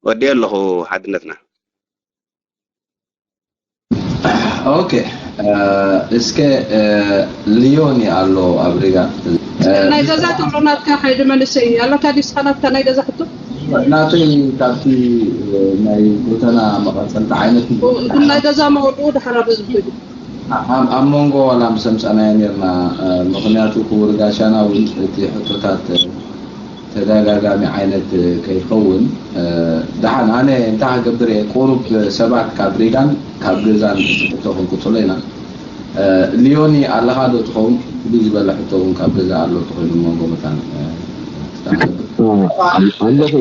ወዲኦ ኣለኹ ሓድነትና። ኦኬ፣ እስከ ሊዮኒ ኣሎ ኣብ ሪጋ። ናይ ገዛ ትብሎ ናትካ ሓይሊ መንእሰይ ኣለካ ድዩ? እስኻ ናትካ ናይ ገዛ ሕቶ ናተይ ካብቲ ናይ ጎተና መቐፀልታ ዓይነት እዩ። ግን ናይ ገዛ መወድኡ ድሓር ኣብ ህዝቢ ኮይኑ ኣብ ኣብ መንጎ ዋላ ምስ ኣምፃናዮ ነርና። ምክንያቱ ክቡር ጋሻና እውን እቲ ሕቶታት ተደጋጋሚ ዓይነት ከይኸውን። ደሓን ኣነ እንታይ ክገብር እየ፣ ቁሩብ ሰባት ካብ ሪጋን ካብ ገዛን ሕቶ ክንቅፅሎ ኢና። ሊዮኒ ኣለኻ ዶ ትኸውን? ብዝበለ ሕቶ እውን ካብ ገዛ ኣሎ ተኮይኑ መንጎ መታን ክስተዓረብ ኣለኹ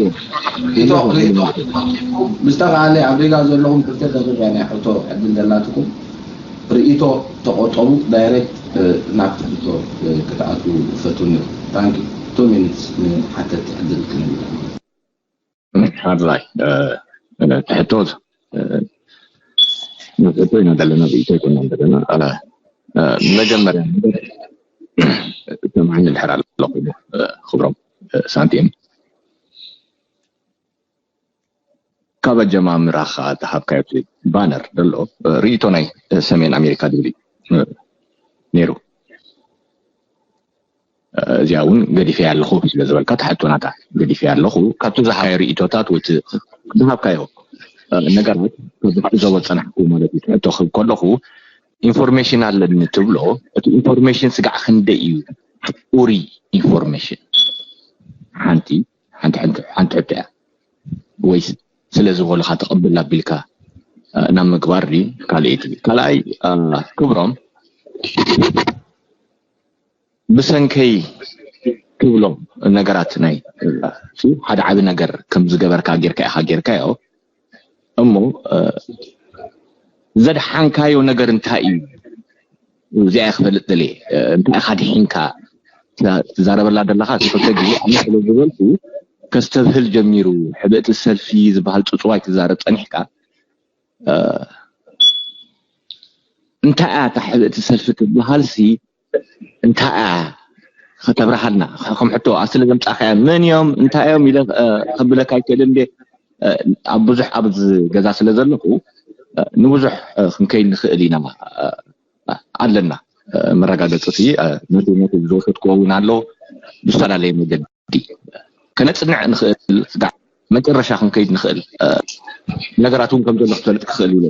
ሪቶ ሪቶ ምስተኻኣለ ኣብ ሪጋ ዘለኹም ክልተ ደቂቃ ናይ ሕቶ ዕድል ዘላትኩም ርእይቶ ተቆጠቡ። ዳይሬክት ናብቲ ሕቶ ክትኣትዉ እፈቱ ነይሩ። ታንኪ ቱ ሚኒትስ ንሓተቲ ዕድል ክንብል። ሓራይ ሕቶ ሕቶ ኢና ዘለና ብኢቶ ይኮና ዘለና መጀመርያ ሰማዕኒ ድሕር ኣለኹ ክብሮም ሳንቲም ካብ ኣጀማምራኻ ዝሃብካዮ ባነር ዘሎ ርእይቶ ናይ ሰሜን ኣሜሪካ ዝብል ነይሩ። እዚኣ እውን ገዲፈያ ኣለኹ ስለ ዝበልካ ትሕቶ ናታ ገዲፈያ ኣለኹ ካብቲ ዝሃየ ርእይቶታት ወይ ዝሃብካዮ ነገራት ካብ ዝዕዘቦ ዝፀናሕኩ ማለት እዩ። ትሕቶ ክህብ ከለኹ ኢንፎርሜሽን ኣለኒ ትብሎ እቲ ኢንፎርሜሽን ስጋዕ ክንደይ እዩ? ኡሪ ኢንፎርሜሽን ሓንቲ ሓንቲ ሕቶ እያ ወይስ ስለ ዝበሉኻ ተቐብል ኣቢልካ ናብ ምግባር ድዩ ካልኣይቲ ካልኣይ ክብሮም ብሰንከይ ትብሎም ነገራት ናይ ሓደ ዓቢ ነገር ከም ዝገበርካ ጌርካ ኢኻ ጌርካዮ እሞ ዘድሓንካዮ ነገር እንታይ እዩ? እዚኣ ክፈልጥ ደልየ እንታይ ኢኻ ድሒንካ ትዛረበላ ዘለኻ ክልተ ግዜ ኣነ ስለ ዝበልኩ ከስተብህል ጀሚሩ። ሕብእቲ ሰልፊ ዝበሃል ጽጽዋይ ትዛረብ ጸኒሕካ እንታይ እያ እታ ሕብእቲ ሰልፊ ትበሃልሲ እንታይ እያ ከተብርሃልና ከም ሕቶ ስለ ዘምጻእካያ መን እዮም እንታይ እዮም ኢለ ከብለካ ኣይክእልን እንዴ ኣብ ብዙሕ ኣብ ገዛ ስለ ዘለኹ ንብዙሕ ክንከይድ ንኽእል ኢና ኣለና መረጋገፂ እቲ ነቲ ነቲ ዝወሰድክዎ እውን ኣሎ ብዝፈላለየ መገዲ ከነፅንዕ ንኽእል ስጋዕ መጨረሻ ክንከይድ ንኽእል ነገራት እውን ከም ዘሎ ክትፈልጥ ክኽእል ኢለ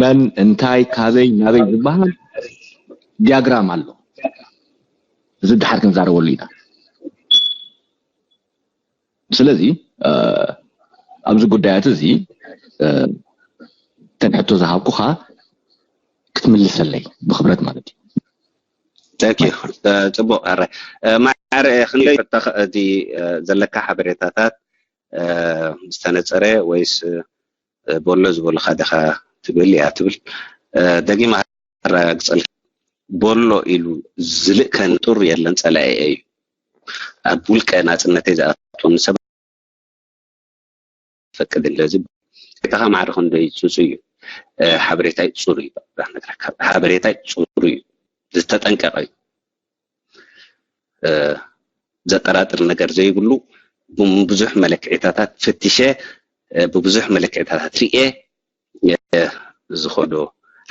መን እንታይ ካበይ ናበይ ዝበሃል ዲያግራም ኣሎ እዚ ድሓር ክንዛረበሉ ኢና ስለዚ ኣብዚ ጉዳያት እዚ ተን ሕቶ ዝሃብኩኻ ክትምልሰለይ ብክብረት ማለት እዩ Thank you ጽቡቅ ኣረ ማዕረ ክንደይ እቲ ዘለካ ሓበሬታታት ዝተነፀረ ወይስ ቦሎ ዝበሉካ ዲኻ ትብል እያ ትብል ደጊማ ኣረጋግፀልካ ቦሎ ኢሉ ዝልእከን ጡር የለን ፀላኤ እዩ ኣብ ውልቀ ናፅነተይ ዝኣትወኒ ሰብ ፈቅድ ለዚ ቤታኻ ማዕረ ክንደይ ፅፁ እዩ ሓበሬታይ ፅሩ እዩ ሓበሬታይ ፅሩ እዩ ዝተጠንቀቀ እዩ ዘጠራጥር ነገር ዘይብሉ ብዙሕ መለክዒታታት ፈትሸ ብብዙሕ መለክዒታታት ርኤ ዝኸዶ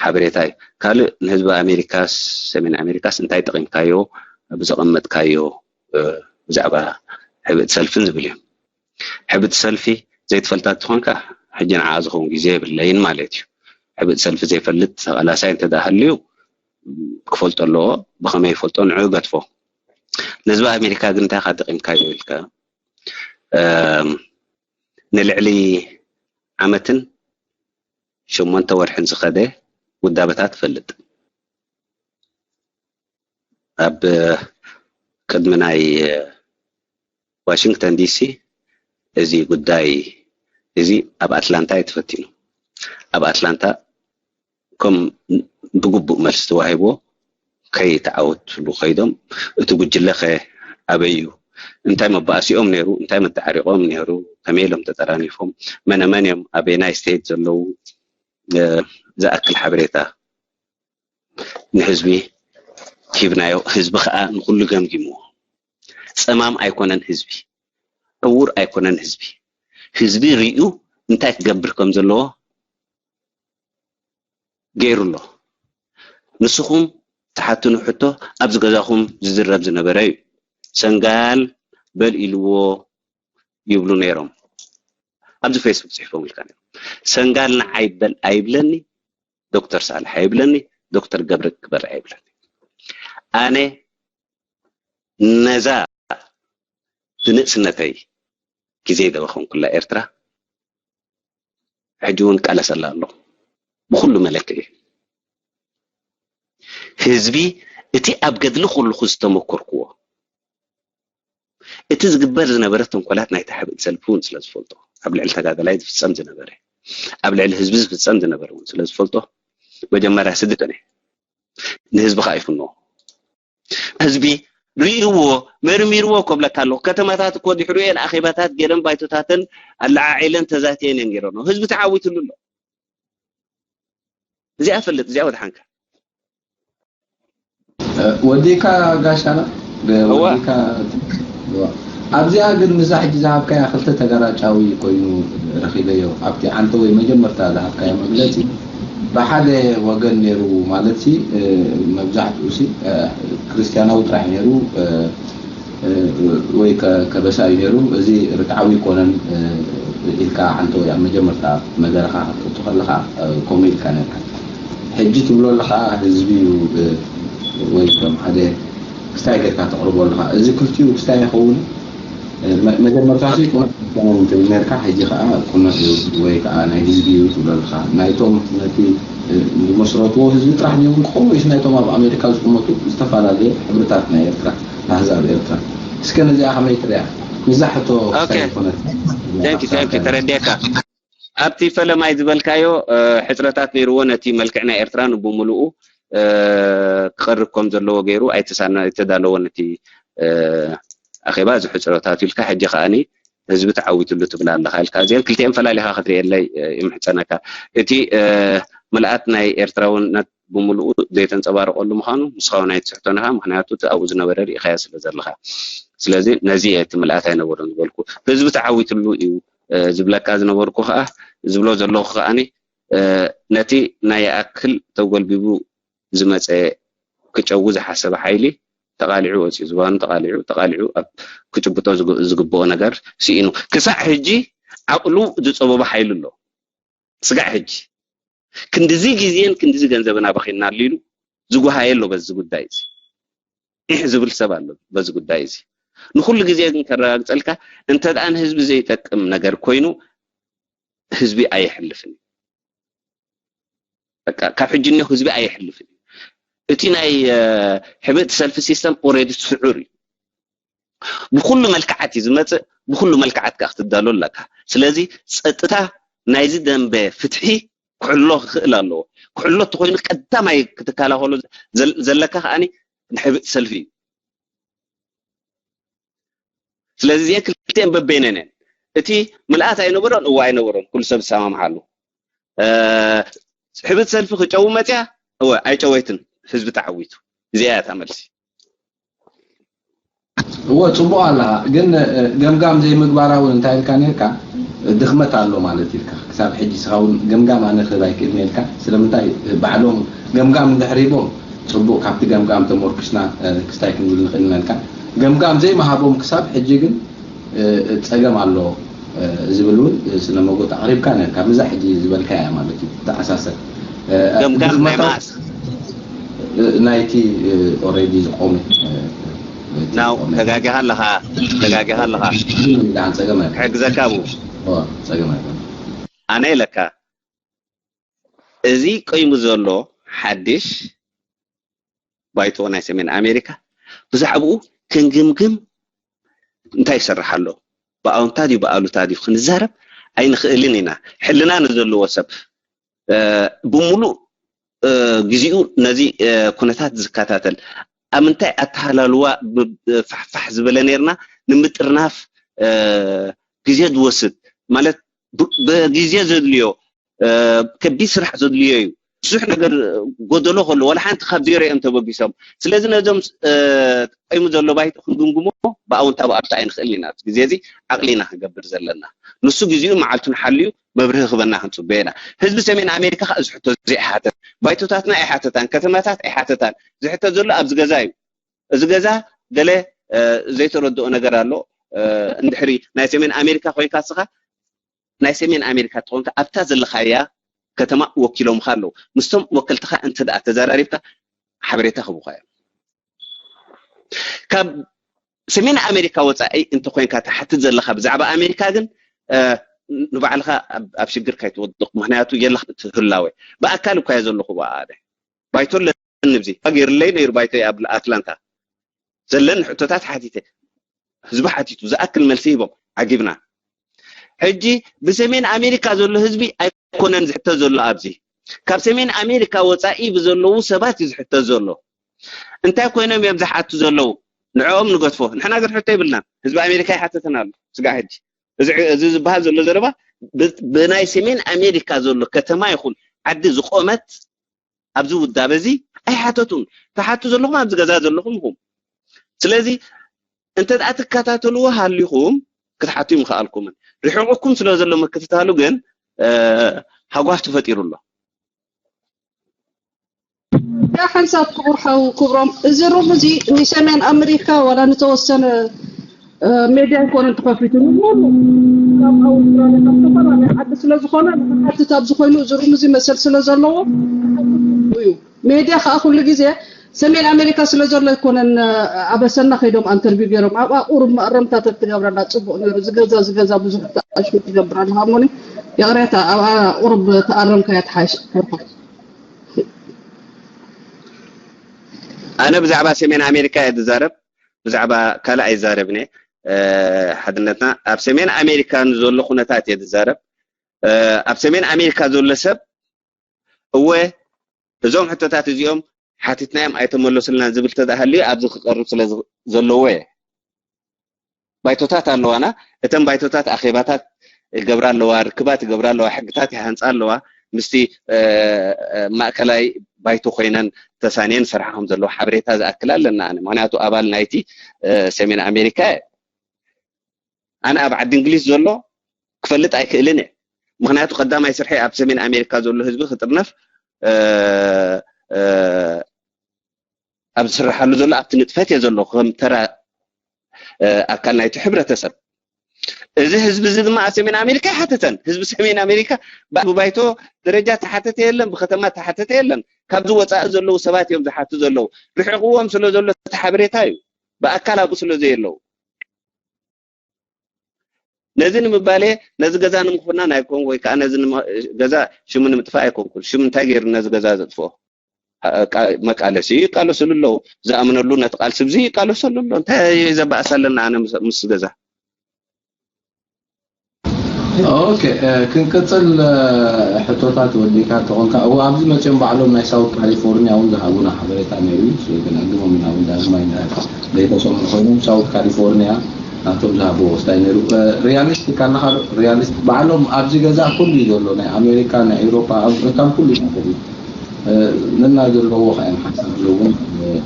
ሓበሬታ እዩ ካልእ ንህዝቢ ኣሜሪካስ ሰሜን ኣሜሪካስ እንታይ ጠቂምካዮ ብዘቐመጥካዮ ብዛዕባ ሕብእቲ ሰልፍን ዝብል እዩ ሕብእቲ ሰልፊ ዘይትፈልጣ ትኾንካ ሕጂ ንዓ ዝኸውን ግዜ የብለይን ማለት እዩ ሕብእቲ ሰልፊ ዘይፈልጥ ተቓላሳይ እንተ ሃልዩ ክፈልጦ ኣለዎ ብኸመይ ይፈልጦ ንዑ ገድፎ ንህዝቢ ኣሜሪካ ግን እንታይ ካ ጠቂምካዮ ኢልካ ንልዕሊ ዓመትን ሸሞንተ ወርሕን ዝኸደ ውዳበታት እፈልጥ ኣብ ቅድሚ ናይ ዋሽንግተን ዲሲ እዚ ጉዳይ እዚ ኣብ ኣትላንታ እዩ ተፈቲኑ ኣብ ኣትላንታ ከም ብግቡእ መልሲ ተዋሂብዎ ከይተዓወትሉ ከይዶም እቲ ጉጅለ ከ ኣበይ እዩ እንታይ መባእሲኦም ነይሩ እንታይ መተዓሪቆም ነይሩ ከመይ ኢሎም ተጠራኒፎም መነመን እዮም ኣበይ ናይ ስቴት ዘለዉ ዝኣክል ሓበሬታ ንህዝቢ ሂብናዮ ህዝቢ ከዓ ንኩሉ ገምጊምዎ ፀማም ኣይኮነን ህዝቢ ዕውር ኣይኮነን ህዝቢ ህዝቢ ርእዩ እንታይ ክገብር ከም ዘለዎ ገይሩ ኣሎ። ንስኹም ትሓትኑ ሕቶ ኣብዚ ገዛኹም ዝዝረብ ዝነበረ እዩ። ሰንጋል በል ኢልዎ ይብሉ ነይሮም። ኣብዚ ፌስቡክ ጽሒፎም ኢልካ ነይሮም። ሰንጋል ንዓይ በል ኣይብለኒ፣ ዶክተር ሳልሕ ኣይብለኒ፣ ዶክተር ገብረ ክበር ኣይብለኒ። ኣነ ነዛ ብንእስነተይ ግዜ ዝደበኹንኩላ ኤርትራ ሕጂ እውን ቃለሰላ ኣሎ። ብኹሉ መለክዒ ህዝቢ እቲ ኣብ ገድሊ ከለኹ ዝተመኮርክዎ እቲ ዝግበር ዝነበረ ተንኮላት ናይታ ሕብእቲ ሰልፊ እውን ስለ ዝፈልጦ ኣብ ልዕሊ ተጋደላይ ዝፍጸም ዝነበረ ኣብ ልዕሊ ህዝቢ ዝፍጸም ዝነበረ እውን ስለ ዝፈልጦ መጀመርያ ስድቅን ንህዝቢ ከዓ ይፍንዎ ህዝቢ ርእይዎ መርሚርዎ ኮብለካ ኣለኹ። ከተማታት እኮ ድሕሪኡ እየን ኣኼባታት ገለን ባይቶታተን ኣለዓዒለን ተዛትየን እየን ገይረንኦ። ህዝቢ ተዓዊትሉ ኣሎ። እዚኣ ፈልጥ፣ እዚኣ ወድሓንካ። ወዲካ ጋሻና ወዲካ ኣብዚኣ ግን ምዛ ሕጂ ዝሃብካያ ክልተ ተጋራጫዊ ኮይኑ ረኺበዮ ኣብቲ ዓንተወይ መጀመርታ ዝሃብካዮ መግለፂ ብሓደ ወገን ነይሩ ማለት ሲ መብዛሕትኡ ሲ ክርስቲያናዊ ጥራሕ ነይሩ ወይ ከበሳ እዩ ነይሩ። እዚ ርትዓዊ ይኮነን ኢልካ ዓንተወይ ኣብ መጀመርታ መደረካ ክትእቱ ከለካ ከምኡ ኢልካ ነርካ። ሕጂ ትብሎ ኣለካ ህዝቢ እዩ ወይ ከም ሓደ ክስታይ ጌርካ ተቕርቦ ኣለካ። እዚ ክልቲኡ ክስታይ ይኸውን። መጀመርታ ቁኑዕ ትብል ነርካ፣ ሕጂ ከዓ ቁኑዕ እዩ ወይ ከዓ ናይ ህዝቢ እዩ ትብሎ ኣለካ። ናይቶም ነቲ ዝመስረትዎ ህዝቢ ጥራሕ ድዮም ክኸውን ወይስ ናይቶም ኣብ ኣሜሪካ ዝቕመጡ ዝተፈላለየ ሕብርታት ናይ ኤርትራ ኣህዛብ ኤርትራ? እስከ ነዚኣ ከመይ ትሪኣ? ንዛ ሕቶ ክስታይ ዝኾነት ተረዲካ ኣብቲ ፈለማይ ዝበልካዮ ሕፅረታት ነይርዎ ነቲ መልክዕ ናይ ኤርትራ ንብምልኡ ክቐርብ ከም ዘለዎ ገይሩ ኣይተዳለወ ነቲ ኣኼባ እዚ ሕፅረታት ኢልካ ሕጂ ከዓኒ ህዝቢ ተዓዊትሉ ትብል ኣለካ ኢልካ እዚአን ክልቲአን ፈላሊካ ክትሪኤለይ ይምሕፀነካ እቲ ምልኣት ናይ ኤርትራውነት ብምልኡ ዘይተንፀባረቀሉ ምኳኑ ንስኻ እውን ኣይትስሕቶን ኢኻ ምክንያቱ እቲ ኣብኡ ዝነበረ ርኢኻዮ ስለ ዘለካ ስለዚ ነዚ እየ እቲ ምልኣት ኣይነበሮን ዝበልኩ ህዝቢ ተዓዊትሉ እዩ ዝብለካ ዝነበርኩ ከዓ ዝብሎ ዘለኹ ከዓኒ ነቲ ናይ ይኣክል ተጎልቢቡ ዝመፀ ክጨዊ ዝሓሰበ ሓይሊ ተቓሊዑ ወፂኡ ዝባኑ ተቓሊዑ ተቓሊዑ ኣብ ክጭብጦ ዝግብኦ ነገር ስኢኑ ክሳዕ ሕጂ ዓቕሉ ዝፀበቦ ሓይሊ ኣሎ ስጋዕ ሕጂ ክንድዚ ግዜን ክንድዚ ገንዘብን ኣባኺንናሉ ኢሉ ዝጓሃየ ኣሎ በዚ ጉዳይ እዚ ኢሕ ዝብል ሰብ ኣሎ በዚ ጉዳይ እዚ ንኩሉ ግዜ ግን ከረጋግፀልካ እንተ ደኣ ንህዝቢ ዘይጠቅም ነገር ኮይኑ ህዝቢ ኣየሕልፍን እዩ በቃ ካብ ሕጂ እኒኦ ህዝቢ ኣየሕልፍን እዩ እቲ ናይ ሕብእቲ ሰልፊ ሲስተም ኦረዲ ስዑር እዩ ብኩሉ መልክዓት እዩ ዝመፅእ ብኩሉ መልክዓት ከዓ ክትዳሎ ኣለካ ስለዚ ፀጥታ ናይዚ ደንበ ፍትሒ ክሕሎ ክኽእል ኣለዎ ክሕሎ ተኮይኑ ቀዳማይ ክትከላኸሎ ዘለካ ከዓኒ ንሕብእ ሰልፊ እዩ ስለዚ እዚአን ክልቲአን በበይነን እየን እቲ ምልኣት ኣይነበሮን እዋ ኣይነበሮን ኩሉ ሰብ ዝሰማምዓሉ ሕብት ሰልፊ ክጨው መፅያ እወ ኣይጨወይትን ህዝቢ ተዓዊቱ እዚኣ እያ መልሲ እወ ፅቡቅ ኣለካ ግን ገምጋም ዘይምግባራ እውን እንታይ ኢልካ ነርካ ድክመት ኣሎ ማለት ኢልካ ክሳብ ሕጂ ስኻ እውን ገምጋም ኣነ ክህብ ኣይክእልን ኢልካ ስለምንታይ ባዕሎም ገምጋም እንድሕር ሂቦም ፅቡቅ ካብቲ ገምጋም ተመርኩስና ክስታይ ክንብል ንክእል ኢና ኢልካ ገምጋም ዘይምሃቦም ክሳብ ሕጂ ግን ፀገም ኣሎ ዝብል እውን ስነ መጎት ኣቅሪብካ ነርካ ምዛ ሕጂ ዝበልካያ ማለት እዩ ተኣሳሰር ገምጋም ናይ ማስ ናይቲ ኦሬዲ ዝቆመ ናው ተጋጊኻ ኣለኻ ተጋጊኻ ኣለኻ ዳን ፀገም ኣይኮነ ክሕግዘካ ብኡ ኦ፣ ፀገም ኣይኮነ ኣነ ኢለካ እዚ ቆይሙ ዘሎ ሓድሽ ባይቶ ናይ ሰሜን ኣሜሪካ ብዛዕባኡ ክንግምግም እንታይ ይሰርሕ ኣሎ ብኣውንታ ድዩ ብኣሉታ ድዩ ክንዛረብ ኣይንኽእልን ኢና ሕልና ንዘለዎ ሰብ ብምሉእ ግዜኡ ነዚ ኩነታት ዝከታተል ኣብ ምንታይ ኣተሃላልዋ ፋሕፋሕ ዝበለ ነርና ንምጥርናፍ ግዜ ዝወስድ ማለት ብግዜ ዘድልዮ ከቢድ ስራሕ ዘድልዮ እዩ ብዙሕ ነገር ጎደሎ ከሎ ዋላ ሓንቲ ካብ ዜሮ እዮም ተበጊሶም። ስለዚ ነዞም ተጠቂሙ ዘሎ ባይቶ ክንግምግሞ ብኣውንታ ብኣሉታ ኣይንኽእል ኢና። ኣብዚ ግዜ እዚ ዓቕሊ ኢና ክንገብር ዘለና። ንሱ ግዜኡ መዓልቱን ሓልዩ መብርሂ ክበና ክንፅበዮ ኢና። ህዝቢ ሰሜን ኣሜሪካ ከዓ እዚ ሕቶ እዚ ኣይሓተት። ባይቶታትና ኣይሓተታን፣ ከተማታት ኣይሓተታን። ዝሕተት ዘሎ ኣብዚ ገዛ እዩ። እዚ ገዛ ገለ ዘይተረድኦ ነገር ኣሎ። እንድሕሪ ናይ ሰሜን ኣሜሪካ ኮይንካ ስኻ ናይ ሰሜን ኣሜሪካ ተኾንካ ኣብታ ዘለኻያ ከተማ ወኪሎምካ ኣለዉ። ምስቶም ወከልትኻ እንተ ደኣ ተዘራሪብካ ሓበሬታ ክህቡኻ እዮም። ካብ ሰሜን ኣሜሪካ ወፃኢ እንተኮይንካ ትሓትት ዘለኻ ብዛዕባ ኣሜሪካ ግን ንባዕልኻ ኣብ ሽግር ካይትወድቕ፣ ምክንያቱ የላ ትህላወ ብኣካል እኳ እየ ዘለኹ። ኣነ ባይቶ ኣለኒ፣ ብዚ ገይርለይ ነይሩ ባይቶ ኣብ ኣትላንታ ዘለኒ ሕቶታት ሓቲተ፣ ህዝቢ ሓቲቱ ዝኣክል መልሲ ሂቦም፣ ዓጊብና። ሕጂ ብሰሜን ኣሜሪካ ዘሎ ህዝቢ ኣይኮነን ዝሕተት ዘሎ ኣብዚ። ካብ ሰሜን ኣሜሪካ ወፃኢ ብዘለዉ ሰባት እዩ ዝሕተት ዘሎ። እንታይ ኮይኖም እዮም ዝሓቱ ዘለዉ? ንዕኦም ንገድፎ። ንሕና ግን ሕቶ የብልናን። ህዝቢ ኣሜሪካ ይሓተተና ኣሎ። ስጋዕ ሕጂ እዚ ዝበሃል ዘሎ ዘረባ ብናይ ሰሜን ኣሜሪካ ዘሎ ከተማ ይኹን ዓዲ ዝቆመት ኣብዚ ውዳበ እዚ ኣይሓተቱን። ትሓቱ ዘለኹም ኣብዚ ገዛ ዘለኹም ኢኹም። ስለዚ እንተ ደኣ ትከታተልዎ ሃሊኹም ክትሓቱ ይምኽኣልኩምን። ርሒቑኩም ስለ ዘሎ ምክትታሉ ግን ሃጓፍ ተፈጢሩ ኣሎ። ያ ሓንሳብ ክቡር ሓው ክብሮም፣ እዚ ሩም እዚ ንሰሜን ኣመሪካ ዋላ ንተወሰነ ሜድያ ኣይኮነን ተኸፊቱ፣ ንሙሉ ካብ ኣውስትራልያ ካብ ዝተፈላለዩ ዓዲ ስለ ዝኾነ ንክሓትት ኣብዚ ኮይኑ እዚ ሩም እዚ መሰል ስለ ዘለዎ እዩ። ሜድያ ከዓ ኩሉ ግዜ ሰሜን ኣሜሪካ ስለ ዘሎ ኣይኮነን ኣበሰና ከይዶም ኣንተርቪው ገይሮም ኣብኣ ቁሩብ መእረምታ ተትገብረላ ፅቡቅ ነይሩ። ዝገዛ ዝገዛ ብዙሕ ተኣሽሙ ትገብር ኣለካ እሞኒ ይቕሬታ ኣብኣ ቁሩብ ተኣረምካያ ትሓይሽ። ኣነ ብዛዕባ ሰሜን ኣሜሪካ እየ ዝዛረብ፣ ብዛዕባ ካልእ ኣይዛረብን እየ። ሓድነትና ኣብ ሰሜን ኣሜሪካ ንዘሎ ኩነታት እየ ዝዛረብ። ኣብ ሰሜን ኣሜሪካ ዘሎ ሰብ እወ እዞም ሕቶታት እዚኦም ሓቲትናዮም ኣይተመለሱልናን ዝብል ተዳሃልዩ ኣብዚ ክቀርብ ስለ ዘለዎ እየ። ባይቶታት ኣለዋና። እተን ባይቶታት ኣኼባታት ይገብራ ኣለዋ፣ ርክባት ይገብራ ኣለዋ፣ ሕግታት ይሃንፃ ኣለዋ። ምስቲ ማእከላይ ባይቶ ኮይነን ተሳንየን ስርሓ ከም ዘለዎ ሓበሬታ ዝኣክል ኣለና። ኣነ ምክንያቱ ኣባል ናይቲ ሰሜን ኣሜሪካ እየ። ኣነ ኣብ ዓዲ እንግሊዝ ዘሎ ክፈልጥ ኣይክእልን እየ። ምክንያቱ ቀዳማይ ስርሐ ኣብ ሰሜን ኣሜሪካ ዘሎ ህዝቢ ክጥርነፍ ኣብ ዝስርሓሉ ዘሎ ኣብቲ ንጥፈት እየ ዘሎ ከም ተራ ኣካል ናይቲ ሕብረተሰብ። እዚ ህዝቢ እዚ ድማ ኣብ ሰሜን ኣሜሪካ ይሓተተን። ህዝቢ ሰሜን ኣሜሪካ ብባይቶ ደረጃ ተሓተተ የለን፣ ብከተማ ተሓተተ የለን። ካብዚ ወፃኢ ዘለዉ ሰባት እዮም ዝሓቱ ዘለዉ። ርሒቕዎም ስለ ዘሎ እቲ ሓበሬታ እዩ፣ ብኣካል ኣብኡ ስለ ዘየለዉ። ነዚ ንምባል እየ፣ ነዚ ገዛ ንምኹናን ኣይኮንኩ ወይ ከዓ ነዚ ገዛ ሽሙ ንምጥፋእ ኣይኮንኩን። ሽም እንታይ ገይሩ ነዚ ገዛ ዘጥፍኦ? መቃለሲ ይቃለሰሉ ኣለዉ። ዝኣምነሉ ነቲ ቃልሲ ብዚ ይቃለሰሉ ኣሎ። እንታይ ዘባእስ ኣለና ኣነ ምስ ገዛ? ኦኬ፣ ክንቅፅል። ሕቶታት ወዲእካ ተኾንካ እው ኣብዚ መፅኦም ባዕሎም ናይ ሳውት ካሊፎርኒያ እውን ዝሃቡና ሓበሬታ ነይሩ እዩ። ግን ኣግሞም ኢና እውን ዳግማይ ዘይተሰምዑ ኮይኖም ሳውት ካሊፎርኒያ ናቶም ዝሃብዎ ወስዳይ ነይሩ። ሪያሊስቲክ ኣለካ ዶ? ሪያሊስት ባዕሎም ኣብዚ ገዛ ኩሉ እዩ ዘሎ፣ ናይ ኣሜሪካ፣ ናይ ኤውሮፓ፣ ኣፍሪካን ኩሉ እዩ ማለት እዩ። ነና ዘለዎ ከ እዮም ሓሳብ እውን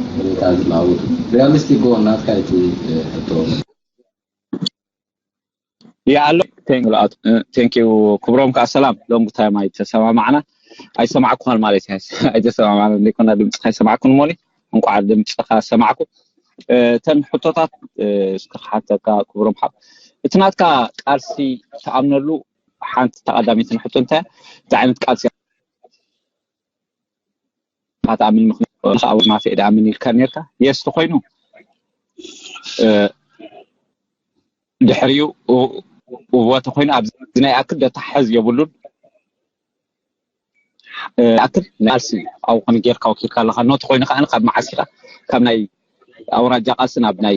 ሓበሬታ ዝለዋወጡ። ሪያሊስቲክ ጎ ናትካ እቲ ሕቶ ይኣሎ። ቴንኪዩ ክብሮም ከዓ ሰላም። ሎንግ ታይም ኣይተሰማማዕና፣ ኣይሰማዕኩኻን ማለት እዩ። ኣይተሰማማዕና ዘይኮና ድምፅኻ ኣይሰማዕኩን እሞኒ እንኳዕ ድምፅኻ ሰማዕኩ። እተን ሕቶታት እስኪ ክሓተካ ክብሮም ሓው፣ እቲ ናትካ ቃልሲ ትኣምነሉ ሓንቲ ተቐዳሚትን ሕቶ እንታይ እንታይ ዓይነት ቃልሲ ትኣምን? ምክንያቱ ኣብ ማፌ ድኣምን ኢልካ ነርካ የስ ተኮይኑ ድሕሪኡ እዎ ተኮይኑ ኣብዚ ናይ ኣክል ደታሓዝ የብሉን። ኣክል ናይ ቃልሲ ኣብኡ ከም ጌርካ ወኪልካ ኣለካ። ኖ ተኮይኑ ከዓ ካብ መዓስ ኢካ ካብ ናይ ኣውራጃ ቃልሲ ናብ ናይ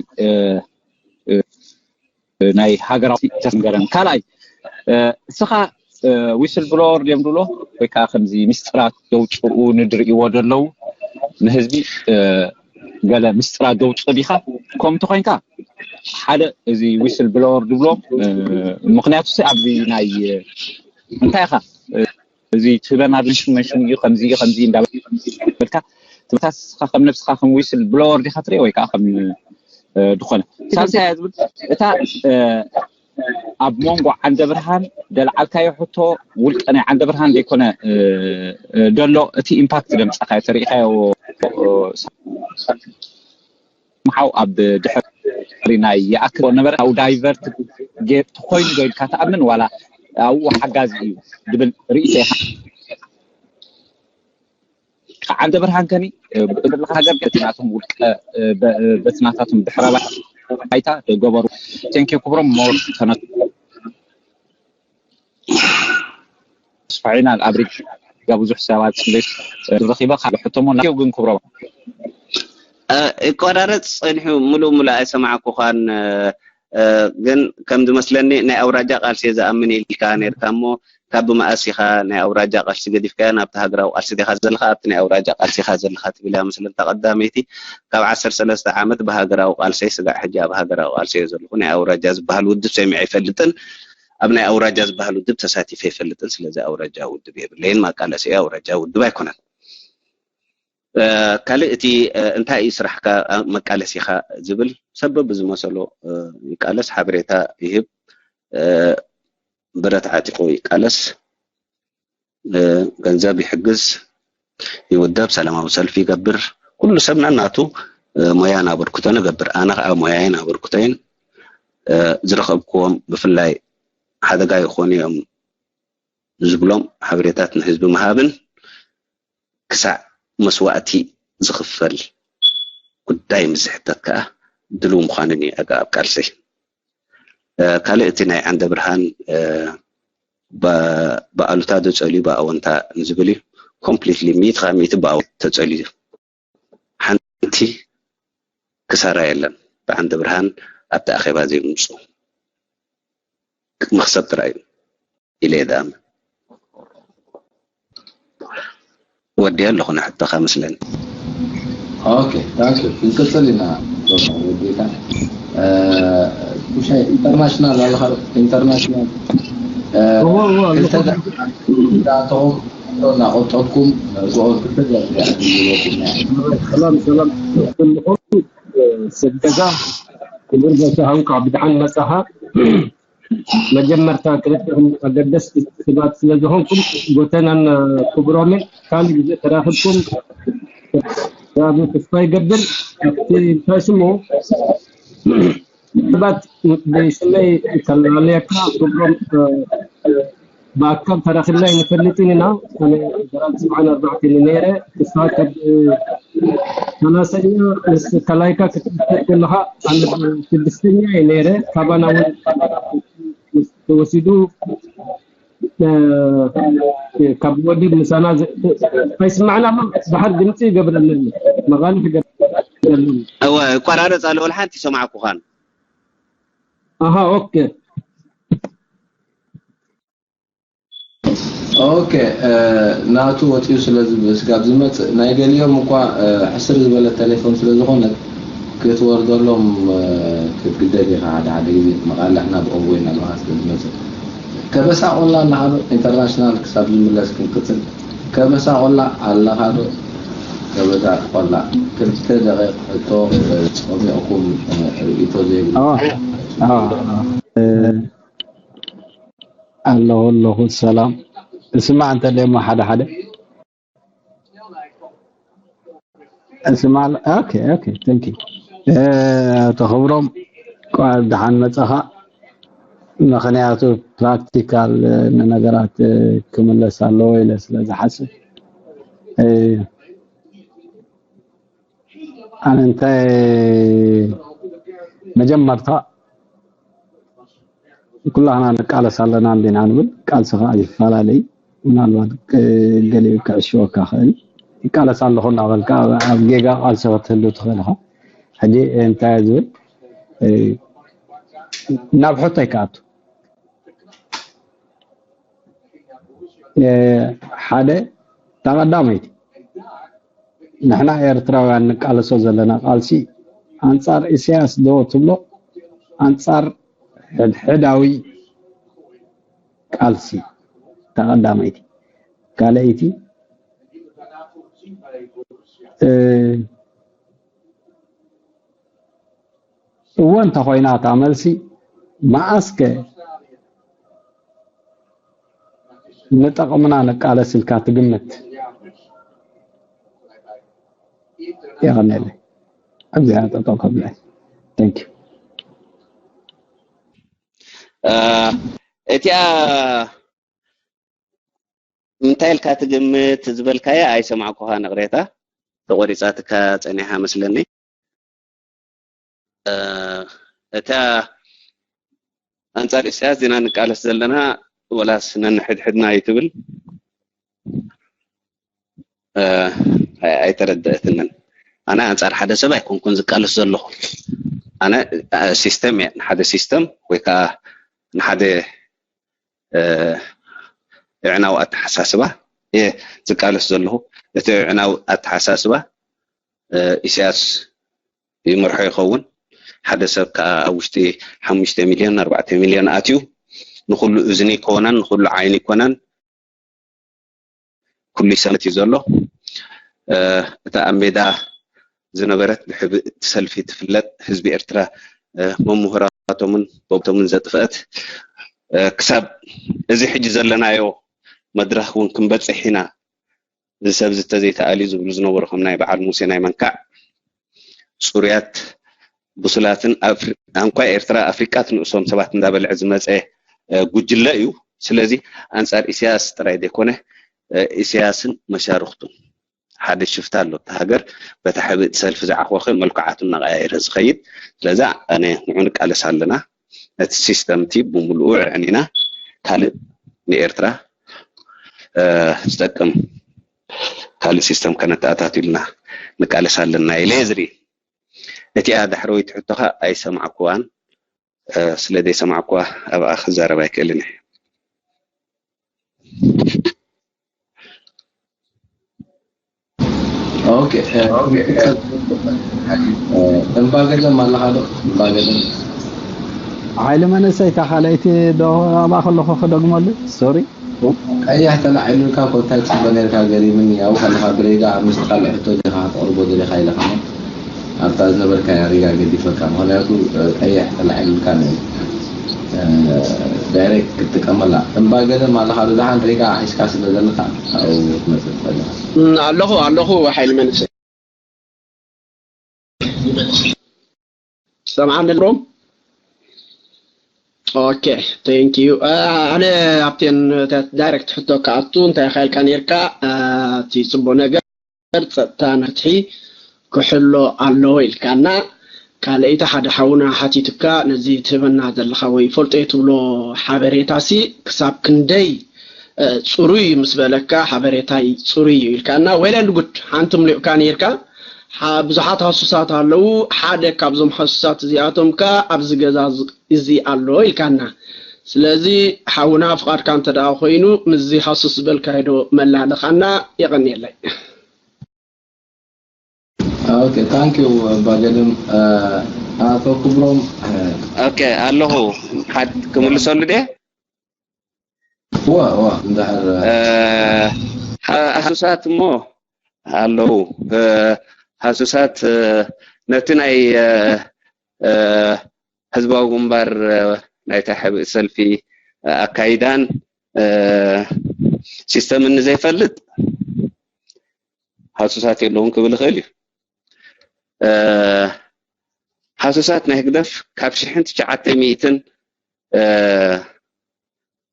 ናይ ሃገራዊ ተስንገረን። ካልኣይ እስኻ ዊስል ብሎወር ድዮም ድብሎ ወይ ከዓ ከምዚ ምስጢራት ዘውፅኡ ንድርእዎ ደለዉ ንህዝቢ ገለ ምስጢራት ዘውፅእ ዲኻ? ከምቲ ኮይንካ ሓደ እዚ ዊስል ብሎወር ድብሎ ምክንያቱ ሲ ኣብዚ ናይ እንታይ ኢኻ እዚ ትህበና ሪንፎርሜሽን እዩ፣ ከምዚ እዩ፣ ከምዚ እንዳበልካ ትብታስካ ከም ነብስካ ከም ዊስል ብሎወር ዲካ ትሪኦ ወይ ከዓ ከም ዝኾነ ሳልሳይ ዝብል እታ ኣብ መንጎ ዓንደ ብርሃን ደልዓልካዮ ሕቶ ውልቀ ናይ ዓንደ ብርሃን ዘይኮነ ደሎ እቲ ኢምፓክት ደምፃካዮ ተሪኢካዮ ሓው ኣብ ድሕሪ ናይ ይኣክል ነበረ ኣብ ዳይቨርት ተኮይኑ ዶ ኢልካ ትኣምን ዋላ ኣብኡ ሓጋዚ እዩ ዝብል ርእይቶ ኢኻ? ዓንደ ብርሃን ከኒ ብእግርካ ሃገር በቲ ናቶም ውልቀ በቲ ናታቶም ድሕረ ባይታ ገበሩ። ቴንኪ ክብሮም ሞር ተነስፋ ኢና ኣብ ሪጋ ብዙሕ ሰባት ስሌት ረኺበ ካብ ሕቶሞ ናዮ ግን ክብሮም ይቆራረፅ ፀኒሑ ሙሉእ ሙሉእ ኣይሰማዕኩኻን። ግን ከም ዝመስለኒ ናይ ኣውራጃ ቃልሲ እየ ዝኣምን ኢልካ ነርካ እሞ ካብ ብመኣስ ኢኻ ናይ ኣውራጃ ቃልሲ ገዲፍካዮ ናብቲ ሃገራዊ ቃልሲ ዲኻ ዘለኻ ኣብቲ ናይ ኣውራጃ ቃልሲ ኢኻ ዘለኻ ትብል እያ መስለኒ እታ ቀዳመይቲ። ካብ ዓሰርተ ሰለስተ ዓመት ብሃገራዊ ቃልሰይ ስጋዕ ሕጂ ኣብ ሃገራዊ ቃልሲ እየ ዘለኹ ናይ ኣውራጃ ዝበሃል ውድብ ሰሚዐ ኣይፈልጥን። ኣብ ናይ ኣውራጃ ዝበሃል ውድብ ተሳቲፈ ኣይፈልጥን ስለዚ ኣውራጃ ውድብ የብለይን ማቃለሲ እየ ኣውራጃ ውድብ ኣይኮነን። ካልእ እቲ እንታይ እዩ ስራሕካ መቃለሲኻ ዝብል ሰብ በብዝመሰሎ ይቃለስ ሓበሬታ ይህብ ብረት ዓጢቑ ይቃለስ ገንዘብ ይሕግዝ ይውደብ ሰላማዊ ሰልፊ ይገብር ኩሉ ሰብ ነናቱ ሞያን ኣበርክቶን ይገብር ኣነ ከዓ ሞያይን ኣበርክቶይን ዝረኸብክዎም ብፍላይ ሓደጋ ይኾኑ እዮም ዝብሎም ሓበሬታት ንህዝቢ ምሃብን ክሳዕ መስዋእቲ ዝኽፈል ጉዳይ ምስ ዝሕተት ከኣ ድልው ምዃንን እዩ ኣገባብ ቃልሰይ። ካልእ እቲ ናይ ዓንደ ብርሃን ብኣሉታ ዶ ጸልዩ ብኣወንታ ንዝብል እዩ። ኮምፕሊትሊ ሚእቲ ካብ ሚእቲ ብኣወንታ ተጸልዩ እዩ። ሓንቲ ክሳራ የለን ብዓንደ ብርሃን ኣብቲ ኣኼባ ዘይምምፅኡ መኽሰብ ጥራይ እዩ ኢለ እየ ዝኣምን። ወዲአ ኣለኹ ንሕቶኻ መስለኒ። ኦኬ ታንክ ዩ ክንቅፅል ኢና። ወዲካ ሻይ ኢንተርናሽናል ኣለኻ ኢንተርናሽናል ክልተ ዳቶም እናቆጠብኩም ሰላም ሰላም ኩልኹም ሰብ ገዛ ክቡር ጎይታ እንኳዕ ብድሓን መጻኻ። መጀመርታ ክልተኹም ኣገደስቲ ሰባት ስለ ዝኾንኩም ጎተናን ክብሮምን ካልእ ግዜ ተራኽብኩም ራቢ ተስፋ ይገብር ኣብቲ እንታይ ስሙ ሰባት ብስመይ ከላለየካ ክብሮም ብኣካል ተራኺብና ኣይንፈልጥን ኢና። ኣነ በዓል ሰብዓን ኣርባዕተን ነይረ። ንስኻ ካብ ሰላሳኛ ምስ ከላይካ ክትምስከር ከለኻ ኣነ ስድስተኛ እየ ነይረ። ካባና እውን ተወሲዱ ካብ ወደብ ምሳና ኣይስማዕና ደሓር ድምፂ ይገብረለኒ መቃልሕ ይገብረለኒ። እወ ይቆራረፅ ኣሎ ወላ ሓንቲ ይሰማዕኩኻን። ኣሃ ኦኬ ኦኬ ናቱ ወፂኡ ስለ ስጋብ ዝመፅእ ናይ ገሊኦም እኳ ሕስር ዝበለት ቴሌፎን ስለ ዝኾነት ክትወርደሎም ክትግደድ ኢኻ ሓደ ሓደ ግዜ መቓልሕ ናብ ኦቦይ እናበልካ ስለ ዝመፅእ ከበሳ ቆላ ኣለኻ ዶ ኢንተርናሽናል ክሳብ ዝምለስ ክንቅፅል ከበሳ ቆላ ኣለኻ ዶ ከበሳ ቆላ ክልተ ደቂቕ ሕቶ ፀሚቕኩም ርእይቶ ዘይብሉ ኣለኹ ኣለኹ ሰላም እስማዕ እንተለየሞ ሓደ ሓደ እስማዕ ኦኬ ኦኬ thank you ተኽብሮም እንኳዕ ደሓን መጻኻ ምኽንያቱ ፕራክቲካል ንነገራት ክምለስ ኣለዎ ኢለ ስለ ዝሓስብ ኣነ እንታይ መጀመርታ ኩላህና ንቃለስ ኣለና እንዲና ንብል ቃልሲ ከዓ ይፈላለይ ምናልባት ገሊኡ ክዕሽወካ ክእል ይቃለስ ኣለኹ እናበልካ ኣብ ጌጋ ቃልሲ ክትህሉ ትኽእል ኢኻ ሕጂ እንታይ ዝብል ናብ ሕቶይ ክኣቱ ሓደ እታ ቀዳመይቲ ንሕና ኤርትራውያን ንቃለሶ ዘለና ቃልሲ ኣንጻር ኢሳያስ ዶ ትብሎ ኣንጻር ሕድሕዳዊ ቃልሲ እታ ቀዳመይቲ ካልኣይቲ፣ እ፣ እወ እንተኾይና እታ መልሲ፣ መኣስከ ንጠቕምና ንቃለስ ኢልካ ትግምት? የቐንየለይ። ኣብዚኣ ጠጠው ከብለይ። Thank you። እ፣ እቲኣ እንታይ ኢልካ ትግምት ዝበልካያ ኣይሰማዕኩኻን፣ ይቕሬታ። ተቖሪጻትካ ጸኒሓ መስለኒ። እ፣ እታ ኣንጻር ኢሳያስ ዲና ንቃለስ ዘለና ወላስ ነንሕድሕድና እዩ ትብል፣ እ፣ ኣይ-፣ ኣይተረደአትንን። ኣነ ኣንጻር ሓደ ሰብ ኣይኮንኩን ዝቃለስ ዘለኹ። ኣነ፣ እ፣ ሲስተም እየ፣ ንሓደ ሲስተም ወይ ከዓ ንሓደ፣ እ፣ እዕናዊ ኣተሓሳስባ እየ ዝቃለስ ዘለኹ። እቲ እዕናዊ ኣተሓሳስባ፣ እ፣ ኢሳያስ ይመርሖ ይኸውን። ሓደ ሰብ ከዓ ኣብ ውሽጢ ሓሙሽተ ሚልዮን፣ ኣርባዕተ ሚልዮን ኣትዩ፣ ንኹሉ እዝኒ ይኮነን፣ ንኹሉ ዓይኒ ይኮነን፣ ኩሉ ይሰምት እዩ ዘሎ። እ፣ እታ ኣብ ሜዳ ዝነበረት ብሕብእቲ ሰልፊ ትፍለጥ ህዝቢ ኤርትራ፣ እ፣ መምህራቶምን ቦብቶምን ዘጥፍአት፣ እ፣ ክሳብ እዚ ሕጂ ዘለናዮ መድረኽ እውን ክንበጽሕ ኢና፣ እዚ ሰብ እዚ ተዘይተኣልዩ ዝብሉ ዝነበሩ ከም ናይ በዓል ሙሴ ናይ መንካዕ ጽሩያት ብሱላትን ኣፍሪ-፣ ኣንኳ ኤርትራ ኣፍሪቃ ትንእሶም ሰባት እንዳበልዐ ዝመጸ፣ እ፣ ጉጅለ እዩ። ስለዚ ኣንጻር ኢሳያስ ጥራይ ዘይኮነ፣ እ፣ ኢሳያስን መሻርኽቱን ሓደ ሽፍታ ኣሎ። እታ ሃገር በታ ሕብእቲ ሰልፊ ዝዓኾኸ መልክዓቱ እናቐያየረ ዝኸይድ። ስለዚ ኣነ ንዑ ንቃለስ ኣለና። ነቲ ሲስተም እቲ ብምሉኡ ዕዕኒና ካልእ ንኤርትራ፣ እ፣ ዝጠቅም ካልእ ሲስተም ከነተኣታትዩልና ንቃለስ ኣለና ኢለ እየ ዝርኢ። እቲኣ ዳሕረወይቲ ሕቶኻ ኣይሰማዕኩዋን፣ እ፣ ስለ ዘይሰማዕኩዋ ኣብኣ ክዛረብ ኣይክእልን እየ። ኦኬ፣ እ፣ ክንቅጽል። እ፣ እምባገደም ኣለኻ ዶ? እምባገደም። ሓይሊ መንእሰይ እታ ካልኣይቲ ዶ ኣብኣ ከለኹ ክደግመሉ? ሶሪ። ቀያሕ ተላዒሉልካ እኮ እንታይ ትጽበ ነርካ? ገሪምኒ። ኣብኡ ከለኻ ብሬጋ ምስቲ ካልእ ሕቶ ዲኻ ከተቕርቦ ደሊኻ ኢለ ከኣ ኣብታ ዝነበርካያ ሪጋ ገዲፈካ። ምኽንያቱ፣ እ፣ ቀያሕ ተላዒሉልካ ነ-፣ እ፣ ዳይሬክት ክትጥቀመላ። እምባገደም ኣለኻ ዶ? ደሓን ሪጋ ሒዝካ ስለ ዘለኻ ኣብኡ ክትመጽእ ትኽእል ኢኻ። እም፣ ኣለኹ፣ ኣለኹ፣ ሓይሊ መንእሰይ። ሰምዓኒ ኣለኹ። ኦኬ፣ ቴንክ ዩ። እ፣ ኣነ ኣብተን ተ-፣ ዳይሬክት ሕቶ ክኣቱ እንታይ ኢኻ ኢልካ ነርካ፣ እ፣ እቲ ጽቡቕ ነገር ጸጥታን ፍትሒ ክሕሎ ኣለዎ ኢልካና። ካልኣይቲ ሓደ ሓውና ሓቲቱካ ነዚ ትህበና ዘለኻ ወይ ይፈልጦ እየ ትብሎ ሓበሬታሲ ክሳብ ክንደይ፣ እ፣ ጽሩይ እዩ ምስ በለካ ሓበሬታይ ጽሩይ እዩ ኢልካና። Well and good፣ ሓንቲ ምሉእካ ነይርካ። ሓ-፣ ብዙሓት ሃሱሳት ኣለዉ። ሓደ ካብዞም ሃሱሳት እዚኣቶም ከኣ ኣብዚ ገዛ ዝ-፣ እዚ ኣሎ ኢልካና። ስለዚ ሓውና ፍቓድካ እንተ ደኣ ኮይኑ ምስዚ ሃሱስ ዝበልካዮ ዶ መላለኻና? የቐንየለይ። ኦኬ፣ ታንክ ዩ ባገድም። እ፣ ኣቶ ክብሮም፣ እ፣ ኦኬ ኣለኹ። ሓድ ክምልሰሉ ድየ? ዋ ዋ እንድሕር፣ እ፣ እ፣ ሃ-፣ ሃሱሳት እሞ ኣለዉ። እ፣ ሃሱሳት፣ እ፣ ነቲ ናይ፣ እ፣ እ፣ ህዝባዊ ግንባር፣ እ፣ ናይታ ሕብእ ሰልፊ፣ እ፣ ኣካይዳን፣ እ፣ ሲስተምን ንዘይፈልጥ ሃሱሳት የለውን ክብል ይኽእል እዩ። እ፣ ሃሱሳት ናይ ህግደፍ ካብ ሽሕን ትሽዓተ ሚእትን፣ እ፣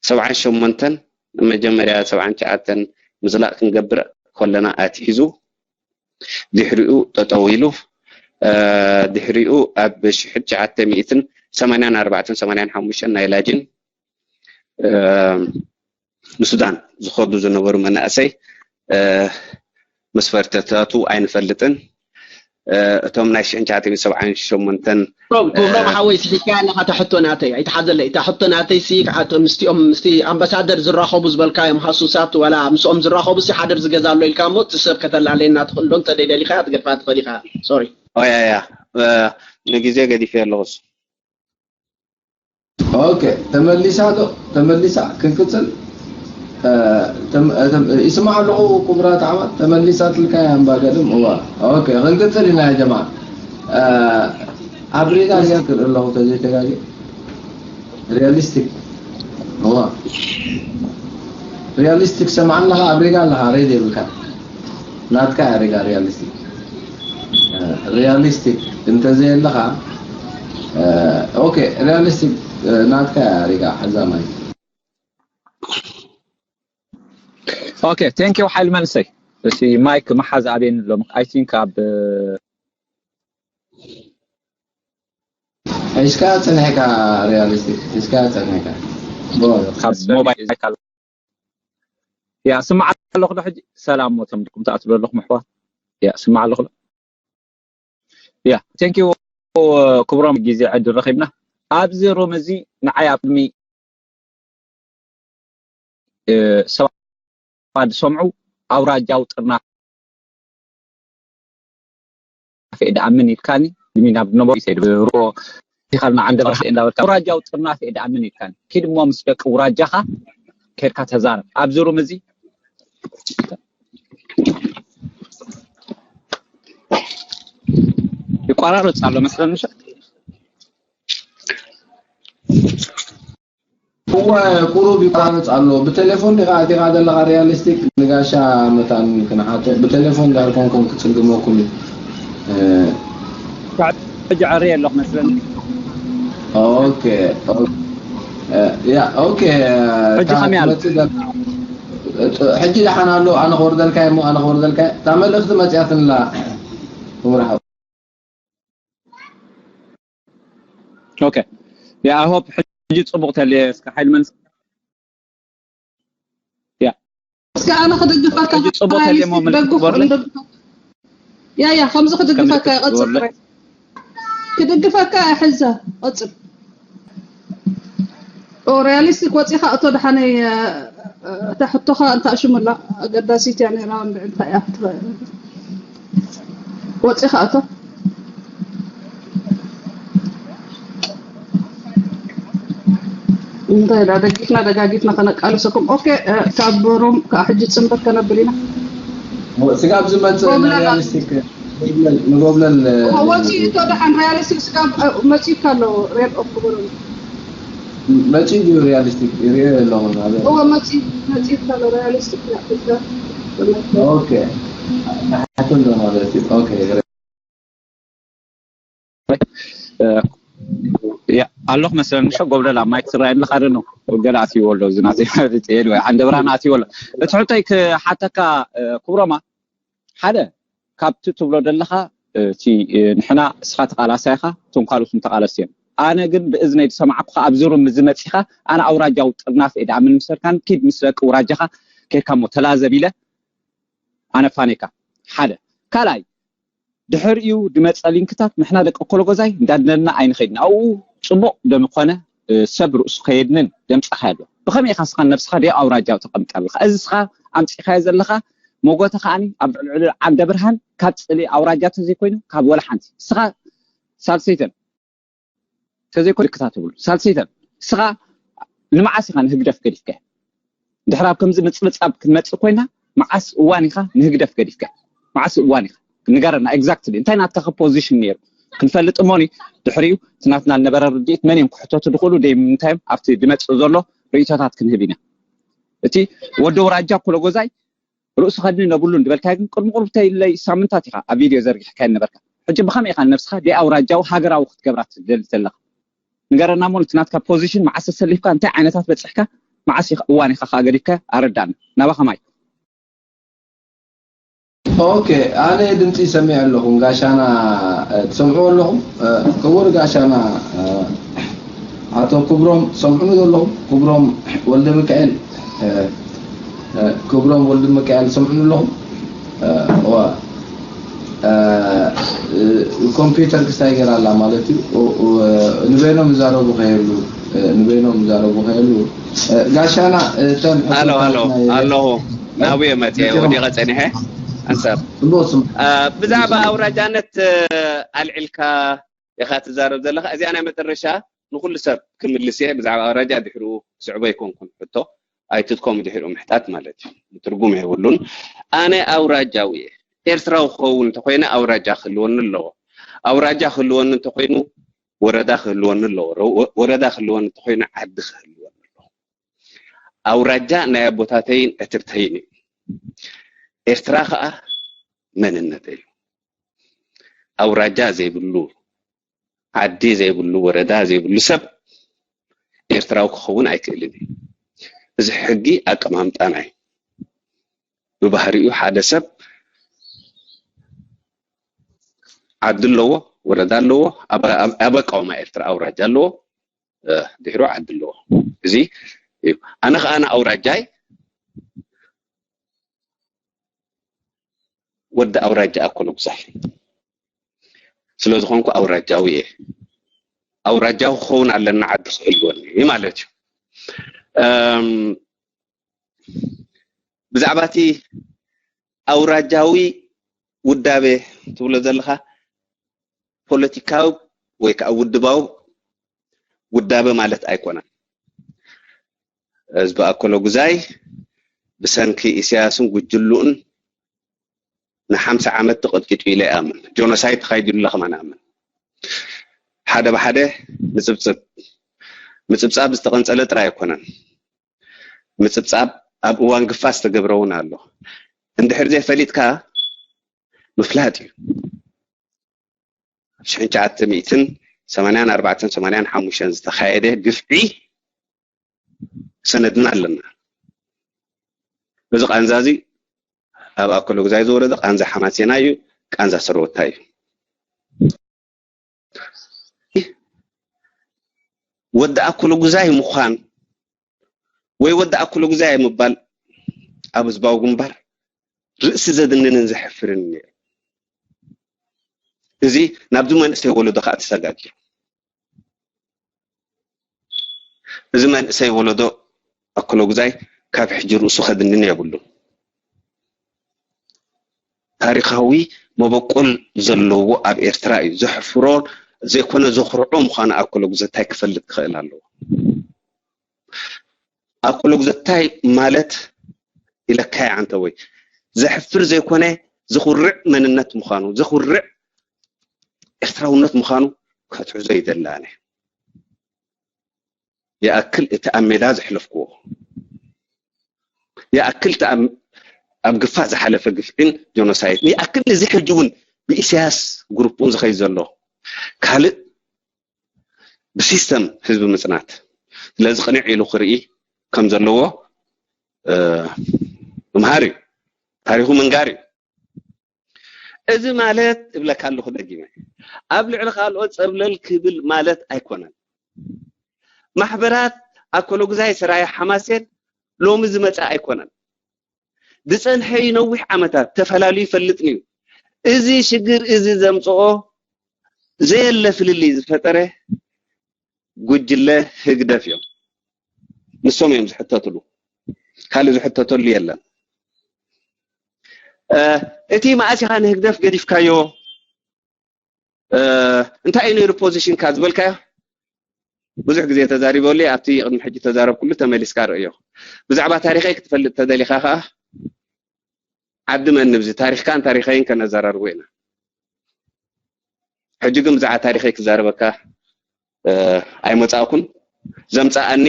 ሰብዓን ሸሞንተን፣ መጀመርያ ሰብዓን ትሽዓተን ምዝላቕ ክንገብር ከለና ኣትሒዙ፣ ድሕሪኡ ጠጠው ኢሉ፣ እ፣ ድሕሪኡ ኣብ ሽሕን ትሽዓተ ሚእትን ሰማንያን ኣርባዕተን ሰማንያን ሓሙሽተን ናይ ላጅን፣ እ፣ ንሱዳን ዝኸዱ ዝነበሩ መናእሰይ፣ እ፣ መስፈርትታቱ ኣይንፈልጥን። እ፣ እቶም ናይ ሽሕን ትሽዓተ ሚእትን ሰብዓን ሸሞንተን፣ ክብሮም፣ ክብሮም እ፣ ሓወይ፣ ስሒትካያ ኣለኻ እታ ሕቶ ናተይ። ኣይትሓዘለይ። እታ ሕቶ ናተይ ሲ፣ ከዓት ምስቲኦም፣ ምስቲ ኣምባሳደር ዝራኸቡ ዝበልካዮም ሃሱሳት፣ ዋላ ምስኦም ዝራኸቡ ሲ ሓደር ዝገዛ ኣሎ ኢልካ እሞ፣ እቲ ሰብ ከተላለየና ትኽእል ዶ? እንተ ደሊኻ ክትገድፋ ትኽእል ኢኻ። ሶሪ። ኦ፣ ያ፣ ያ። እ፣ ንግዜ ገዲፈ ኣለኹስ። ኦኬ፣ ተመሊሳ ዶ? ተመሊሳ፣ ክንቅጽል? ይስማዕ ኣለኹ። ክቡራት ኣሕዋት፣ ተመሊሳትልካ እያ እምባ ገድም። እዋ፣ ኦኬ፣ ክንቅጽል ኢና ያ ጀማዓ። ኣብ ሪጋ ሪጋ ክርኢ ኣለኹ ተዘይተጋጊ። ሪያሊስቲክ፣ እዋ፣ ሪያሊስቲክ ሰማዕና ኣለኻ። ኣብ ሪጋ ኣለኻ፣ ሬድ የብልካ። ናትካ እያ ሪጋ ሪያሊስቲክ። ሪያሊስቲክ እንተዘየለኻ፣ ኦኬ፣ ሪያሊስቲክ ናትካ እያ ሪጋ። ሕዛ ማይ ኦኬ፣ ቴንክ ዩ ሓይል መንሰይ። እሺ፣ ማይክ መሓዝ ኣበየን ኣሎ? ኣይ ቲንክ ኣብ ሒዝካ ጸኒሕካ፣ ሪያሊስቲክ ሒዝካ ጸኒሕካ። ካብ ሞባይል ያ ስማዕ ኣለኹ ዶ ሕጂ? ሰላም ሞቶም ድኩም ተኣትሎ ኣለኹም ኣሕዋት። ያ ስማዕ ኣለኹ ዶ? ያ ቴንክ ዩ ክብሮም፣ ግዜ ዕድል ረኺብና ኣብዚ ሩም እዚ ንዓይ ኣብ ቅድሚ ሰባት ዝሰምዑ ኣውራጃዊ ጥርናፈ እየ ድኣምን ኢልካኒ ድሚ ናብ ነበሩ ይሰይድ ሩኦ ኢኻልና ዓንደ ብርሃን እንዳበልካ ኣውራጃዊ ጥርናፈ እየ ድኣምን ኢልካኒ። ኪድ እሞ ምስ ደቂ ውራጃኻ ኬድካ ተዛረብ ኣብዚ ሩም እዚ። ይቋራረጽ ኣሎ መስለኒ። እወ፣ ቁሩብ ይቋረጽ ኣሎ። ብቴሌፎን ዲኻ ኣቲኻ ዘለኻ? ሪያሊስቲክ ንጋሻ መታን ክንሓቶ። ብቴሌፎን ዳር ኮንኩም ክጽግመኩም እዩ። ጃዕሪ ኣለኹ መስለኒ። ኦኬ፣ ኦኬ። ያ፣ ኦኬ። ሕጂ ከመይ ኣሎ? ሕጂ ደሓን ኣሎ። ኣነ ክወርደልካ እሞ፣ ኣነ ክወርደልካ። እታ መልእኽቲ መጽያትንላ ክቡር ሓው። ኦኬ። ያ፣ I hope ሕጂ ጽቡቕ ተልየ እስከ ሓይል መንስ ያ እስከ ኣነ ክድግፈካ ሕጂ ጽቡቕ ተልየ እሞ ምልክት ደግፍ ግበርለይ። ያ ያ ከምዚ ክድግፈካ ምልክት ይቐጽል ግበርለይ። ክድግፈካ ሕዘ ቀጽል ኦ ሪያሊስቲክ ወፂኻ እቶ ደሓነይ እታ ሕቶኻ እንታ ሽሙላ ኣገዳሲት እያ ነይራ እንድዒ እንታይ እያ ክትበ- ወፂኻ እቶ እንታይ ዳ ደጊፍና ደጋጊፍና ከነቃልሰኩም ኦኬ ካብ ሮም ከዓ ሕጂ ፅንበት ከነብል ኢና ስጋብ ዝመፅእ ጎብለል ሪያሊስቲክ ንጎብለል ወፂኡ እቶ ደሓን ሪያሊስቲክ ስጋብ መፂኡካ ኣሎ ሬድ ኦፍ ክበረሉ መፂኡ ድዩ ሪያሊስቲክ ይሪኦ ኣለኹ እወ መፂኡ መፂኡካ ኣሎ ሪያሊስቲክ ኦኬ ተሓቱ ኣሎ ማለት እዩ ኦኬ ኣለኹ መሰለኒ ሸ ጎብለል ኣብ ማይክ ትረኣየኒ ኣለኻ ዶ ገለ ኣትይዎ ኣሎ እዚ ናተይ ማለት እየ ወይ ዓንደ ብርሃን ኣትይዎ ኣሎ እቲ ሕቶይ ክሓተካ ክብሮማ ሓደ ካብቲ ትብሎ ዘለኻ እቲ ንሕና እስኻ ተቓላሳይ ኢኻ እቶም ካልኦት ተቓለስቲ እዮም ኣነ ግን ብእዝነይ ዝሰማዕኩኻ ኣብዚ ሩም እዚ መፂኻ ኣነ ኣውራጃዊ ጥርናፍ እየ ደኣ ምን ምሰልካን ኪድ ምስ ደቂ ውራጃኻ ኬድካ እሞ ተላዘብ ኢለ ኣነፋኔካ ሓደ ካልኣይ ድሕሪኡ ድመፀ ሊንክታት ንሕና ደቂ ኮሎጎዛይ እንዳድነልና ኣይንኸይድን ኣብኡ ፅቡቕ ደምኾነ ሰብ ርእሱ ከየድንን ደምፀኻ ኣሎ ብኸመይ ኢኻ ስኻን ነብስኻ ደይ ኣውራጃዊ ተቐምጠ ኣለኻ እዚ ስኻ ኣምፂኻዮ ዘለኻ ሞጎተ ከዓኒ ኣብ ልዕሊ ልዕሊ ዓንደ ብርሃን ካብ ፅሊ ኣውራጃ ተዘይኮይኑ ካብ ወላ ሓንቲ ስኻ ሳልሰይተን ተዘይኮይኑ ክታተብሉ ሳልሰይተን ስኻ ንመዓስ ኢኻ ንህግደፍ ገዲፍካዮ ድሕር ኣብ ከምዚ ምፅብፃብ ክንመፅእ ኮይና መዓስ እዋን ኢኻ ንህግደፍ ገዲፍካ መዓስ እዋን ኢኻ ንገረና exactly እንታይ ናትካ position ነይሩ ክንፈልጥ እሞኒ ድሕሪኡ እቲ ናትና ዝነበረ ርድኢት መን እዮም ክሕተቱ ዝኽእሉ ደይ ምንታይ እዮም ኣብቲ ዝመፅእ ዘሎ ርእይቶታት ክንህብ ኢና እቲ ወዲ ውራጃ ኩሎ ጎዛይ ርእሱ ከድኒ ነብሉን ዝበልካዮ ግን ቅድሚ ቁርብተይ ኢለይ ሳምንታት ኢኻ ኣብ ቪድዮ ዘርጊሕካዮ ነበርካ ሕጂ ብኸመይ ኢኻ ንነብስኻ ደይ ኣውራጃዊ ሃገራዊ ክትገብራ ትደሊ ዘለኻ ንገረና እሞ እቲ ናትካ position መዓስ ተሰሊፍካ እንታይ ዓይነታት በፂሕካ መዓስ ኢኻ እዋን ኢኻ ከዓ ገዲፍካ ኣረዳእና ናባኻ ማይ ኦኬ ኣነ ድምፂ ይሰምዕ ኣለኹ ጋሻና ትሰምዑ ኣለኹም ክቡር ጋሻና ኣቶ ክብሮም ትሰምዑ ዘለኹም ክብሮም ወልደ ሚካኤል ክብሮም ወልደ ሚካኤል ትሰምዑ ኣለኹም ኮምፒውተር ክስታይ ገይራ ኣላ ማለት እዩ ንበይኖም ይዛረቡ ከየሉ ንበይኖም ይዛረቡ ከየሉ ጋሻና እተን ኣሎ ኣሎ ኣለኹ ናብየ መፅየ ወዲቐ ፀኒሐ ኣንሳብ ጽቡቅ ስም ብዛዕባ ኣውራጃነት ኣልዒልካ ኢኻ ትዛረብ ዘለኻ እዚኣ ናይ መጨረሻ ንኩሉ ሰብ ክምልስ እየ ብዛዕባ ኣውራጃ ድሕሩ ስዕቦ ኣይኮንኩን ሕቶ ኣይትድከሙ ድሕሪኡ ምሕታት ማለት እዩ። ትርጉም የብሉን። ኣነ ኣውራጃዊ እየ። ኤርትራዊ ክኸውን እንተኮይነ ኣውራጃ ክህልወኒ ኣለዎ። ኣውራጃ ክህልወኒ እንተኮይኑ ወረዳ ክህልወኒ ኣለዎ። ወረዳ ክህልወኒ እንተኮይኑ ዓዲ ክህልወኒ ኣለዎ። ኣውራጃ ናይ ኣቦታተይን ዕትብተይን እዩ። ኤርትራ ከኣ መንነተይ እዩ። ኣውራጃ ዘይብሉ፣ ዓዲ ዘይብሉ፣ ወረዳ ዘይብሉ ሰብ ኤርትራዊ ክኸውን ኣይክእልን እዩ። እዚ ሕጊ ኣቀማምጣና እዩ። ብባህሪኡ ሓደ ሰብ ዓዲ ኣለዎ፣ ወረዳ ኣለዎ፣ ኣብ ኣቃውማ ኤርትራ ኣውራጃ ኣለዎ፣ ድሕሩ ዓዲ ኣለዎ። እዚ እዩ። ኣነ ከኣ ንኣውራጃይ ወዲ ኣውራጃ ኣኮለጉዛይ ስለ ዝኾንኩ ኣውራጃዊ እየ። ኣውራጃዊ ክኸውን ኣለና ዓዲ ክህልወኒ ማለት እዩ። ብዛዕባ እቲ ኣውራጃዊ ውዳበ ትብሎ ዘለኻ ፖለቲካዊ ወይ ከዓ ውድባዊ ውዳበ ማለት ኣይኮነን። ህዝቢ ኣኮለጉዛይ ብሰንኪ ኢሳያስን ጉጅልኡን ንሓምሳ ዓመት ተቐጥቂጡ ኢለ ይኣምን። ጆኖሳይድ ተኻይዱ ኣሎ ከማን ኣምን። ሓደ ብሓደ ምጽብጽብ ምጽብጻብ ዝተቐንጸለ ጥራይ ኣይኮነን። ምጽብጻብ ኣብ እዋን ግፋ ዝተገብረ እውን ኣሎ። እንድሕር ዘይፈሊጥካ ምፍላጥ እዩ። ሽሕን ትሽዓተ ሚእትን ሰማንያን ኣርባዕተን ሰማንያን ሓሙሽተን ዝተኻየደ ግፍዒ ሰነድና ኣለና። እዚ ቃንዛ እዚ ኣብ ኣኮለጉዛይ ዝወረደ ቃንዛ ሓማሴና እዩ፣ ቃንዛ ሰረወታ እዩ። ወዲ ኣኮለጉዛይ ምዃን ወይ ወዲ ኣኮለጉዛይ ምባል ኣብ ህዝባዊ ግንባር ርእሲ ዘድንንን ዘሕፍርን ነይሩ። እዚ ናብዚ መንእሰይ ወለዶ ከዓ ተሰጋጊሩ። እዚ መንእሰይ ወለዶ ኣኮለጉዛይ ካብ ሕጂ ርእሱ ከድንን የብሉን። ታሪኻዊ መበቆል ዘለዎ ኣብ ኤርትራ እዩ። ዘሕፍሮ ዘይኮነ ዘኹርዖ ምዃኑ ኣኮለጉዘታይ ክፈልጥ ክኽእል ኣለዎ። ኣኮለጉዘታይ ማለት ኢለካይ ዓንተ ወይ ዘሕፍር ዘይኮነ ዘኹርዕ መንነት ምዃኑ፣ ዘኹርዕ ኤርትራውነት ምዃኑ ከትሕዞ ይደሊ ኣነ። ይኣክል እቲ ኣብ ሜዳ ዘሕለፍክዎ፣ ይኣክል እቲ ኣብ ኣብ ግፋ ዝሓለፈ ግፍዕን ጆኖሳይድ፣ ይኣክል እዚ ሕጂ እውን ብኢሳያስ ግሩፕ እውን ዝኸይድ ዘሎ ካልእ ብሲስተም ህዝቢ ምጽናት ስለዚ ቅንዕ ኢሉ ክርኢ ከም ዘለዎ እ፣ ምምሃር እዩ። ታሪኹ ምንጋር እዩ። እዚ ማለት እብለካ ኣለኹ ደጊመ ኣብ ልዕሊ ካልኦት ጸብለል ክብል ማለት ኣይኮነን። ማሕበራት ኣኮሎጉዛይ ሰራየ ሓማሴን ሎሚ ዝመጸ ኣይኮነን። ዝጸንሐ እዩ ነዊሕ ዓመታት ተፈላልዩ ይፈልጥን እዩ። እዚ ሽግር እዚ ዘምጽኦ ዘየለ ፍልልይ ዝፈጠረ ጉጅለ ህግደፍ እዮም። ንሶም እዮም ዝሕተትሉ፣ ካልእ ዝሕተተሉ የለን። እ፣ እቲ መኣስ ኢኻ ንህግደፍ ገዲፍካዮ? እ፣ እንታይ እዩ ነይሩ ፖዚሽንካ ዝበልካዮ? ብዙሕ ግዜ ተዛሪበሉ እየ፣ ኣብቲ ቅድሚ ሕጂ ተዛረብኩሉ ተመሊስካ ርእዮ። ብዛዕባ ታሪኸይ ክትፈልጥ ተደሊኻ ከኣ ዓዲ መን ንብዚ ታሪኽካን ታሪኸይን ከነዘራርቦ ኢና። ሕጂ ግን ብዛዕባ ታሪኸይ ክዛረበካ እ፣ ኣይመጻእኩን። ዘምጻኣኒ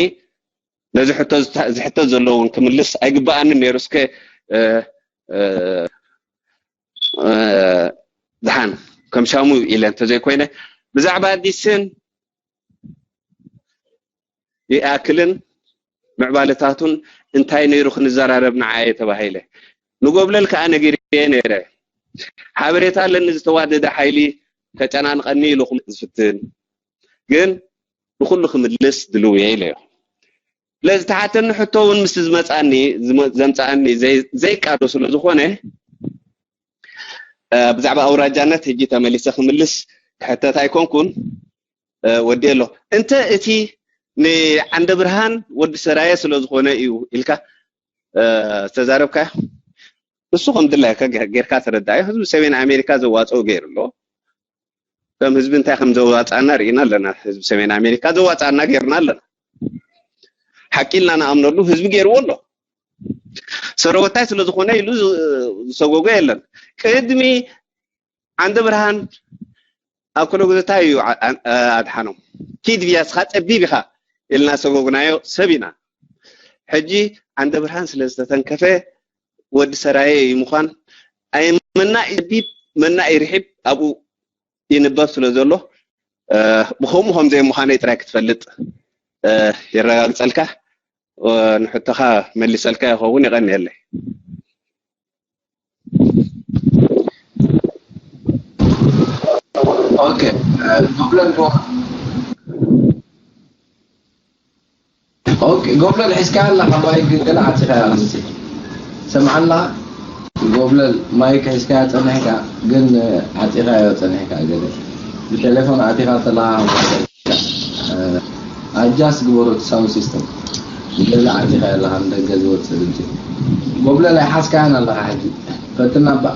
ነዚ ሕቶ ዝታ-፣ ዝሕተት ዘሎ እውን ክምልስ ኣይግበኣንን ነይሩ። እስከ እ፣ እ፣ እ፣ ድሓን ከም ሻሙ ኢለ እንተዘይኮይነ ብዛዕባ ኣዲስን ይኣክልን ምዕባለታቱን እንታይ ነይሩ ክንዘራረብ ንዓየ ተባሂለ። ንጎብለል ከኣ ነጊረየ ነይረ። ሓበሬታ ኣለኒ ዝተዋደደ ሓይሊ ከጨናንቐኒ ኢሉ ዝፍትን፣ ግን ንኹሉ ክምልስ ድልው እየ ኢለዮ። ስለዚ ተሓተኒ ሕቶ እውን ምስ ዝመጻኒ፣ ዝመ-፣ ዘምጻኣኒ ዘይ-፣ ዘይቃዶ ስለ ዝኾነ፣ እ፣ ብዛዕባ ኣውራጃነት ሕጂ ተመሊሰ ክምልስ ክሕተት ኣይኮንኩን። እ፣ ወዲኤ ኣሎ። እንተ እቲ ንዓንደ ብርሃን ወዲ ሰራየ ስለ ዝኾነ እዩ ኢልካ፣ እ፣ ዝተዛረብካዮ፣ ንሱ ከም ድላይካ ገ-፣ ጌርካ ተረዳዮ። ህዝቢ ሰሜን ኣሜሪካ ዘዋጽኦ ገይሩ ኣሎ። ከም ህዝቢ እንታይ ከም ዘዋጽኣና ርኢና ኣለና። ህዝቢ ሰሜን ኣሜሪካ ዘዋጽኣና ገይርና ኣለና። ሓቂ ኢልና ንኣምነሉ ህዝቢ ገይርዎ ኣሎ። ሰረወታይ ስለ ዝኾነ ኢሉ ዝ- ዝሰጎጎ የለን። ቅድሚ ዓንደ ብርሃን ኣብ ኮለጉዘታ እዩ ዓ- ዓ- ኣድሓኖም። ኪድ ብያስኻ ጸቢብ ኢኻ ኢልና ሰጎግናዮ ሰብ ኢና። ሕጂ ዓንደ ብርሃን ስለ ዝተተንከፈ ወዲ ሰራየ እዩ ምዃን ኣይ መናእ ጸቢብ መናእ ርሒብ ኣብኡ ይንበብ ስለ ዘሎ ብኸምኡ ከም ዘይምዃነይ ጥራይ ክትፈልጥ የረጋግጸልካ። ንሕቶኻ መሊሰልካ ይኸውን። የቐንየለይ። ኦኬ፣ ጎብለል ዶ ኦኬ፣ ጎብለል ሒዝካ ኣለኻ ማይክ ገለ ዓፂኻ ኣለኻ። ሰምዓላ ጎብለል ማይክ ሒዝካ ጸኒሕካ ግን ዓፂኻ ጸኒሕካ ገለ ብቴሌፎን ኣቲኻ ተላ ኣጃስ ግበሮ ሳውንድ ሲስተም ገለ ዓፂኻ ኣለኻ ንደገ ዝወፅእ ድምፂ ጎብለል ኣይሓዝካያን ኣለኻ ሕጂ ፈትና ባ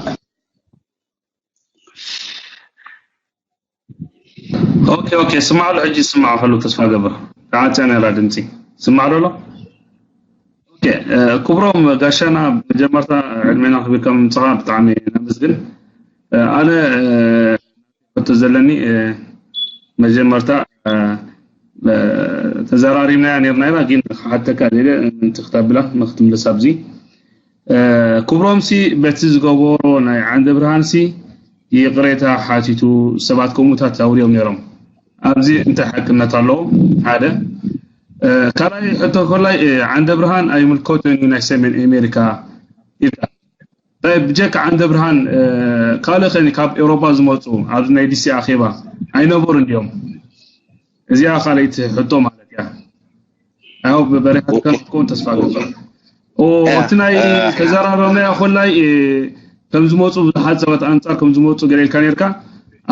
ኦኬ ኦኬ ስማዕ ኣሎ ሕጂ ስማዕ ከሉ ተስፋ ገብር ተዓፅያ ነራ ድምፂ ስማዕ ኣሎ ኦኬ ክብሮም ጋሻና መጀመርታ ዕድሜና ክብርካ ምምፅኻ ብጣዕሚ ነመስግን ኣነ ሕቶ ዘለኒ መጀመርታ ተዘራሪብናያ ነርና ኢና ግን ክሓተካ ደለ ምንቲ ክተብላ ንክትምልስ ኣብዚ ክብሮምሲ በቲ ዝገበሮ ናይ ዓንደ ብርሃንሲ ይቕሬታ ሓቲቱ ሰባት ከምኡታት ኣውርዮም ነይሮም ኣብዚ እንታይ ሓቅነት ኣለዎ ሓደ ካልኣይ ሕቶ ኮላይ ዓንደ ብርሃን ኣይምልከቶን እዩ ናይ ሰሜን ኣሜሪካ ኢልካ ብጀካ ዓንደ ብርሃን ካልእ ከኒ ካብ ኤውሮጳ ዝመፁ ኣብዚ ናይ ዲሲ ኣኼባ ኣይነበሩን ድዮም እዚኣ ካልኣይቲ ሕቶ ማለት እያ ያው በበሪሓትካ ክትከውን ተስፋ ገብር እቲ ናይ ተዘራረብናዮ ኮላይ ከም ዝመፁ ብዙሓት ሰባት ኣንፃር ከም ዝመፁ ገለ ኢልካ ነርካ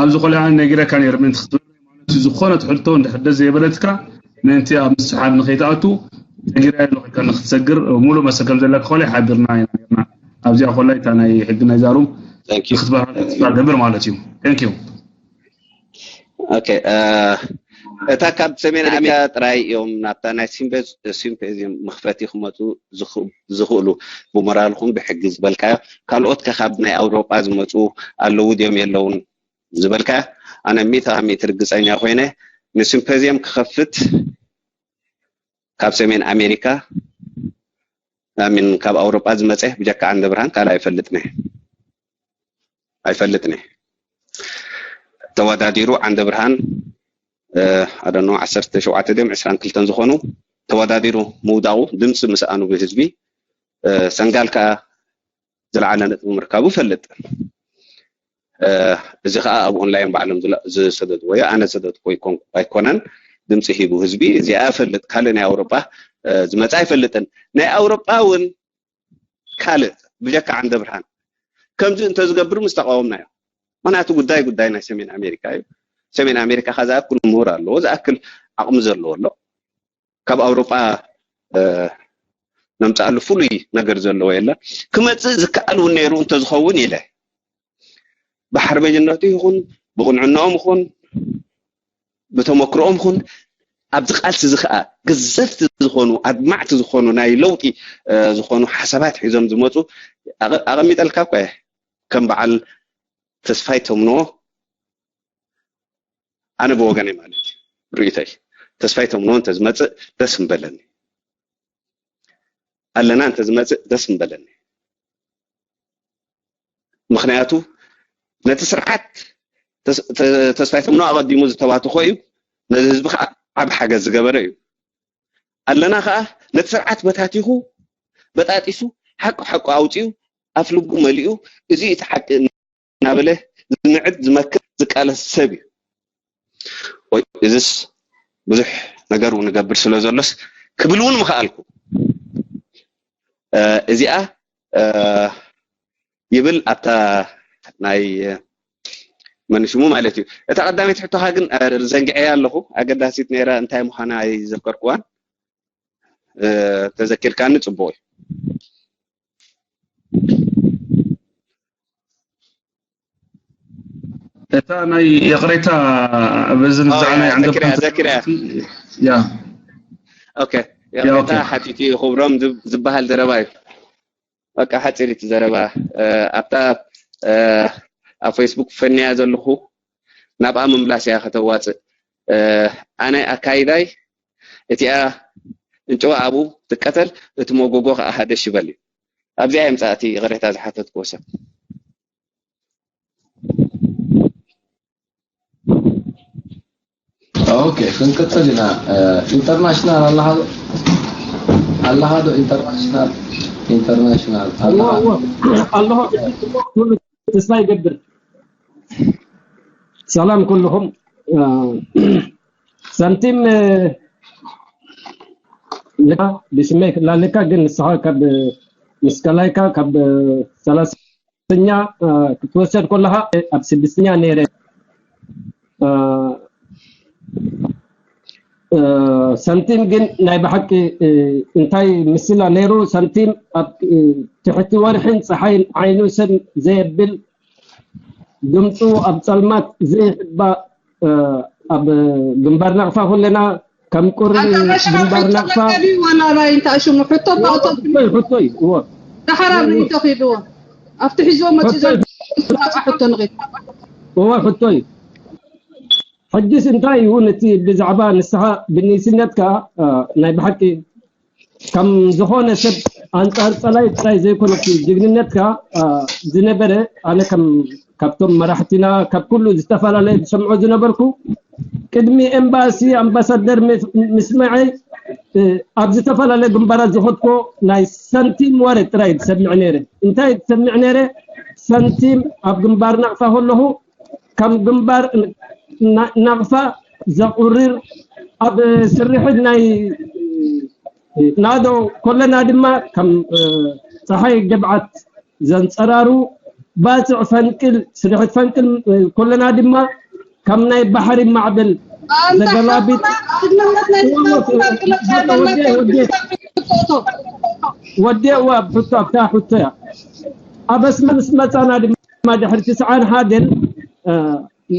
ኣብዚ ኮላይ ኣነ ነጊረካ ነይረ ምእንቲ ክትብል ማለት እዩ ዝኾነት ሕቶ እንድሕር ደስ ዘይበለትካ ምእንቲ ኣብ ምስሓብ ንከይትኣቱ ትግራይ ኣለኹ ኢልካ ንክትሰግር ሙሉእ መሰል ከም ዘለካ ኮላይ ሓቢርና ኢና ነርና ኣብዚኣ ኮላይ እታ ናይ ሕጊ ናይ ዛሩም ንክትበርሃ ተስፋ ገብር ማለት እዩ thank you ኦኬ እታ ካብ ሰሜን ኣሜሪካ ጥራይ እዮም ናብታ ናይ ሲምፖዚየም መኽፈቲ ክመፁ ዝኽእሉ ብሞራልኹም ብሕጊ ዝበልካዮ ካልኦት ከ ካብ ናይ ኣውሮጳ ዝመፁ ኣለዉ ድዮም የለውን ዝበልካዮ ኣነ ሚእታ ሚእቲ ርግፀኛ ኮይነ ንሲምፖዚየም ክኸፍት ካብ ሰሜን ኣሜሪካ ኣሚን ካብ ኣውሮጳ ዝመፀ ብጀካ ዓንደ ብርሃን ካልእ ኣይፈልጥን ኣይፈልጥን ተወዳዲሩ ዓንደ ብርሃን ኣደኖ ዓሰርተ ሸውዓተ ድዮም ዕስራን ክልተን ዝኾኑ ተወዳዲሩ ምውዳቑ ድምፂ ምስኣኑ ብህዝቢ ሰንጋል ከዓ ዝለዓለ ነጥቢ ምርካቡ ይፈልጥ እዚ ከዓ ኣብ ኦንላይን ባዕሎም ዝሰደድዎ እዩ ኣነ ዝሰደድኩ ኣይኮነን ድምፂ ሂቡ ህዝቢ እዚኣ ፈልጥ ካልእ ናይ ኣውሮጳ ዝመፃ ኣይፈልጥን ናይ ኣውሮጳ እውን ካልእ ብጀካ ዓንደ ብርሃን ከምዚ እንተዝገብር ምስ ተቃወምና እዮም ምክንያቱ ጉዳይ ጉዳይ ናይ ሰሜን ኣሜሪካ እዩ ሰሜን ኣሜሪካ ከ ዝኣክል ምሁር ኣለዎ ዝኣክል ዓቅሚ ዘለዎ ኣሎ ካብ ኣውሮጳ ነምፅኣሉ ፍሉይ ነገር ዘለዎ የለ ክመፅእ ዝከኣል እውን ነይሩ እንተዝኸውን ኢለ ብሓርበኝነቱ ይኹን ብቕንዕናኦም ይኹን ብተመክሮኦም ይኹን ኣብዚ ቃልሲ እዚ ከዓ ገዘፍቲ ዝኾኑ ኣድማዕቲ ዝኾኑ ናይ ለውጢ ዝኾኑ ሓሳባት ሒዞም ዝመፁ ኣቐሚጠልካ እኳ ከም በዓል ተስፋይ ተምኖ ኣነ ብወገነይ ማለት እዩ ርእይቶይ ተስፋይ ተምኖ እንተዝመፅእ ደስ ምበለኒ ኣለና እንተዝመፅእ ደስ ምበለኒ ምክንያቱ ነቲ ስርዓት ተስፋይ ተምኖ ኣቐዲሙ ዝተባተኾ እዩ ነዚ ህዝቢ ከዓ ዓብ ሓገዝ ዝገበረ እዩ ኣለና ከዓ ነቲ ስርዓት በታቲኹ በጣጢሱ ሓቂ ሓቁ ኣውፂኡ ኣፍ ልቡ መሊኡ እዚ እቲ ሓቂ እናበለ ዝምዕድ ዝመክር ዝቃለስ ሰብ እዩ ወይ እዝስ ብዙሕ ነገር እውን ገብር ስለ ዘሎስ ክብል እውን ምኽኣልኩ እዚኣ ይብል ኣብታ ናይ መን ሽሙ ማለት እዩ እታ ቀዳመይቲ ሕቶኻ ግን ዘንግዐያ ኣለኹ ኣገዳሲት ነይራ እንታይ ምዃና ኣይዘከርኩዋን ተዘኪርካኒ ፅቡቅ እዩ እታ ናይ ይቕሬታ በዚ ብዛዕባ ናይ ዘኪርያ ዘኪርያ ያ ኦኬ ይቕሬታ ሓቲቱ እዩ ክብሮም ዝብ- ዝበሃል ዘረባ እዩ። በቃ ሓፂር እቲ ዘረባ። እ፣ ኣብታ እ፣ ኣብ ፌስቡክ ፈንያ ዘለኹ ናብኣ ምምላስ እያ ከተዋፅእ። እ፣ ኣነ ኣካይዳይ እቲኣ እንጭዋ ኣብኡ ትቀተል፣ እቲ መጎጎ ከዓ ሃደሽ ይበል እዩ። ኣብዚኣ የምፃእቲ ይቕሬታ ዝሓተትክዎ ሰብ። ኦኬ፣ ክንቅፅል ኢና። ኢንተርናሽናል ኣለኻ ዶ? ኣለኻ ዶ? ኢንተርናሽናል ኢንተርናሽናል ኣለኻ? ኣለኹ። ተስፋ ይገብር። ሰላም ኩልኹም። ሳንቲም ልካ ብስመይ ላለካ፣ ግን ንስኻ ካብ ምስ ከላይካ ካብ ሰላሳ ኛ ክትወሰድ ከለኻ ኣብ ስድስተኛ ነይረ። ሳንቲም ግን ናይ ብሓቂ እንታይ ምስላ ነይሩ? ሳንቲም ኣብ ትሕቲ ወርሕን ፀሓይን ዓይኑ ሰብ ዘየብል፣ ድምፁ ኣብ ፀልማት ዘይሕባእ፣ ኣብ ግንባር ናቕፋ ኩለና ከም ቁሪ ኣንታ በሽራ ግንባር ሕቶ ናቕፋ ለቀዲ ዋላ ራይ እንታ ሽሙ ሕቶ ባእቶ ሕቶይ ሕቶይ እዎ ዳሕራ ርእይቶ ኪድዎ ኣብቲ ሒዝዎ መፂ ዘሎ ሕቶ ንኺድ እዎ ሕቶይ። ሕጅስ እንታይ ይሁን እቲ ብዛዕባ ንስኻ ብንእስነትካ ናይ ብሓቂ ከም ዝኾነ ሰብ ኣንጻር ጸላይ ጥራይ ዘይኮነ እቲ ጅግንነትካ ዝነበረ ኣነ ከም ካብቶም መራሕትና ካብ ኩሉ ዝተፈላለየ ዝሰምዖ ዝነበርኩ ቅድሚ ኤምባሲ ኣምባሳደር ምስምዐይ ኣብ ዝተፈላለየ ግንባራት ዝኸድኮ ናይ ሳንቲም ወረ ጥራይ ዝሰምዕ ነይረ። እንታይ ዝሰምዕ ነይረ? ሳንቲም ኣብ ግንባር ናቕፋ ከለኹ ከም ግንባር ናቕፋ ዘቑርር ኣብ ስርሕት ናይ ናዶ ኮለና ድማ ከም ፀሓይ ገብዓት ዘንፀራሩ ባፅዕ ፈንቅል ስርሕት ፈንቅል ኮለና ድማ ከም ናይ ባሕሪ ማዕበል ዘገላቢጥ ወዲእዋ ሕቶ ኣብታ ሕቶ እያ ኣብ ኣስመራ ምስ መፃና ድማ ድሕሪ ትስዓን ሓደን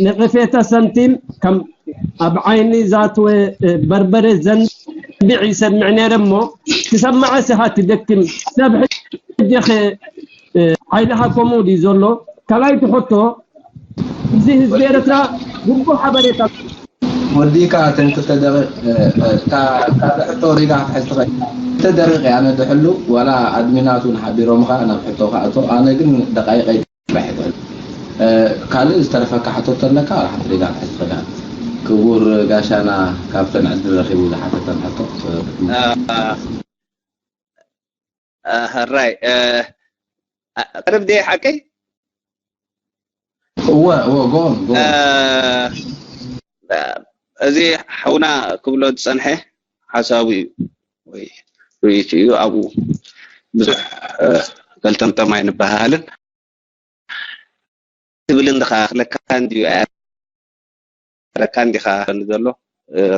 ነቐፌታ ሳንቲም ከም ኣብ ዓይኒ ዛትወ በርበረ ዘንቢዕ ይሰምዕ ነይረ እሞ ክሰማዐ ስኻ ትደክም ሰብ ሕጂ ኸ ሓይልኻ ከምኡ ድዩ ዘሎ? ካልኣይቲ ሕቶ እዚ ህዝቢ ኤርትራ ግቡእ ሓበሬታ ወዲእካ እተን ክልተ ደቂቕ ካልእ ሕቶ ሪጋ ክትሕዝ ትኽእል። ክልተ ደቂቕ እያ ነድሕሉ ዋላ ኣድሚናት እውን ሓቢሮምኻ ናብ ሕቶ ክኣቶ ኣነ ግን ደቃይቀይ ባሕትል ካልእ ዝተረፈካ ሕቶ ተለካ ራሕት ሪጋ ክትሕዝ ትኽእል። ክቡር ጋሻና ካብተን ዕድል ረኺቡ ዝሓተተን ሕቶ ሕራይ ቀርብ ድየ ሓቀይ እወ እወ ጎን ጎን እዚ ሓውና ክብሎ ዝፀንሐ ሓሳቡ እዩ ወይ ርእይቱ እዩ ኣብኡ ብዙሕ ገልጠምጠም ኣይንበሃሃልን ትብል እንድኻ ክለካ እንድዩ ኣረካ እንዲኻ ዘሎ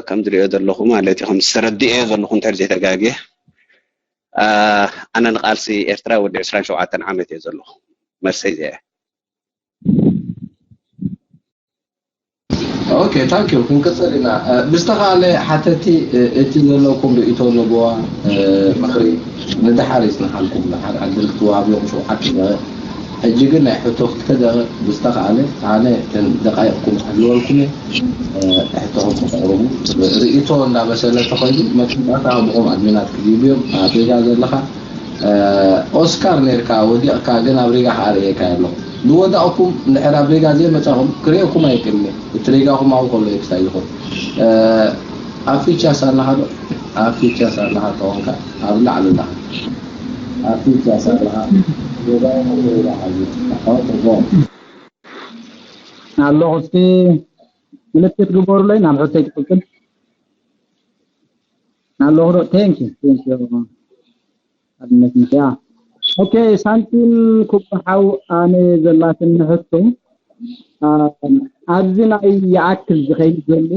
ከም ዝሪኦ ዘለኹ ማለት እዩ ከም ዝተረድኤ ዘለኹ እንተ ዘይተጋግየ ኣነ ንቃልሲ ኤርትራ ወዲ ዕስራን ሸውዓተን ዓመት እየ ዘለኹ መርሰይ ዘየ ኦኬ ታንክ ዩ ክንቅፅል ኢና ብዝተኻለ ሓተቲ እቲ ዘለኩም ርእቶ ኣለዎ ምክሪ ንድሓር ይፅንሓልኩም ድሓር ዕድል ክትወሃብዮም ሸውዓተ ደቂቕ ሕጂ ግን ናይ ሕቶ ክልተ ደቂቕ ብዝተኻለ ኣነ ተን ደቃይቕኩም ክህልወልኩም እየ ሕቶኹም ከተቕርቡ ርእቶ እንዳበሰለ ተኸይዱ መፅናዕታ ብኦም ኣድሚናት ክህልዩ እዮም ኣብ ሪጋ ዘለኻ ኦስካር ነርካ ወዲቕካ ግን ኣብ ሪጋ ከዓ ርእየካ ኣለኹ ዝወዳቕኩም እንድሕር ኣብ ሪጋ ዘይመፃኹም ክርእየኩም ኣይክእልን እቲ ሪጋኹም ኣብኡ ከሎ እዩ ክሳይ ይኹን ኣብ ፊቻስ ኣለኻ ዶ ኣብ ፊቻስ ኣለኻ ተኾንካ ኣብ ላዕሊ ኣለኻ ኣብ ፊቻስ ኣለኻ ገዛኹም ሪጋ ሓዚ ተቆጥቦ ኣለኹ እስቲ ምልክት ግበሩለይ ናብ ሕቶይ ክቅጽል ኣለኹ ዶ ቴንክ ዩ ቴንክ ዩ ኣብነት ምሕያ ኦኬ ሳንቲም ኩባሓው ኣነ ዘላትኒ ሕቶ ኣብዚ ናይ ይኣክል ዝኸይድ ዘሎ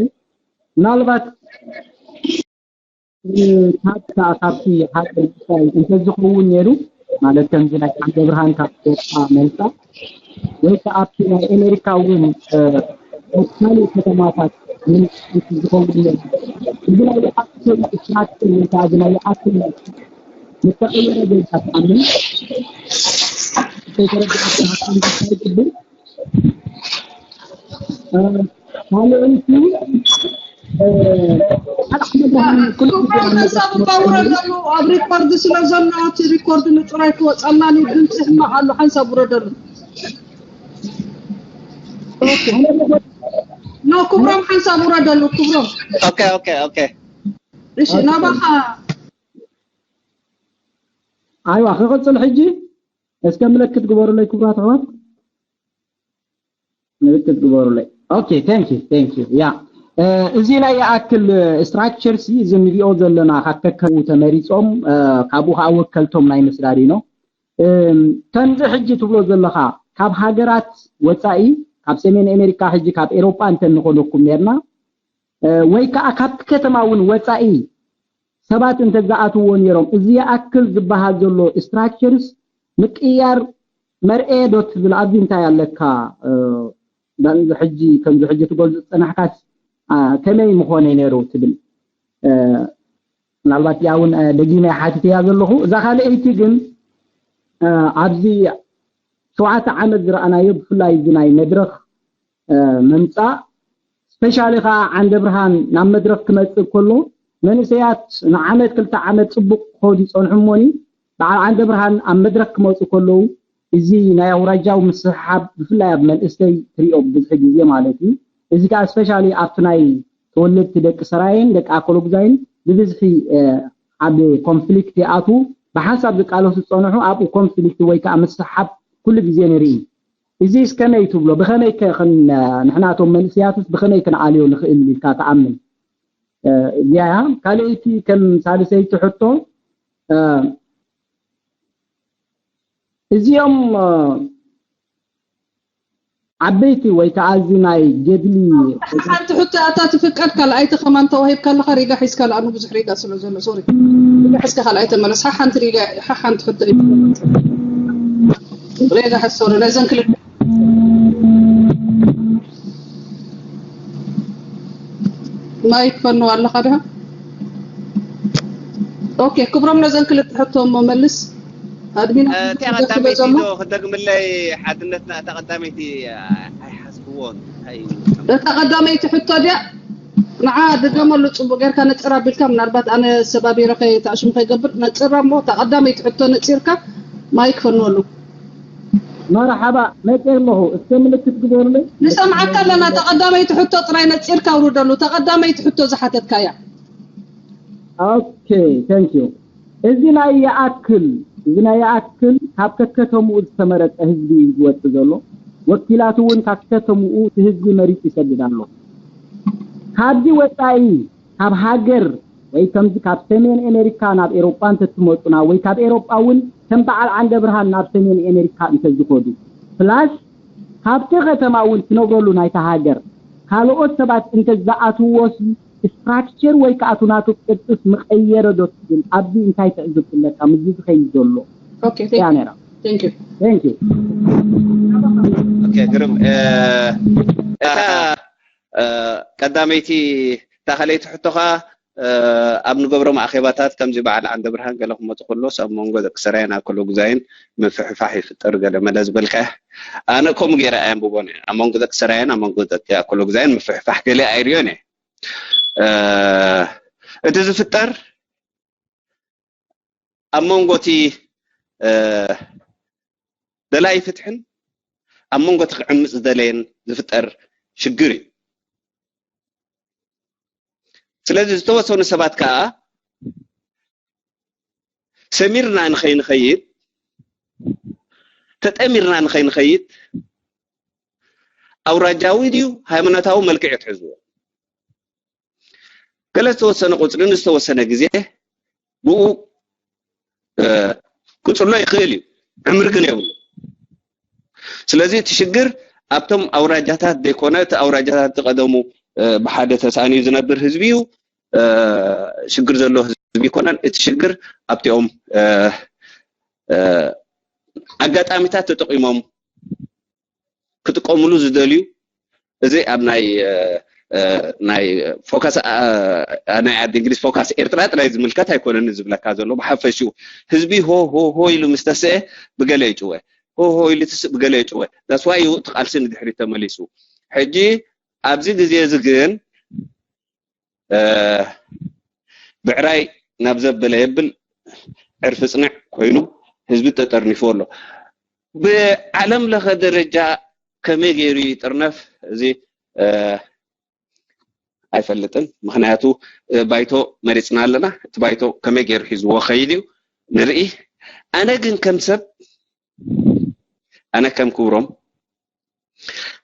ምናልባት ካብታ ካብቲ ሓደ እንተዝኸውን ነይሩ ማለት ከምዚ ናይ ዓንደ ብርሃን ካብ ኤርትራ መልካ ወይ ከዓ ኣብቲ ናይ ኤሜሪካ እውን ካልእ ከተማታት ዝኸውን ነይሩ እዚ ናይ ስትራክቸር ወይ ከዓ እዚ ናይ ይኣክል ዝተቐየረ ጌጋ ትኣምን? ከይተረድኣካ ይግብእ። ካልኦይቲ ክቡር ሓሳብ እባ ውረደሉ ኣብ ሪኮርድ ስለ ዘሎ እቲ ሪኮርድ ንጹር ኣይክወጸልናን እዩ። ድምፂ ሕማቕ ኣሎ። ሓንሳብ ውረደሉ። ኖ ክብሮም ሓንሳብ ውረደሉ ክብሮም። Okay, okay, okay. እሺ ናባኻ ኣይዋ ክቕፅል ሕጂ እስከ ምልክት ግበሩለይ ክቡራት ኣሕዋት። ምልክት ግበሩለይ። Okay, thank you, thank you. ያ እዚ ናይ ይኣክል ስትራክቸር ሲ እዚ ንሪኦ ዘለና ካብ ከከቡ ተመሪፆም ካብኡ ከዓ ወከልቶም ናይ ምስዳድ ነው። ከምዚ ሕጂ ትብሎ ዘለኻ ካብ ሃገራት ወፃኢ ካብ ሰሜን ኣሜሪካ ሕጂ ካብ ኤሮጳ እንተ ንኾነኩም ነርና ወይ ከዓ ካብቲ ከተማ እውን ወፃኢ ሰባት እንተዝኣትዎ ነይሮም እዚ ይኣክል ዝበሃል ዘሎ ስትራክቸርስ ምቅያር መርኤ ዶ ትብል ኣብዚ እንታይ ኣለካ ሕጂ ከምዚ ሕጂ ትገልፁ ዝፀናሕካስ ከመይ ምኾነ ነይሩ ትብል ምናልባት እዚኣ እውን ደጊመ ሓቲተያ ዘለኹ እዛ ካልኣይቲ ግን ኣብዚ ሸውዓተ ዓመት ዝረኣናዮ ብፍላይ እዚ ናይ መድረኽ ምምፃእ ስፔሻሊ ከዓ ዓንደ ብርሃን ናብ መድረኽ ክመፅእ ከሎ መንእሰያት ንዓመት ክልተ ዓመት ፅቡቅ ክኸዱ ይፀንሑ እሞኒ በዓል ዓንደ ብርሃን ኣብ መድረኽ ክመፁ ከለዉ እዚ ናይ ኣውራጃዊ ምስሕሓብ ብፍላይ ኣብ መንእሰይ ትሪኦ ብብዝሒ ግዜ ማለት እዩ እዚ ከዓ ስፔሻሊ ኣብቲ ናይ ተወለድቲ ደቂ ሰራየን ደቂ ኣኮሎጉዛይን ብብዝሒ ኣብ ኮንፍሊክት ይኣትዉ ብሓንሳብ ዝቃለሱ ዝፀንሑ ኣብኡ ኮንፍሊክት ወይ ከዓ ምስሕሓብ ኩሉ ግዜ ንርኢ እዚ እስከመይ ትብሎ ብኸመይ ንሕናቶም መንእሰያትስ ብኸመይ ክንዓልዮ ንኽእል ኢልካ ትኣምን እዚያ ካልኣይቲ ከም ሳልሰይቲ ሕቶ እዚኦም ዓበይቲ ወይ ከዓ እዚ ናይ ገድሊ ሓንቲ ሕቶ ኣታ ትፍቀድ ካልኣይቲ ከማን ተዋሂብካ ኣለካ ሪጋ ሒዝካ ለኣኑ ብዙሕ ሪጋ ስለ ዘሎ ሶሪ ሪጋ ሒዝካ ካልኣይ ተመለስ ሓሓንቲ ሪጋ ሓሓንቲ ሕቶ እዩ ሪጋ ሕሶ ነዘን ክልተ ማይክ ፈኑ ኣለኻ ድኻ ኦኬ ክብሮም ነዘን ክልተ ሕቶ እሞ መልስ ኣድሚን እቲኣ ቀዳመይቲ ዶ ክደግምለይ ሓድነትና እታ ቀዳመይቲ ኣይሓዝክዎን እንታይ እዩ እታ ቀዳመይቲ ሕቶ ድያ ንዓ ድገመሉ ፅቡቅ ጌርካ ነፅር ኣቢልካ ምናልባት ኣነ ሰባቢረ ተኣሽሙ ከይገብር ነፅራ እሞ እታ ቀዳመይቲ ሕቶ ነፂርካ ማይክ ፈንወሉ መርሓባ መፅየ ኣለኹ እስከ ምልክት ግበሩለይ ንሰምዓካ ኣለና ተቐዳመይቲ ሕቶ ጥራይ ነፂርካ ኣውርደሉ ተቐዳመይቲ ሕቶ ዝሓተትካያ Okay, thank you. እዚ ናይ ይኣክል እዚ ናይ ይኣክል ካብ ከከተምኡ ዝተመረፀ ህዝቢ እዩ ዝወፅእ ዘሎ ወኪላቱ እውን ካብ ከተምኡ እቲ ህዝቢ መሪፁ ይሰድድ ኣሎ ካብዚ ወፃኢ ካብ ሃገር ወይ ከምዚ ካብ ሰሜን ኤሜሪካ ናብ ኤሮጳ እንተትመፁና ወይ ካብ ኤሮጳ እውን ከም በዓል ዓንደ ብርሃን ናብ ሰሜን ኤሜሪካ እንተዝኸዱ ፕላስ ካብቲ ከተማ እውን ትነብረሉ ናይታ ሃገር ካልኦት ሰባት እንተዝኣትውዎስ ስትራክቸር ወይ ከዓ ቱናቱ ቅርፅስ ምቀየረ ዶ ትብል ኣብዚ እንታይ ትዕዝብ ኣለካ ምዚ ዝኸይድ ዘሎ ያ ነራ ቴንክ ዩ ግርም እታ ቀዳመይቲ እታ ካልኣይቲ ሕቶኻ ኣብ ንገብሮም ኣኼባታት ከምዚ በዓል ዓንደ ብርሃን ገለ ክመፁ ከሎስ ኣብ መንጎ ደቂ ሰራየን ኣኮሎጉዛይን ምፍሕፋሕ ይፍጠር ገለ መለ ዝበልካ ኣነ ከምኡ ገይረ ኣየንብቦን እየ ኣብ መንጎ ደቂ ሰራየን ኣብ መንጎ ደቂ ኣኮሎጉዛይን ምፍሕፋሕ ገለ ኣይርዮን እየ እቲ ዝፍጠር ኣብ መንጎ እቲ ደላይ ፍትሕን ኣብ መንጎ እቲ ክዕምፅ ዝደለየን ዝፍጠር ሽግር እዩ ስለዚ ዝተወሰኑ ሰባት ከዓ ሰሚርና ንኸይንኸይድ ተጠሚርና ንኸይንኸይድ ኣውራጃዊ ድዩ ሃይማኖታዊ መልክዕ ትሕዝዎ ገለ ዝተወሰነ ቁፅሪ ንዝተወሰነ ግዜ ብኡ ክፅሎ ይኽእል እዩ ዕምሪ ግን የብሉ ስለዚ እቲ ሽግር ኣብቶም ኣውራጃታት ዘይኮነ እቲ ኣውራጃታት ዝቀደሙ ብሓደ ተሳእንዩ ዝነብር ህዝቢ እዩ ሽግር ዘሎ ህዝቢ ይኮነን እቲ ሽግር ኣብቲኦም ኣጋጣሚታት ተጠቂሞም ክጥቀምሉ ዝደልዩ እዚ ኣብ ናይ ናይ ፎካስ ናይ ዓዲ እንግሊዝ ፎካስ ኤርትራ ጥራይ ዝምልከት ኣይኮነን ዝብለካ ዘሎ። ብሓፈሽኡ ህዝቢ ሆ ሆ ሆ ኢሉ ምስ ተስአ ብገለ ይጭወ፣ ሆ ሆ ኢሉ ትስእ ብገለ ይጭወ። ዳስዋይ እዩ እቲ ቃልሲ ንድሕሪት ተመሊሱ። ሕጂ ኣብዚ ግዜ እዚ ግን ብዕራይ ናብ ዘበለ የብል ዕርፊ ጽንዕ ኮይኑ ህዝቢ ተጠርኒፉ ኣሎ። ብዓለም ለኸ ደረጃ ከመይ ገይሩ ይጥርነፍ? እዚ ኣይፈልጥን። ምኽንያቱ ባይቶ መሪፅና ኣለና። እቲ ባይቶ ከመይ ገይሩ ሒዝዎ ኸይድ እዩ ንርኢ። ኣነ ግን ከም ሰብ፣ ኣነ ከም ክብሮም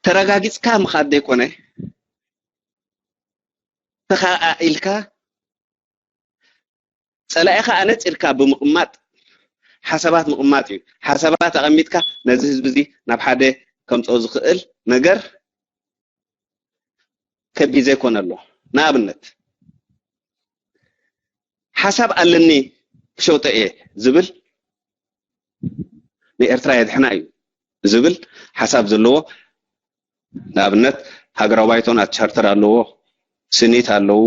ተረጋጊፅካ ምኻድ ዘይኮነ፣ ተኸኣኢልካ ፀላኢኻ ኣነፂርካ ብምቕማጥ ሓሳባት ምቕማጥ እዩ። ሓሳባት ኣቐሚጥካ ነዚ ህዝቢ እዚ ናብ ሓደ ከምፅኦ ዝኽእል ነገር ከቢድ ዘይኮነ ኣሎ። ንኣብነት ሓሳብ ኣለኒ ክሸውጦ እየ ዝብል ንኤርትራ የድሕና እዩ ዝብል ሓሳብ ዘለዎ፣ ንኣብነት ሃገራዊ ባይቶ ናት ቻርተር ኣለዎ፣ ስኒት ኣለዉ፣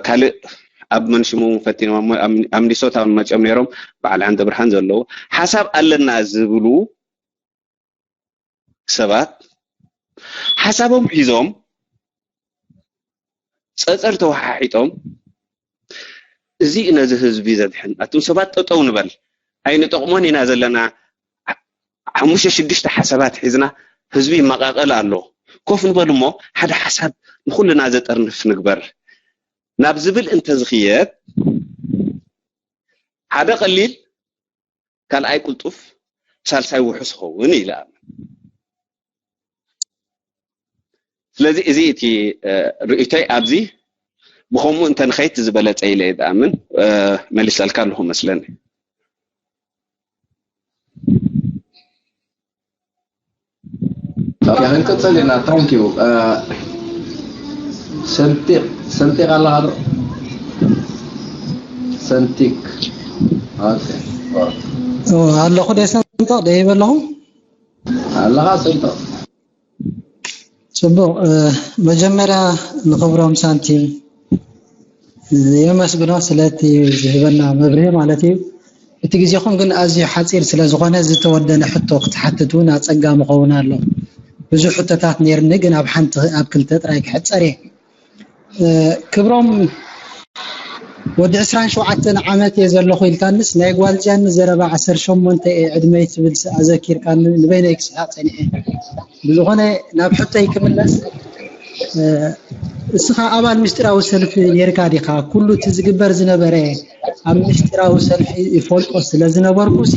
ካልእ ኣብ መንሽሙ ፈቲኖም ኣብ ሚኒሶታ እውን መፂኦም ነይሮም፣ በዓል ዓንደ ብርሃን ዘለዉ ሓሳብ ኣለና ዝብሉ ሰባት ሓሳቦም ሒዞም ፀፀር ተወሓሒጦም፣ እዚ እዩ ነዚ ህዝቢ ዘድሕን። ኣቱም ሰባት ጠጠው ንበል፣ ኣይንጠቕሞን ኢና ዘለና። ሓሙሽተ ሽዱሽተ ሓሳባት ሒዝና ህዝቢ ይመቓቐል ኣሎ። ኮፍ ንበል እሞ ሓደ ሓሳብ ንኹልና ዘጠርንፍ ንግበር። ናብ ዝብል እንተዝኽየድ ሓደ ቀሊል፣ ካልኣይ ቅልጡፍ፣ ሳልሳይ ውሑስ ኸውን ኢለ ኣምን። ስለዚ እዚ እቲ ርእይቶይ ኣብዚ ብኸምኡ እንተ ንኸይት ዝበለጸ ኢለ እየ ዝኣምን። መሊሰልካ ኣለኹ መስለኒ። ክንቅፅል ኢና። ታንኪዩ። ሰንጢቅ ሰንጢቅ ኣለኻ ዶ? ሰንቲክ ሰንቲቅ ኣለኹ ደ ሰንጠቕ ደ ይበለኹ ኣለኻ ሰንጠቕ። ፅቡቕ። መጀመርያ ንኽብሮም ሳንቲም የመስግኖ ስለቲ ዝህበና መብርሂ ማለት እዩ። እቲ ግዜኹም ግን ኣዝዩ ሓፂር ስለ ዝኾነ ዝተወደነ ሕቶ ክትሓትት እውን ኣፀጋሚ ኸውን ኣሎ። ብዙሕ ሕቶታት ነይርኒ ግን ኣብ ሓንቲ ኣብ ክልተ ጥራይ ክሕፀር እየ። ክብሮም ወዲ ዕስራን ሸውዓተን ዓመት እየ ዘለኹ ኢልካንስ ናይ ጓል ጃኒ ዘረባ ዓሰርተ ሸሞንተ እየ ዕድመይ ትብል ኣዘኪርካኒ ንበይነይ ክስሕቕ ፀኒሐ። ብዝኾነ ናብ ሕቶይ ክምለስ እስኻ ኣባል ምስጢራዊ ሰልፊ ኔርካ ዲኻ? ኩሉ እቲ ዝግበር ዝነበረ ኣብ ምስጢራዊ ሰልፊ ይፈልጦ ስለ ዝነበርኩ ሲ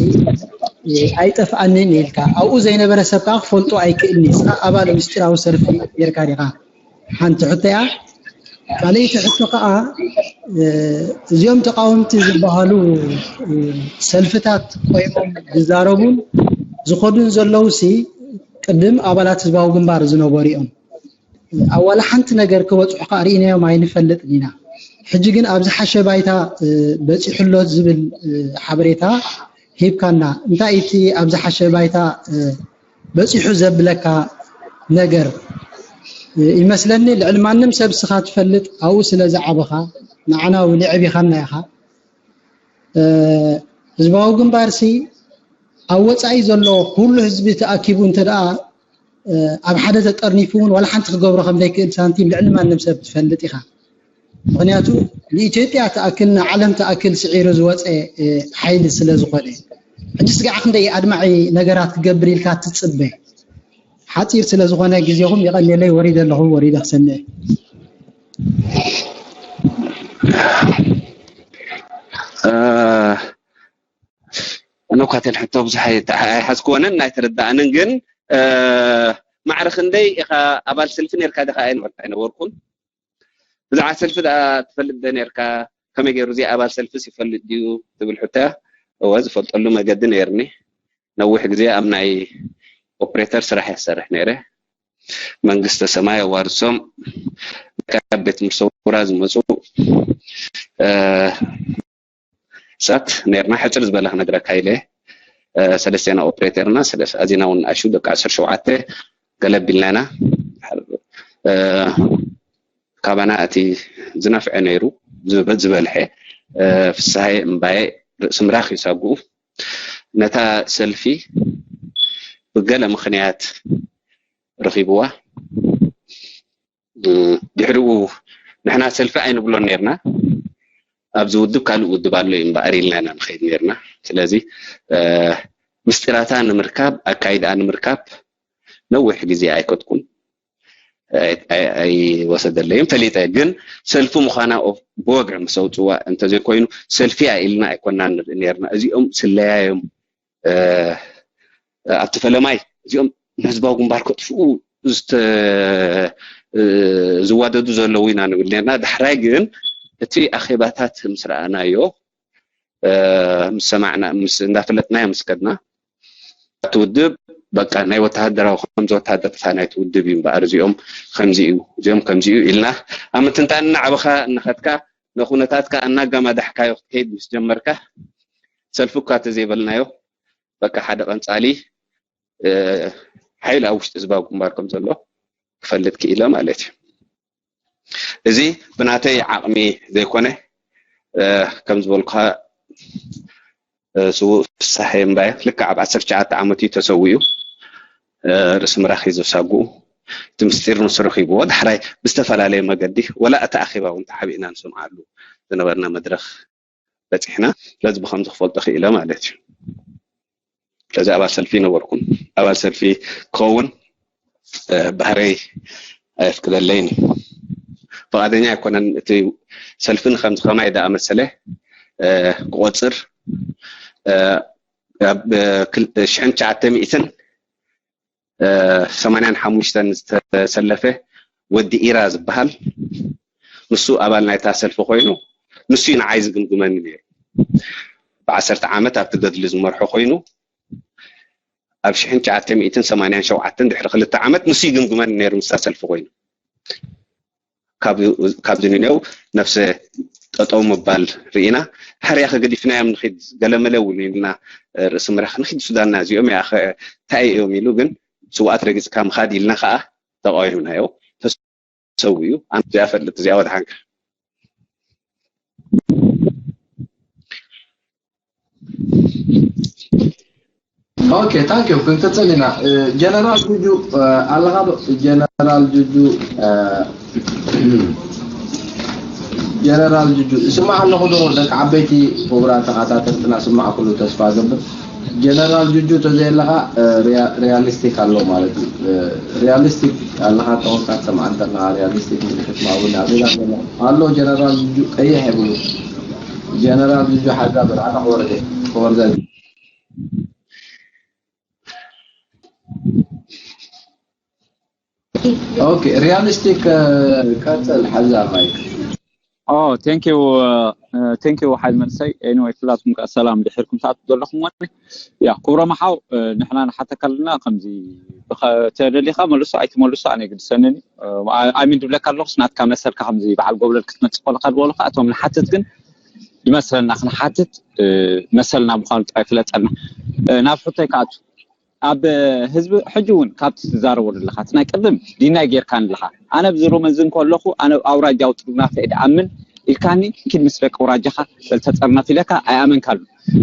ኣይጠፍኣንን ኢልካ ኣብኡ ዘይነበረ ሰብ ከዓ ክፈልጦ ኣይክእልኒ። እስኻ ኣባል ምስጢራዊ ሰልፊ ኔርካ ዲኻ? ሓንቲ ሕቶ እያ። ካልኣይቲ ሕቶ ከዓ እዚኦም ተቃወምቲ ዝበሃሉ ሰልፍታት ቆይሞም ዝዛረቡን ዝኸዱን ዘለዉ ሲ ቅድም ኣባላት ህዝባዊ ግንባር ዝነበሩ እዮም። ኣብ ዋላ ሓንቲ ነገር ክበፅሑ ከዓ ርኢናዮም ኣይንፈልጥን ኢና። ሕጂ ግን ኣብ ዝሓሸ ባይታ በፂሑ ኣሎ ዝብል ሓበሬታ ሂብካና። እንታይ እቲ ኣብ ዝሓሸ ባይታ በፂሑ ዘብለካ ነገር ይመስለኒ። ልዕሊ ማንም ሰብ እስኻ ትፈልጥ ኣብኡ ስለ ዝዓበኻ ንዓና እውን የዕቢኻና ኢኻ። ህዝባዊ ግንባር ሲ ኣብ ወፃኢ ዘሎ ኩሉ ህዝቢ ተኣኪቡ እንተ ደኣ ኣብ ሓደ ተጠርኒፉ እውን ዋላ ሓንቲ ክገብሮ ከም ዘይክእል ሳንቲም ልዕሊ ማንም ሰብ ትፈልጥ ኢኻ። ምኽንያቱ ንኢትዮጵያ ትኣክል ንዓለም ትኣክል ስዒሩ ዝወፀ ሓይሊ ስለ ዝኾነ ሕጂ ስጋዕ ክንደይ ኣድማዒ ነገራት ክገብር ኢልካ ትፅበ? ሓፂር ስለ ዝኾነ ግዜኹም የቐንየለይ። ወሪደ ኣለኹ ወሪደ ክሰምዕ። እነኳተን ሕቶ ብዙሕ ኣይሓዝክወንን ኣይተረዳእንን ግን ማዕረ ክንደይ ኢኻ ኣባል ሰልፊ ነርካ ዲኻ ኣይነበርኩን። ብዛዕባ ሰልፊ ደኣ ትፈልጥ ዶ ነርካ? ከመይ ገይሩ እዚ ኣባል ሰልፍስ ይፈልጥ ድዩ ትብል ሕቶ እያ። እወ ዝፈልጠሉ መገዲ ነይርኒ። ነዊሕ ግዜ ኣብ ናይ ኦፕሬተር ስራሕ እየ ዝሰርሕ ነይረ። መንግስተ ሰማይ ኣዋርሶም ካብ ቤት ትምህርቲ ሰውራ ዝመፁ ሳት ነርና። ሕፅር ዝበለ ክነግረካ ኢለ ሰለስቴና ኦፕሬተርና ኣዚና እውን ኣሹ ደቂ ዓሰርተ ሸውዓተ ገለብ ኢልና ኢና። ካባና እቲ ዝነፍዐ ነይሩ ዝበልሐ ፍስሃየ እምባየ ርእሲ ምራኽ ይሳግኡ ነታ ሰልፊ ብገለ ምኽንያት ረኺብዋ ድሕሪኡ ንሕና ሰልፊ ኣይንብሎን ነርና። ኣብዚ ውድብ ካልእ ውድብ ኣሎ እዩ እምበኣር ኢልና ኢና ንኸይድ ነርና። ስለዚ ምስጢራታ ንምርካብ ኣካይድኣ ንምርካብ ነዊሕ ግዜ ኣይከድኩን ኣይወሰደለይን ፈሊጠ። ግን ሰልፊ ምዃና ብወግዒ ምስ ኣውፅዋ እንተዘይኮይኑ ሰልፊያ ኢልና ኣይኮና ንርኢ ነርና። እዚኦም ስለያዮም ኣብቲ ፈለማይ እዚኦም ንህዝባዊ ግንባር ከጥፍኡ ዝዋደዱ ዘለዉ ኢና ንብል ነርና። ዳሕራይ ግን እቲ ኣኼባታት ምስ ረኣናዮ ምስ ሰማዕና እንዳፈለጥናዮ ምስ ከድና እቲ ውድብ በቃ ናይ ወተሃደራዊ ከምዚ ወተሃደር ጥፋ ናይቲ ውድብ እዩ እምበኣር እዚኦም ከምዚ እዩ እዚኦም ከምዚ እዩ ኢልና ኣብ ምትንታን እናዓበኻ እናኸድካ ንኩነታትካ እናጋማዳሕካዮ ክትከይድ ምስ ጀመርካ ሰልፊ እኳ ተዘይበልናዮ በቃ ሓደ ቀንፃሊ ሓይሊ ኣብ ውሽጢ ህዝባዊ ግንባር ከም ዘሎ ክፈልጥ ክኢለ ማለት እዩ። እዚ ብናተይ ዓቕሚ ዘይኮነ ከም ዝበልኩኻ ስዉእ ፍሳሐ እምባየ ልክዕ ኣብ ዓሰርተ ትሽዓተ ዓመት እዩ ተሰዊኡ። ርእሲ ምራኽ እዩ ዘሳግኡ እቲ ምስጢር ንሱ ረኺብዎ። ዳሕራይ ብዝተፈላለየ መገዲ ወላ እቲ ኣኼባ እውን ተዓቢእና ንሰምዓሉ ዝነበርና መድረኽ በፂሕና። ስለዚ ብከምዚ ክፈልጦ ክኢለ ማለት እዩ። ስለዚ ኣባል ሰልፊ ነበርኩን ኣባል ሰልፊ ክኸውን ባህረይ ኣየፍቅደለይን እዩ። ፍቓደኛ ኣይኮነን። እቲ ሰልፊ ንከምዚ ከማይ ደኣ መሰለ ክቆፅር ኣብ ሽሕን ትሽዓተ ሚእትን ሰማንያን ሓሙሽተን ዝተሰለፈ ወዲ ኢራ ዝበሃል ንሱ ኣባል ናይታ ሰልፊ ኮይኑ ንሱ እዩ ንዓይ ዝግምግመኒ ነይሩ። ብዓሰርተ ዓመት ኣብቲ ገድሊ ዝመርሖ ኮይኑ ኣብ ሽሕን ትሽዓተ ሚእትን ሰማንያን ሸውዓተን ድሕሪ ክልተ ዓመት ንሱ ይግምግመኒ ነይሩ ምስታ ሰልፊ ኮይኑ ካብዚ ንኔው ነፍሰ ጠጠው ምባል ርኢና ሕርያ ከገዲፍናዮም ንኺድ ገለመለ እውን ኢልና ርእሲ ምራኽ ንኺድ ሱዳንና እዚኦም ያኸ እንታይ እዮም ኢሉ ግን ስውኣት ረጊፅካ ምኻድ ኢልና ከዓ ተቃዊምናዮ። ተሰው እዩ ኣንቱ ያፈልጥ እዚኣ ወድሓንካ ኦኬ ታንክ ዩ ክንቅፅል ኢና። ጀነራል ጁጁ ኣለኻ ዶ? ጀነራል ጁጁ ጀነራል ጁጁ እስማዕ ኣለኹ ዶ? ደቂ ዓበይቲ ክቡራት ተኸታተልትና ስማዕ ኩሉ ተስፋ ገብር። ጀነራል ጁጁ ተዘየለኻ ሪያሊስቲክ ኣሎ ማለት እዩ። ሪያሊስቲክ ኣለኻ ተወንካ ትሰምዓ እንተለኻ ሪያሊስቲክ ምልክት ማእውን ኣቤላ ኣሎ። ጀነራል ጁጁ ቀይሕ የብሉ። ጀነራል ጁጁ ሓዛ በል ኣነ ክወርደ ክወርደ ኦኬ ሪያሊስቲክ ቀጽል ሓዛ ማይክ ኦ thank you thank you ሓይል መንሰይ anyway ኩላትኩም ከ ሰላም ድሕርኩም ሰዓት ዘለኹም ወኒ ያ ክብሮም ሓው ንሕና ንሓተካ ኣለና ከምዚ ተደሊኻ መልሶ ኣይትመልሶ ኣነ ግድሰንን ኣይ ሚን ድብለካ ኣለኹስ ናትካ መሰልካ ከምዚ በዓል ጎብለል ክትመጽእ ከለካ ዝበሉካ እቶም ንሓትት ግን ይመስለና ክንሓትት መሰልና ምዃኑ ጥራይ ፍለጠና ናብ ሕቶይ ክኣቱ ኣብ ህዝቢ ሕጂ እውን ካብቲ ትዛረቦ ዘለኻ እቲ ናይ ቅድም ዲናይ ጌርካን ኣለኻ ኣነ ብዝሩመዝን ከለኹ ኣነ ኣውራጃዊ ጥርናፈ ድኣምን ኢልካኒ ኪድ ምስ ደቂ ኣውራጃኻ በልተፀርነፍ ኢለካ ኣይኣመንካሉ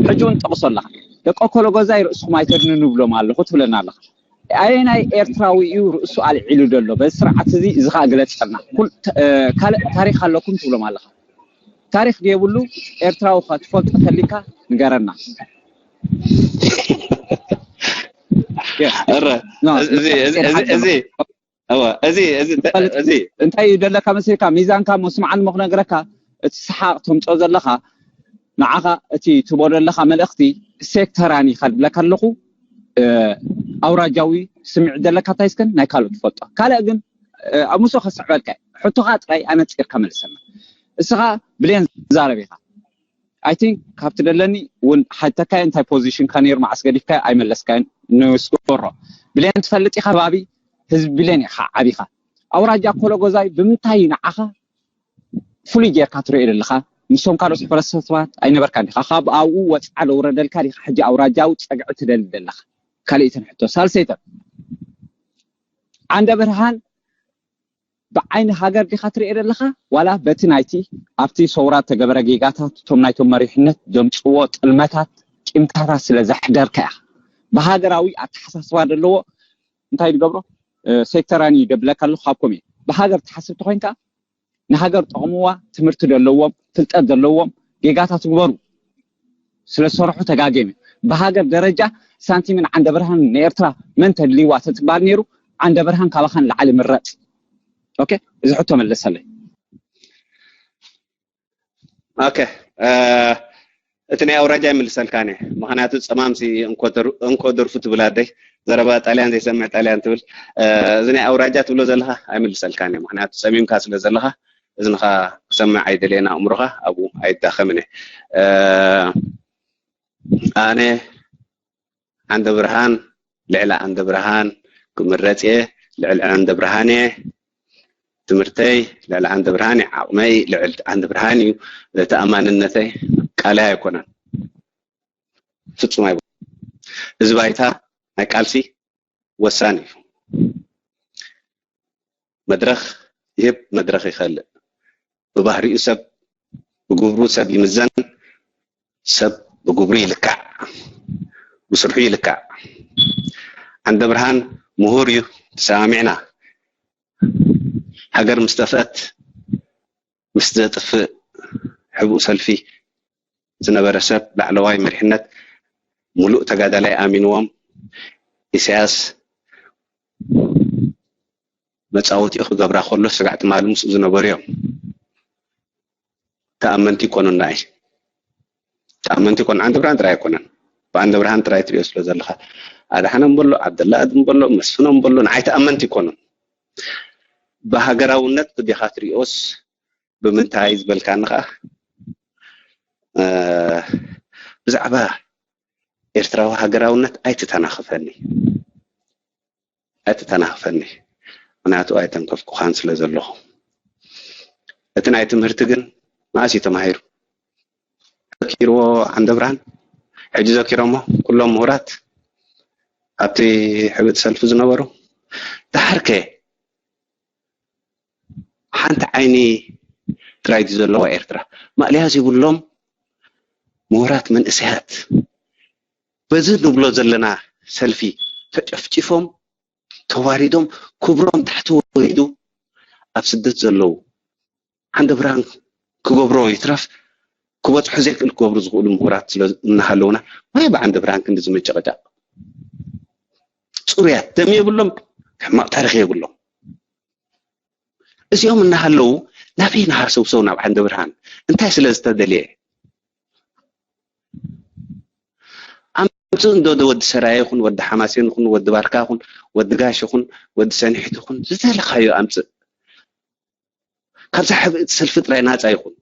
ሕጂ እውን ጠቕሶ ኣለኻ ደቂ ኮሎ ገዛይ ርእስኹም ኣይተድንኑ ብሎም ኣለኹ ትብለና ኣለኻ ኣየናይ ኤርትራዊ እዩ ርእሱ ኣልዒሉ ዘሎ በዚ ስርዓት እዚ እዚ ከዓ ግለፀልና ካልእ ታሪክ ኣለኩም ትብሎም ኣለኻ ታሪክ የብሉ ኤርትራዊ ከ ትፈልጦ ተሊካ ንገረና እረ እዚ እዚ እዚ እዚ እወ እዚ እዚ እዚ እንታይ እዩ ደለካ መሲልካ ሚዛንካ መስማዓን ሞ ክነግረካ እቲ ሰሓቅ ተምፅኦ ዘለካ ንዓኻ እቲ ትቦ ዘለካ መልእክቲ ሴክተራን ኢካ ድብለካ ኣለኹ ኣውራጃዊ ስምዒት ዘለካ እንታይ ስከን ናይ ካልእ ትፈልጦ ካልእ ግን ኣብ ምስኡ ከስዕበልካ ሕቶኻ ጥራይ ኣነፂርካ መልሰና እስኻ ብሌን ዛረብ ኢኻ ኣይ ቲንክ ካብቲ ደለኒ እውን ሓተካዮ እንታይ ፖዚሽንካ ነይሩ መዓስ ገዲፍካዮ ኣይመለስካዮን ንስጎሮ ብሌን ትፈልጥ ኢኻ ባቢ ህዝቢ ብሌን ኢኻ ዓቢኻ ኣውራጃ ኮሎ ጎዛይ ብምንታይ ንዓኻ ፍሉይ ጌርካ ትሪኦ ዘለኻ ምስቶም ካልኦት ሕብረተሰባት ኣይነበርካን ዲኻ ካብ ኣብኡ ወፅዓ ለውረደልካ ዲኻ ሕጂ ኣውራጃዊ ፀግዒ ትደሊ ዘለኻ ካልእይተን ሕቶ ሳልሰይተን ዓንደ ብርሃን ብዓይኒ ሃገር ዲኻ ትሪኦ ዘለኻ ዋላ በቲ ናይቲ ኣብቲ ሰውራ ተገበረ ጌጋታት እቶም ናይቶም መሪሕነት ዘምፅዎ ጥልመታት ቂምታታት ስለ ዘሕደርካ ኢኻ። ብሃገራዊ ኣተሓሳስባ ዘለዎ እንታይ ዝገብሮ ሴክተራን ይደብለካ ኣለኹ ካብ ኮሜ ብሃገር ትሓስብ ተኮይንካ ንሃገር ጠቕምዋ ትምህርቲ ዘለዎም ፍልጠት ዘለዎም ጌጋታት ግበሩ። ስለ ዝሰርሑ ተጋጌም እዩ። ብሃገር ደረጃ ሳንቲምን ዓንደ ብርሃን ንኤርትራ መን ተድልይዋ ተትባል ነይሩ ዓንደ ብርሃን ካባኻን ላዕሊ ምረፅ። ኦኬ፣ እዚ ሕቶ መለሰለይ። ኦኬ፣ እቲ ናይ ኣውራጃ ይምልሰልካ ነ ምክንያቱ ፀማምሲ እንኮ ደርፉ ትብል ኣደይ ዘረባ ጣልያን ዘይሰምዕ ጣልያን ትብል። እዚ ናይ ኣውራጃ ትብሎ ዘለካ ኣይምልሰልካ ነ ምክንያቱ ፀሚምካ ስለ ዘለካ እዝንኻ ክሰምዕ ኣይደልየን ኣእምሮኻ ኣብኡ ኣይዳኸምን እየ። ኣነ ዓንደ ብርሃን ልዕሊ ዓንደ ብርሃን ክምረፅ እየ። ልዕሊ ዓንደ ብርሃን እየ ትምህርተይ ልዕሊ ዓንደ ብርሃን እዩ ዓቕመይ ልዕሊ ዓንደ ብርሃን እዩ ተኣማንነተይ ቃላይ ኣይኮነን ፍፁም ኣይኮነን እዚ ባይታ ናይ ቃልሲ ወሳኒ እዩ መድረኽ ይህብ መድረኽ ይኸልእ ብባህሪኡ ሰብ ብግብሩ ሰብ ይምዘን ሰብ ብግብሩ ይልካዕ ብስርሑ ይልካዕ ዓንደ ብርሃን ምሁር እዩ ተሰማሚዕና ሃገር ምስ ጠፍአት ምስ ዘጥፍእ ሕቡእ ሰልፊ ዝነበረ ሰብ ላዕለዋይ መሪሕነት ሙሉእ ተጋዳላይ ኣሚንዎም ኢሳያስ መፃወቲኡ ክገብራ ከሎ ስጋዕ ትማሊ ምስኡ ዝነበሩ እዮም ተኣመንቲ ይኮኑና እዩ ተኣመንቲ ይኮኑ ዓንደ ብርሃን ጥራይ ኣይኮነን ብዓንደ ብርሃን ጥራይ ትሪኦ ስለ ዘለካ ኣድሓኖም በሎ ዓብደላ ኣድም በሎ መስፍኖም በሎ ንዓይ ተኣመንቲ ይኮኑን ብሃገራውነት ዲኻ ትሪኦስ ብምንታይ ዝበልካኒ ከዓ ብዛዕባ ኤርትራዊ ሃገራውነት ኣይትተናኽፈኒ ኣይትተናኽፈኒ ምክንያቱ ኣይተንከፍኩኻን ስለ ዘለኹ እቲ ናይ ትምህርቲ ግን መኣስ እዩ ተማሂሩ ዘኪርዎ ዓንደብርሃን ሕጂ ዘኪሮሞ ኩሎም ምሁራት ኣብቲ ሕብጥ ሰልፊ ዝነበሩ ደሓርከ ሓንቲ ዓይኒ ጥራይ ድዩ ዘለዋ ኤርትራ ማእለያ ዘይብሎም ምሁራት መንእሰያት በዚ ንብሎ ዘለና ሰልፊ ተጨፍጭፎም ተዋሪዶም ክብሮም ታሕቲ ወሪዱ ኣብ ስደት ዘለዉ ዓንደ ብርሃን ክገብሮ ይትረፍ ክበፅሑ ዘይክእል ክገብሩ ዝኽእሉ ምሁራት ስለ እናሃለውና ማይ ብዓንደ ብርሃን ክንዲ ዝመጨቀጫቅ ፅሩያት ደም የብሎም ሕማቅ ታሪክ የብሎም እዚኦም እናሃለዉ ናበይ ንሃሰውሰው ናብ ዓንደ ብርሃን እንታይ ስለ ዝተደልየ ኣምፅእ እንዶ ወዲ ሰራየ ይኹን ወዲ ሓማሴን ይኹን ወዲ ባርካ ይኹን ወዲ ጋሽ ይኹን ወዲ ሰኒሒት ይኹን ዝደለካዮ ኣምፅእ ካብዛ ሕብእቲ ሰልፊ ጥራይ ናፃ ይኹን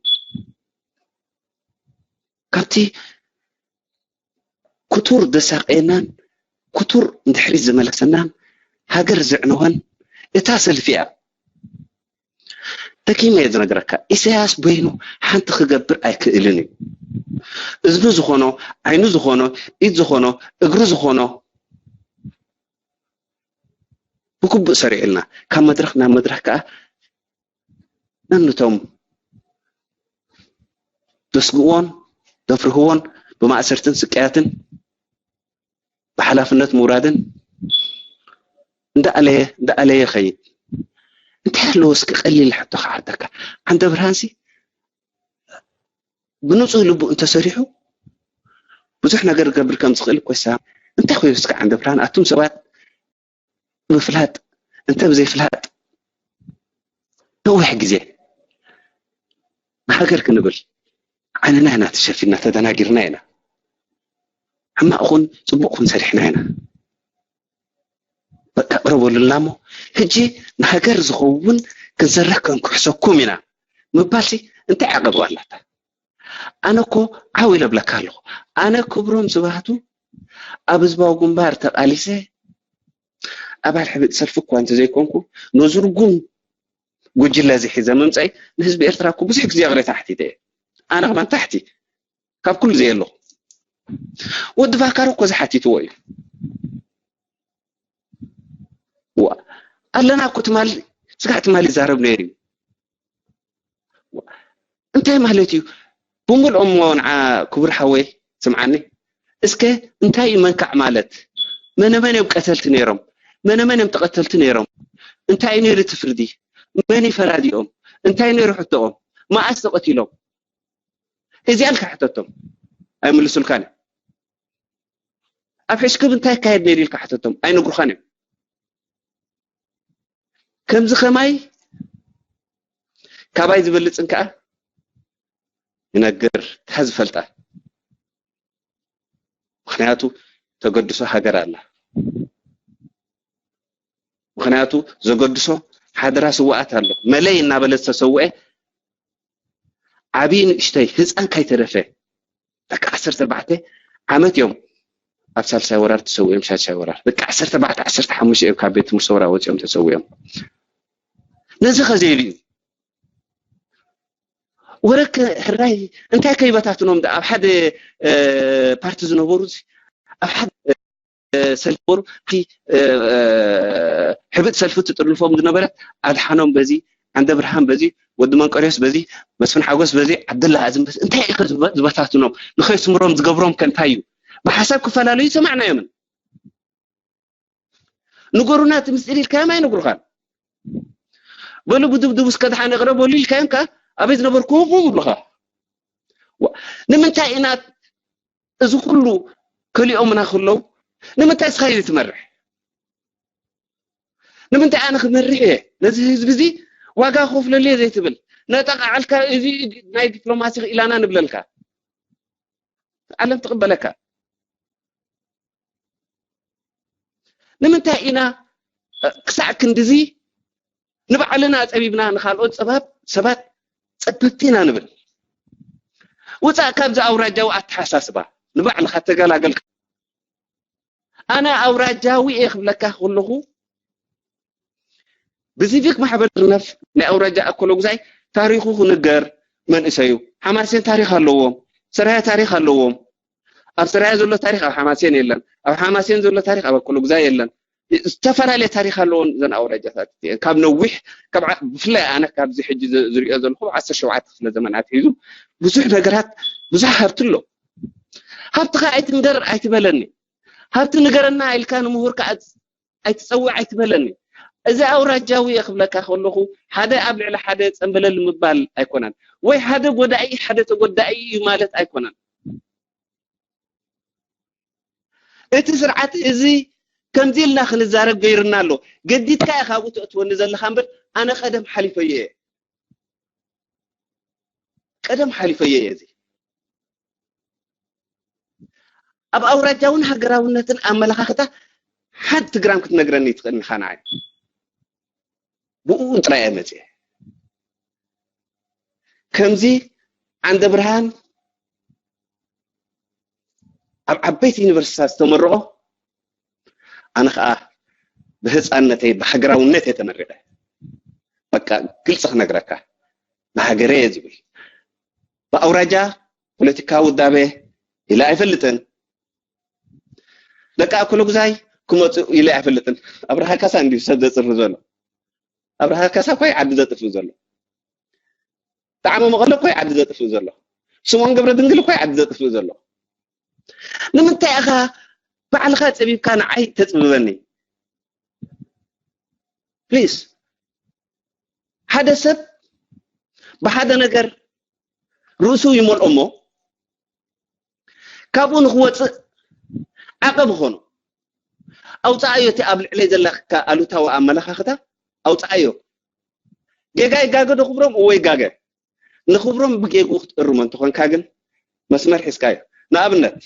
ካብቲ ክቱር ዘሳቀየናን ክቱር ንድሕሪት ዝመለሰናን ሃገር ዘዕነወን እታ ሰልፊ እያ። ደጊመ እየ ዝነግረካ፣ ኢሳያስ በይኑ ሓንቲ ክገብር ኣይክእልን እዩ። እዝኑ ዝኾኖ፣ ዓይኑ ዝኾኖ፣ ኢድ ዝኾኖ፣ እግሪ ዝኾኖ ብግቡእ ሰሪዑልና ካብ መድረኽ ናብ መድረኽ ከዓ ነንቶም ዘስግእዎን ዘፍርህዎን ብማእሰርትን ስቅያትን ብሓላፍነት ምውራድን እንዳኣለየ እንዳኣለየ ይኸይድ እንታይ ኣለዎ እስኪ ቀሊል ሕቶ ክሓተካ ዓንደ ብርሃንሲ ብንፁህ ልቡ እንተሰሪሑ ብዙሕ ነገር ክገብር ከም ዝኽእል እኮ ይሰማዕ እንታይ ኮይኑ እስኪ ዓንደ ብርሃን ኣቱም ሰባት ብምፍላጥ እንተ ብዘይፍላጥ ነዊሕ ግዜ ንሃገር ክንብል ዓይንና ኢና ተሸፊና ተደናጊርና ኢና ሕማቕ ኹን ፅቡቕ ኹን ሰሪሕና ኢና በቃ ቅረበሉልና እሞ ሕጂ ንሃገር ዝኸውን ክንሰርሕ ክንክሕሰኩም ኢና ምባልሲ እንታይ ዓቐብ ኣላታ ኣነ እኮ ዓው ኢለ ብለካ ኣለኹ ኣነ ክብሮም ስብሃቱ ኣብ ህዝባዊ ግንባር ተቓሊሰ ኣባል ሕብጥ ሰልፊ እኳ እንተዘይኮንኩ ነዚ ርጉም ጉጅለ እዚ ሒዘ ምምፀይ ንህዝቢ ኤርትራ እኮ ብዙሕ ግዜ ይቕሬታ ሓቲተ እየ ኣነ ከማን ታሕቲ ካብ ኩሉ ዘየለኹ ወዲ ቫካሮ እኮ ዝሓቲትዎ እዩ ዋ ኣለና እኮ ትማል ስጋዕ ትማል ይዛረብ ነይሩ እዩ። እንታይ ማለት እዩ? ብምልኦም ንዓ ክቡር ሓወይ ስምዓኒ እስከ፣ እንታይ እዩ መንካዕ ማለት? መነመን እዮም ቀተልቲ ነይሮም? መነመን እዮም ተቐተልቲ ነይሮም? እንታይ እዩ ነይሩ እቲ ፍርዲ? መን እዩ ፈራዲኦም? እንታይ ነይሩ ሕቶኦም? መኣስ ተቐቲሎም? እዚኣን ከሕተቶም ኣይምልሱልካን እዮም። ኣብ ሕሽክብ እንታይ ይካየድ ነይሩ ኢልካ ሕተቶም ኣይነግሩኻን እዮም። ከምዚ ከማይ ካባይ ዝበልፅን ከዓ ይነግር እታ ዝፈልጣ። ምክንያቱ ተገድሶ ሃገር ኣላ። ምክንያቱ ዘገድሶ ሓደራ ስዋኣት ኣሎ። መለይ እናበለ ዝተሰውአ ዓብዪ ንእሽተይ ህፃን ካይተረፈ ደቂ ዓሰርተ ኣርባዕተ ዓመት እዮም ኣብ ሳልሳይ ወራር ተሰዊኦም። ሳልሳይ ወራር ደቂ ዓሰርተ ኣርባዕተ ዓሰርተ ሓሙሽተ እዮም ካብ ቤት ትምህርቲ ሰውራ ወፂኦም ተሰዊኦም። ነዚ ከዘይሉ እዩ ወረክ ሕራይ እንታይ ከይበታትኖም ዳ ኣብ ሓደ እ፣ ፓርቲ ዝነበሩ ኣብ ሓደ እ፣ ሰልፊ ነበሩ። እቲ እ፣ እ፣ ሕብጥ ሰልፊ ትጥርልፎም ዝነበረት ኣድሓኖም በዚ ዓንደ ብርሃን በዚ ወዲ መንቀርዮስ በዚ መስፍን ሓጎስ በዚ ዓብደላ ኣዝም በዚ እንታይ ኢኸ ዝበ- ዝበታትኖም ንኸይስምሮም ዝገብሮም ከ እንታይ እዩ? ብሓሳብ ክፈላለዩ ሰማዕናዮምን ንገሩና እቲ ምስጢር ኢልካዮም ኣይነግሩኻን። በሉ ብድብድቡ እስከ ደሓን ይቕረ በሉ ኢልካዮም ከ ኣበይ ዝነበርኩም ይብሉኻ። ዋ፣ ንምንታይ ኢና እዚ ኩሉ ከሊኦምና ከለዉ ንምንታይ እስኻ እዩ ትመርሕ? ንምንታይ ኣነ ክመርሕ እየ ነዚ ህዝቢ እዚ ዋጋ ክኸፍለሉ እየ ዘይትብል? ነጠቓዓልካ እዚ ናይ ዲፕሎማሲ ክኢላና ንብለልካ። ዓለም ትቕበለካ። ንምንታይ ኢና እ፣ ክሳዕ ክንድዚ ንባዕልና ኣጸቢብና ንኻልኦት ጸባብ ሰባት ጸበብቲ ኢና ንብል? ውጻእ ካብዚ ኣውራጃዊ ኣተሓሳስባ ንባዕልኻ ተገላገልካ። ኣነ ኣውራጃዊ እየ ክብለካ ከለኹ ብሲቪክ ማሕበር ጥርነፍ ናይ ኣውራጃ ኣኮሎጉዛይ ታሪኹ ክንገር መንእሰዩ ሓማሴን ታሪኽ ኣለዎም። ሰራያ ታሪኽ ኣለዎም። ኣብ ሰራያ ዘሎ ታሪኽ ኣብ ሓማሴን የለን። ኣብ ሓማሴን ዘሎ ታሪኽ ኣብ ኣኮሎጉዛይ የለን። ዝተፈላለየ ታሪኽ ኣለዎም እዘን ኣውራጃታት እዚአን። ካብ ነዊሕ ካብ ዓ- ብፍላይ ኣነ ካብዚ ሕጂ ዝ- ዝሪኦ ዘለኹ ዓሰርተ ሸውዓተ ክፍለ ዘመን ኣትሒዙ ብዙሕ ነገራት ብዙሕ ሃብቲ ኣሎ። ሃብትኻ ኣይትንገር ኣይትበለኒ። ሃብቲ ንገረና ኢልካ ንምሁር ከኣ ኣይትጸውዕ ኣይትበለኒ። እዚ ኣውራጃዊ እየ ክብለካ ከለኹ ሓደ ኣብ ልዕሊ ሓደ ጸንበለል ምባል ኣይኮነን፣ ወይ ሓደ ጎዳኢ ሓደ ተጎዳኢ እዩ ማለት ኣይኮነን። እቲ ስርዓት እዚ ከምዚ ኢልና ክንዛረብ ገይርና ኣሎ። ገዲድካ ኢኻ ኣብኡ ተእትወኒ ዘለኻ እምበር ኣነ ቀደም ሓሊፈዮ እየ። ቀደም ሓሊፈዮ እየ እዚ ኣብ ኣውራጃውን ሃገራውነትን ኣመለኻኽታ ሓንቲ ግራም ክትነግረኒ ትኽእል ኢኻ ንዓይ። ብኡ ጥራይ እየ መፅየ። ከምዚ ዓንደ ብርሃን ኣብ ዓበይቲ ዩኒቨርሲቲታት ዝተመረቑ ኣነ ከዓ ብህፃንነተይ ብሃገራውነት እየ ተመሪቐ። በቃ ግልፂ ክነግረካ ብሃገረ እየ ዝብል ብኣውራጃ ፖለቲካ ውዳበ ኢለ ኣይፈልጥን። ደቂ ኣኮሎጉዛይ ክመፁ ኢለ ኣይፈልጥን። ኣብርሃ ካሳ እንዲሁ ሰብ ዘፅሪ ዘሎ ኣብርሃ ካሳ እኮ ዓዲ ዘጥፍእ ዘሎ ጣዕመ መቐለ እኮ ዓዲ ዘጥፍእ ዘሎ ስምኦን ገብረ ድንግል እኮ ዓዲ ዘጥፍእ ዘሎ ንምንታይ ኢኻ ባዕልኻ ፀቢብካ ንዓይ ተፅብበኒ ፕሊስ ሓደ ሰብ ብሓደ ነገር ርእሱ ይመልኦ እሞ ካብኡ ንክወፅእ ዓቐብ ኾኑ ኣውፃኣዮ እቲ ኣብ ልዕለይ ዘለካ ኣሉታዊ ኣመለኻኽታ ኣውፃኣዮ ጌጋ ይጋገ ዶ ክብሮም እወ ይጋገ ንክብሮም ብጌግኡ ክትእርሞ እንተኾንካ ግን መስመር ሒዝካ እዩ ንኣብነት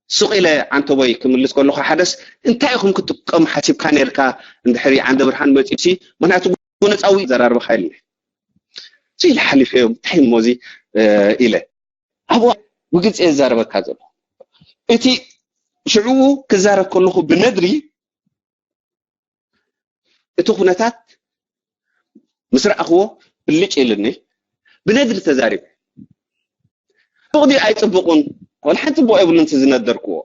ሱቕ ኢለ ዓንተቦይ ክምልስ ከለኹ ሓደስ እንታይ ኢኹም ክትጥቀሙ ሓሲብካ ነርካ እንድሕሪ ዓንደ ብርሃን መፂኡሲ ምክንያቱ ጎነፃዊ ዘራርብካ ኢልኒ ኢለ ሓሊፈዮም እንታይ እሞ እዚ ኢለ ኣብኡ ብግልፂ እየ ዝዛረበካ ዘሎ እቲ ሽዕኡ ክዛረብ ከለኹ ብነድሪ እቲ ኩነታት ምስ ረኣኽዎ ብልጭ ኢሉኒ ብነድሪ ተዛሪበ ጽቡቕ ድዩ ኣይጽቡቕን ወላ ሓንቲ ጽቡቕ የብሉን እቲ ዝነደርክዎ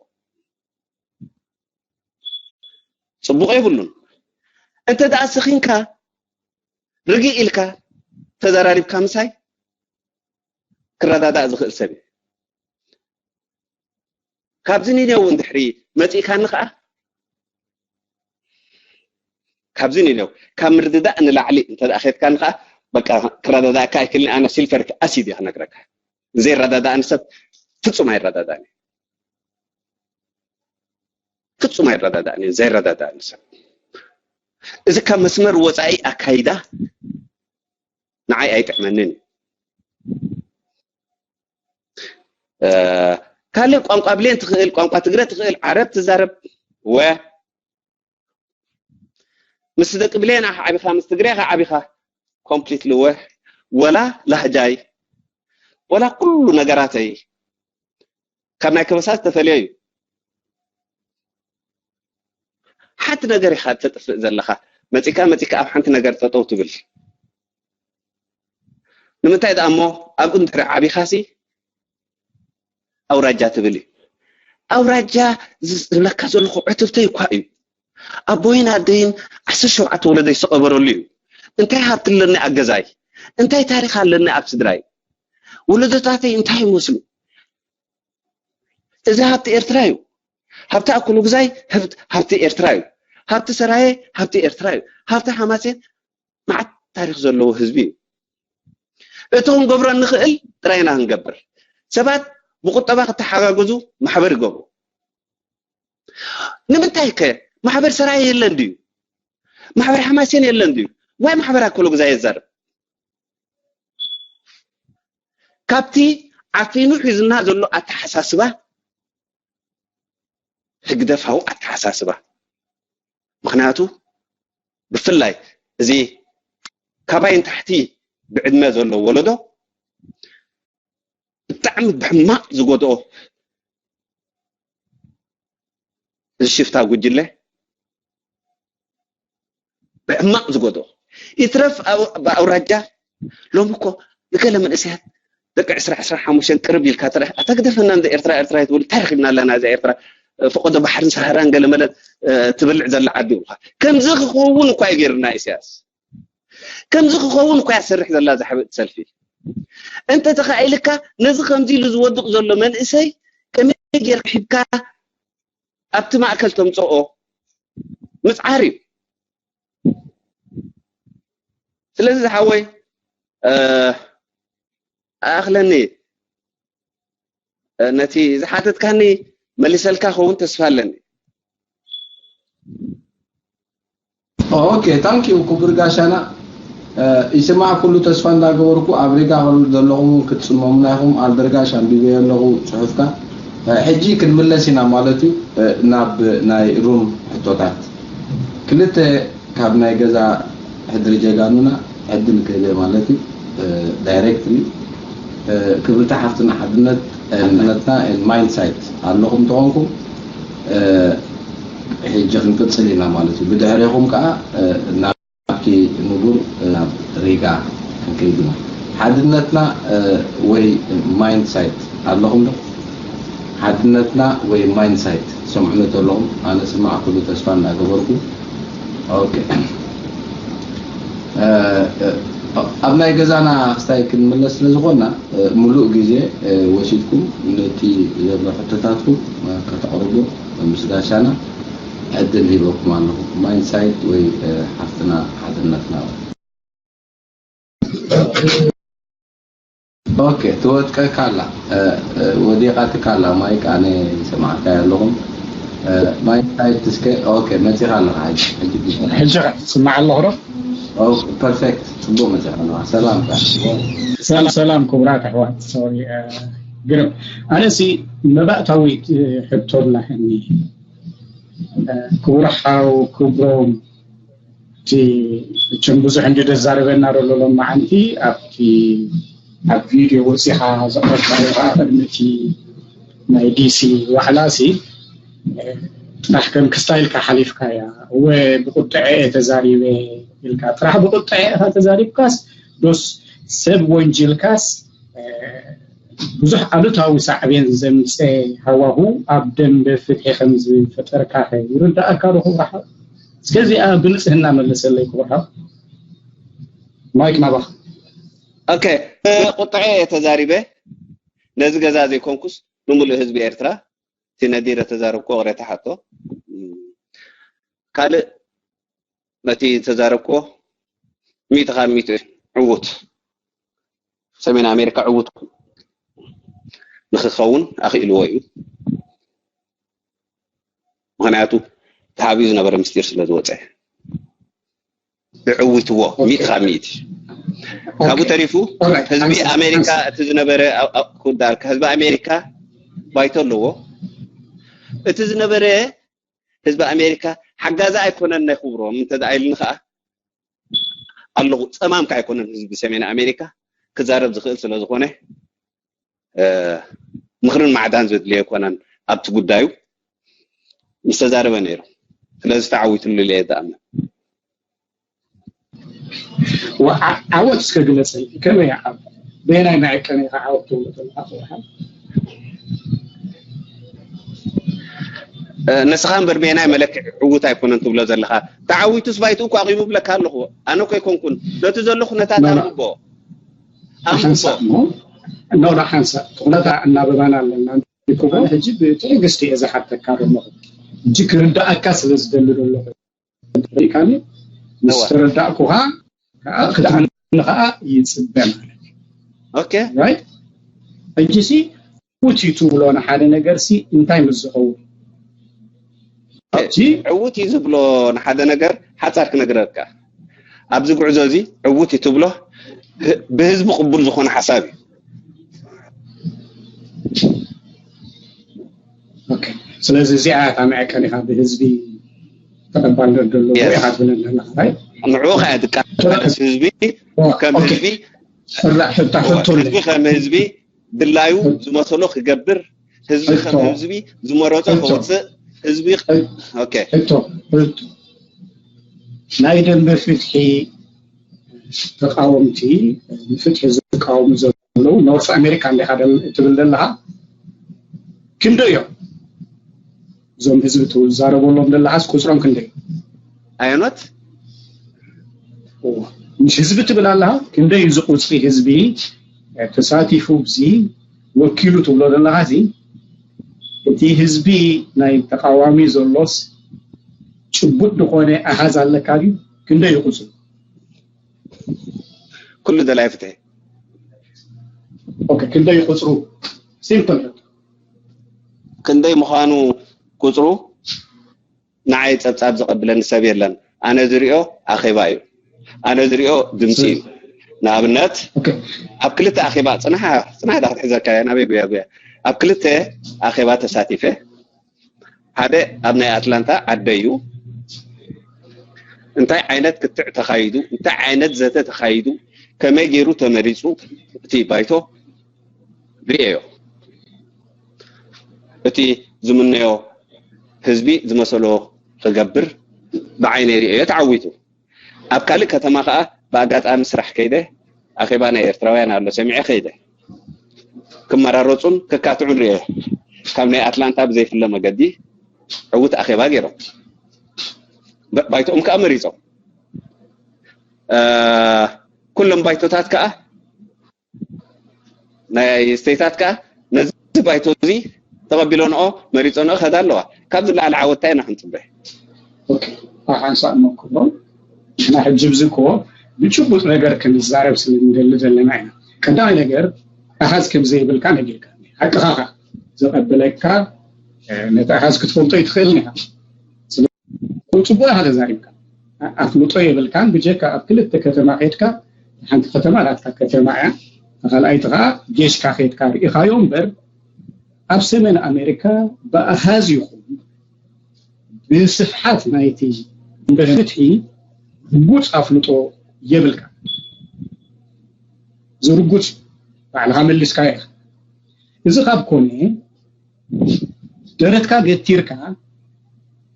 ጽቡቕ የብሉን። እንተ ደኣ ስኺንካ ርግእ ኢልካ ተዘራሪብካ ምሳይ ክረዳዳእ ዝኽእል ሰብ እዩ። ካብዚ ኒነው እንድሕሪ መጺእካኒ ኸዓ ካብዚ ኒነው ካብ ምርድዳእ ንላዕሊ እንተ ደኣ ኸድካኒ ኸዓ በቃ ክረዳዳእካ ኣይክእልን። ኣነ ሲልፈሪክ ኣሲድ እየ ክነግረካ። ዘይረዳዳእኒ ሰብ ፍጹም ኣይረዳዳእን። ፍጹም ኣይረዳዳእን። ዘይረዳዳእኒ ሰብ እዚ ካብ መስመር ወጻኢ ኣካይዳ ንዓይ ኣይጥዕመንን እዩ። ካልእ ቋንቋ ብሌን ትኽእል፣ ቋንቋ ትግረ ትኽእል፣ ዓረብ ትዛረብ ወ ምስ ደቂ ብሌን ዓቢኻ ምስ ትግሬ ዓቢኻ ኮምፕሊትሊ ወ ወላ ላህጃይ ወላ ኩሉ ነገራተይ ካብ ናይ ከበሳ ዝተፈልየ እዩ። ሓንቲ ነገር ኢኻ ተጥፍእ ዘለኻ። መጺካ መጺካ ኣብ ሓንቲ ነገር ጠጠው ትብል። ንምንታይ ደኣ እሞ ኣብኡ እንድሕሪ ዓቢኻሲ ኣውራጃ ትብል እዩ። ኣውራጃ ዝብለካ ዘለኹ ዕትብተይ እኳ እዩ። ኣቦይን ኣደይን ዓሰርተ ሸውዓተ ወለደይ ዝተቐበረሉ እዩ። እንታይ ሃብቲ ኣለኒ ኣብ ገዛይ? እንታይ ታሪኽ ኣለኒ ኣብ ስድራይ? ወለዶታተይ እንታይ ይመስሉ? እዚ ሃብቲ ኤርትራ እዩ። ሃብቲ ኣኮሎጉዛይ ሃብቲ ኤርትራ እዩ። ሃብቲ ሰራየ ሃብቲ ኤርትራ እዩ። ሃብቲ ሓማሴን መዓት ታሪኽ ዘለዎ ህዝቢ እዩ። እቲ ክንገብሮ እንኽእል ጥራይና ክንገብር። ሰባት ብቁጠባ ክተሓጋገዙ ማሕበር ይገብሩ። ንምንታይ ከ ማሕበር ሰራየ የለን ድዩ? ማሕበር ሓማሴን የለን ድዩ? ዋይ ማሕበር ኣኮሎጉዛይ የዛርብ? ካብቲ ዓፊኑ ሒዝና ዘሎ ኣተሓሳስባ ህግደፋዊ ኣተሓሳስባ። ምኽንያቱ ብፍላይ እዚ ካባይ ንታሕቲ ብዕድመ ዘሎ ወለዶ ብጣዕሚ ብሕማቕ ዝጎድኦ እዚ ሽፍታ ጉጅለ ብሕማቕ ዝጎድኦ ይትረፍ ብኣውራጃ ሎሚ እኮ ንገለ መንእሰያት ደቂ ዕስራ ዕስራ ሓሙሽተ ቅርብ ኢልካ ትረአ ኣታ ግደፈና እንደ ኤርትራ ኤርትራ ትብል እንታይ ረኺብና ኣለና እዛ ኤርትራ ፈቆዶ ባሕርን ሰሃራን ገለ መለ ትብልዕ ዘላ ዓዲ ኢኻ ከምዚ ክኸውን እኳ እዩ ገይርና ኢሳያስ ከምዚ ክኸውን እኳ ያሰርሕ ዘላ ዛሕብጥ ሰልፊ እንተ ተኻኢልካ ነዚ ከምዚ ኢሉ ዝወድቕ ዘሎ መንእሰይ ከመይ ጌርካ ሒብካ ኣብቲ ማእከል ተምጽኦ ምጽዓር እዩ ስለዚ ዝሓወይ ኣእኽለኒ ነቲ ዝሓተትካኒ መሊሰልካ ኸውን ተስፋ ኣለኒ ኦኬ ታንኪዩ ክቡር ጋሻና ይስማዕ ኩሉ ተስፋ እንዳገበርኩ ኣብ ሪጋ ዘለኹም ክትጽመሙና ኢኹም ኣልደርጋሽ ኣንቢበዮ ኣለኹ ጽሑፍካ ሕጂ ክንምለስ ኢና ማለት እዩ ናብ ናይ ሩም ሕቶታት ክልተ ካብ ናይ ገዛ ሕድሪ ጀጋኑና ዕድል ክህበ ማለት እዩ ዳይሬክትሊ ክብርቲ ሓፍትና ሓድነት ነትና ማይንድሳይት ኣለኹም ተኾንኩም ሕጂ ክንቅፅል ኢና ማለት እዩ ብድሕሬኹም ከዓ ናብቲ ንቡር ናብ ሪጋ ክንከይድ ኢና ሓድነትና ወይ ማይንድሳይት ኣለኹም ዶ ሓድነትና ወይ ማይንድሳይት ሰምዑ ተለኹም ኣነ ስማዕ ኩሉ ተስፋ እንዳገበርኩ ኦኬ ኣብ ናይ ገዛና ክስታይ ክንምለስ ስለ ዝኾንና ምሉእ ግዜ ወሲድኩም ነቲ ዘሎ ሕቶታትኩም ከተቕርቡ ምስ ጋሻና ዕድል ሂበኩም ኣለኹ ማይንሳይት ወይ ሓፍትና ሓድነትና ኦኬ ትወጥቀካ ኣላ ወዲቓትካ ኣላ ማይክ ኣነ ይሰማዕካ ኣለኹም ማይንሳይት እስከ ኦኬ መፂኻ ኣለኻ ሕጂ ሕጂ ስማዕ ኣለኹ ዶ ፐርፌክት ጽቡቅ መጽሓ ሰላም ሰላም ሰላም ክቡራት ኣሕዋት ሶሪ ግርም ኣነሲ መባእታዊ ሕቶ ብላሕኒ ክቡር ሓው ክብሮም እቲ እችም ብዙሕ እንዲ ደዛረበና ዘሎ ሎማዓንቲ ኣብቲ ኣብ ቪድዮ ወፂኻ ዘቕረብካዮ ከዓ ቅድሚ እቲ ናይ ዲሲ ዋዕላ ሲ ጥራሕ ከም ክስታይልካ ሓሊፍካያ እወ ብቁጥዐ እየ ተዛሪበ ኢልካ ጥራሕ ብቁጥዐ ኢኻ ተዛሪብካስ ዶስ ሰብ ወንጅልካስ ብዙሕ ኣሉታዊ ሳዕቤን ዘምፀ ሃዋሁ ኣብ ደንበ ፍትሒ ከም ዝፈጠርካ ከ ይርዳእካ ዶ ክብራሓ እስከዚኣ ብንጽህና መለሰለይ ክቡር ሓው። ማይክ ናባኻ። ኦኬ፣ ቁጥዐ ተዛሪበ። ነዚ ገዛ ዘይኮንኩስ ንምሉእ ህዝቢ ኤርትራ እቲ ነዲረ ተዛረብኮ ቅሬታ ሓቶ ካልእ ነቲ ተዛረብኮ ሚእቲ ካብ ሚእቲ ዕዉት ሰሜን ኣሜሪካ ዕዉት ንክኸውን ኣኽኢልዎ እዩ። ምክንያቱ ተሓቢኡ ዝነበረ ምስጢር ስለ ዝወፀ ብዕውትዎ ሚእቲ ካብ ሚእቲ ካብኡ ተሪፉ ህዝቢ ኣሜሪካ እቲ ዝነበረ ክውዳልካ ህዝቢ ኣሜሪካ ባይቶ ኣለዎ። እቲ ዝነበረ ህዝቢ ኣሜሪካ ሓጋዚ ኣይኮነን ናይ ክብሮም እንተ ኢልኒ ከዓ ኣለኹ። ፀማምካ ኣይኮነን ህዝቢ ሰሜን ኣሜሪካ ክዛረብ ዝኽእል ስለ ዝኾነ ምኽርን ማዕዳን ዘድልዮ ኣይኮነን ኣብቲ ጉዳዩ ምስ ተዛረበ ነይሩ። ስለዚ ተዓዊትሉ ኢለ እየ ዝኣምን። ዓወት እስከ ግለፀ ከመይ ዓወት በየናይ መዐቀኒ ኢኻ ዓወት ትብሎ ዘለካ ክብርሓን? ንስኻ እምበር በየናይ መለክዒ ዕዉት ኣይኮነን ትብሎ ዘለኻ? ተዓዊቱስ ባይትኡ እኮ ኣቂሙ ብለካ ኣለኹ። ኣነ እኮ ኣይኮንኩን ነቲ ዘሎ ኩነታት ኣንብቦ ኣንብቦ ሓንሳእ እሞ ኖ ሓንሳእ ትኹነታ እናበባና ኣለና። ሕጂ ብትዕግስቲ እየ ዝሓተካ ዘለኹ። ሕጂ ክርዳኣካ ስለ ዝደሊ ዘለኹ ሪእካኒ ምስ ተረዳእኩኻ ከዓ ክትብለኒ ከዓ ይፅበ ማለት እዩ። ኦኬ ሕጂ ሲ ዕዉት እዩ ትብሎ ንሓደ ነገር ሲ እንታይ ምስ ዝኸውን? ዕዉት እዩ ዝብሎ ንሓደ ነገር ሓፃር ክነግረካ ኣብዚ ጉዕዞ እዚ ዕዉት እዩ ትብሎ ብህዝቢ ቅቡል ዝኾነ ሓሳብ እዩ። ስለዚ እዚኣ እታ መዐቀኒኻ ብህዝቢ ተቐባልነት ዘለዎ ኢኻ ትብለና ኣለኻ። ንዕኡ ከኣ ድቃስ ህዝቢ ከም ህዝቢ ሕታ ሕቶ ህዝቢ ከም ህዝቢ ድላዩ ዝመሰሎ ክገብር ህዝቢ ከም ህዝቢ ዝመረጾ ከውፅእ ህዝቢ ኦኬ ሕቶ ሕቶ ናይ ደንበ ፍትሒ ተቃወምቲ ንፍትሒ ዝቃወሙ ዘለዉ ኖርት ኣሜሪካ እንዲኻ ትብል ዘለኻ ክንደይ እዮም? እዞም ህዝቢ ትዛረበሎም ዘለኻስ ቁፅሮም ክንደይ? ኣየኖት ምስ ህዝቢ ትብል ኣለኻ? ክንደይ እዚ ቁፅሪ ህዝቢ ተሳቲፉ ብዚ ወኪሉ ትብሎ ዘለኻ እዚ እቲ ህዝቢ ናይ ተቃዋሚ ዘሎስ ጭቡጥ ዝኾነ ኣሃዝ ኣለካ ድዩ? ክንደይ እዩ ቁፅሩ? ኩሉ ደላይ ፍትሒ ኦኬ፣ ክንደይ ቁፅሩ? ሲምፕል ሕቶ። ክንደይ ምዃኑ ቁፅሩ ንዓይ ፀብፃብ ዘቐብለኒ ሰብ የለን። ኣነ ዝሪኦ ኣኼባ እዩ። ኣነ ዝሪኦ ድምፂ እዩ። ንኣብነት ኣብ ክልተ ኣኼባ ፅናሕ ፅናሕ ዳ ክትሕዘካ እያ ናበይ ጉያ ጉያ ኣብ ክልተ ኣኼባ ተሳቲፈ ሓደ ኣብ ናይ ኣትላንታ ዓደይ እዩ እንታይ ዓይነት ክትዕ ተኻይዱ እንታይ ዓይነት ዘተ ተኻይዱ ከመይ ገይሩ ተመሪፁ እቲ ባይቶ ርእየዮ እቲ ዝምነዮ ህዝቢ ዝመሰሎ ክገብር ብዓይነይ ርእየዮ ተዓዊቱ ኣብ ካልእ ከተማ ከኣ ብኣጋጣሚ ስራሕ ከይደ ኣኼባ ናይ ኤርትራውያን ኣሎ ሰሚዐ ከይደ ክመራረፁን ክካትዑን ርእየ ካብ ናይ ኣትላንታ ብዘይፍለ መገዲ ዕውት ኣኼባ ገይሮም ባይቶኦም ከኣ መሪፆም ኩሎም ባይቶታት ከኣ ናይ ስቴታት ከኣ ነዚ ባይቶ እዚ ተቐቢሎንኦ መሪፆንኦ ከዳ ኣለዋ ካብዚ ላዕሊ ዓወት እንታይ ኢና ክንፅበ ሓንሳእ መክቦ ንሕና ሕጂ ብዚ እኮ ብጭቡጥ ነገር ክንዛረብ ስለ ንደሊ ዘለና ኢና ቀዳማይ ነገር ኣሃዝ ከም ዘይብልካ ነጊርካ ሓቅኻ ዘቐበለካ ነቲ ኣሃዝ ክትፈልጦ ይትኽእል ኢኻ ጽቡቅ ኢኻ ተዛሪብካ ኣፍልጦ የብልካን ብጀካ ኣብ ክልተ ከተማ ከድካ ሓንቲ ከተማ ናትካ ከተማ እያ ካልኣይቲ ከዓ ጌሽካ ከድካ ርኢኻዮ እምበር ኣብ ሰሜን ኣሜሪካ ብኣሃዝ ይኹን ብስፍሓት ናይቲ ፍትሒ ርጉፅ ኣፍልጦ የብልካ ዝርጉፅ ባዕልካ መሊስካ ኢኻ እዚ ካብ ኮነ ደረትካ ገቲርካ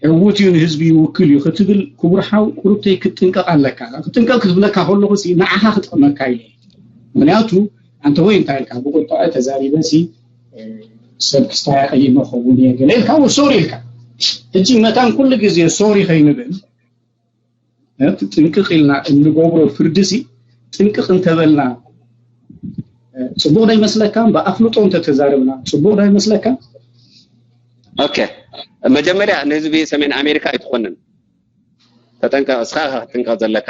ዕዉት እዩ ንህዝቢ ይውክል እዩ ክትብል ክቡር ሓው ቁሩብተይ ክትጥንቀቕ ኣለካ። ክጥንቀቕ ክትብለካ ከለኹ ንዓኻ ክጠቕመካ ኢለ ምክንያቱ ኣንተ ወይ እንታይ ኢልካ ብቁጣዐ ተዛሪበ ሲ ሰብ ክስታይ ኣቐይመ ኸውን እየ ገለ ኢልካ ሶሪ ኢልካ ሕጂ መታን ኩሉ ግዜ ሶሪ ከይንብል ጥንቅቕ ኢልና እንገብሮ ፍርዲ ሲ ጥንቅቕ እንተበልና ጽቡቕ ዶ ይመስለካ? ብኣፍልጦ እንተተዛረብና ጽቡቕ ዶ ይመስለካ? ኦኬ፣ መጀመርያ ንህዝቢ ሰሜን ኣሜሪካ ኣይትኾንን ተጠንቀቕ። እስኻ ኢኻ ክትጥንቀቕ ዘለካ።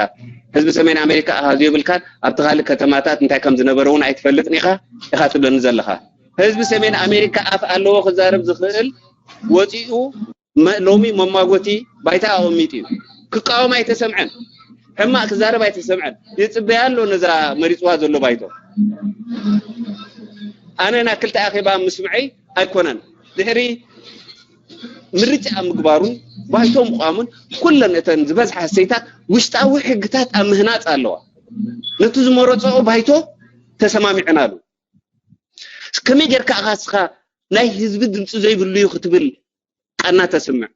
ህዝቢ ሰሜን ኣሜሪካ ኢኻ ዝብልካን ኣብቲ ካልእ ከተማታት እንታይ ከም ዝነበረ እውን ኣይትፈልጥን ኢኻ ኢኻ ትብለኒ ዘለኻ። ህዝቢ ሰሜን ኣሜሪካ ኣፍ ኣለዎ ክዛረብ ዝኽእል ወፂኡ ሎሚ መማጎቲ ባይታ ኣቐሚጡ እዩ። ክቃወም ኣይተሰምዐን፣ ሕማቕ ክዛረብ ኣይተሰምዐን። ይፅበያ ኣሎ ነዛ መሪፅዋ ዘሎ ባይቶ። ኣነ ናይ ክልተ ኣኼባ ምስምዐይ ኣይኮነን። ድሕሪ ምርጫ ምግባሩን ባይቶ ምቋሙን ኩለን እተን ዝበዝሓ እሰይታት ውሽጣዊ ሕግታት ኣብ ምህናፅ ኣለዋ። ነቲ ዝመረፀኦ ባይቶ ተሰማሚዕናሉ። ከመይ ጌርካ ኢኻ እስኻ ናይ ህዝቢ ድምፂ ዘይብሉ እዩ ክትብል ቃና ተስምዕ?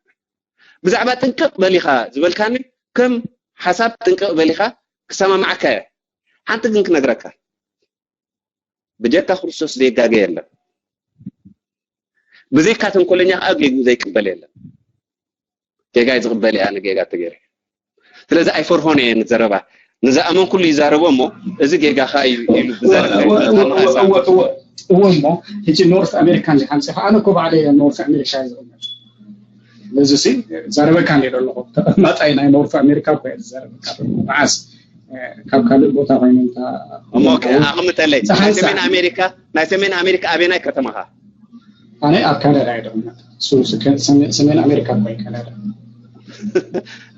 ብዛዕባ ጥንቅቕ በሊኻ ዝበልካኒ ከም ሓሳብ ጥንቅቕ በሊኻ ክሰማማዓካ እየ። ሓንቲ ግን ክነግረካ፣ ብጀካ ክርስቶስ ዘይጋገ የለን። ብዘይካ ተንኮለኛ ከዓ ጌግኡ ዘይቅበል የለን። ጌጋ ዝቕበል እያ ንጌጋ ተገይረ። ስለዚ ኣይፈርሆን እየ ንዘረባ ንዝኣመንኩሉ ይዛረቦ እሞ እዚ ጌጋኻ እዩ ኢሉ ብዘረባ እወ እሞ ሕጂ ኖርት ኣሜሪካ እንዲሓምፂኻ ኣነ እኮ ባዕለ ኖርት ኣሜሪካ እየ ዝቕመጥ። ስለዚ ሲ ዛረበካ እንዲ ኣለኹ ተቐማጣይ ናይ ኖርት ኣሜሪካ እኮ እየ ዝዛረበካ ዘለኹ። መዓስ ካብ ካልእ ቦታ ኮይነ እንታ እሞ ኣቕምጠለይ ናይ ሰሜን ኣሜሪካ ናይ ሰሜን ኣሜሪካ ኣበየናይ ከተማኻ? ኣነ ኣብ ካናዳ እየ ደቕመጥ። ሰሜን ኣሜሪካ እኮ እዩ ካናዳ።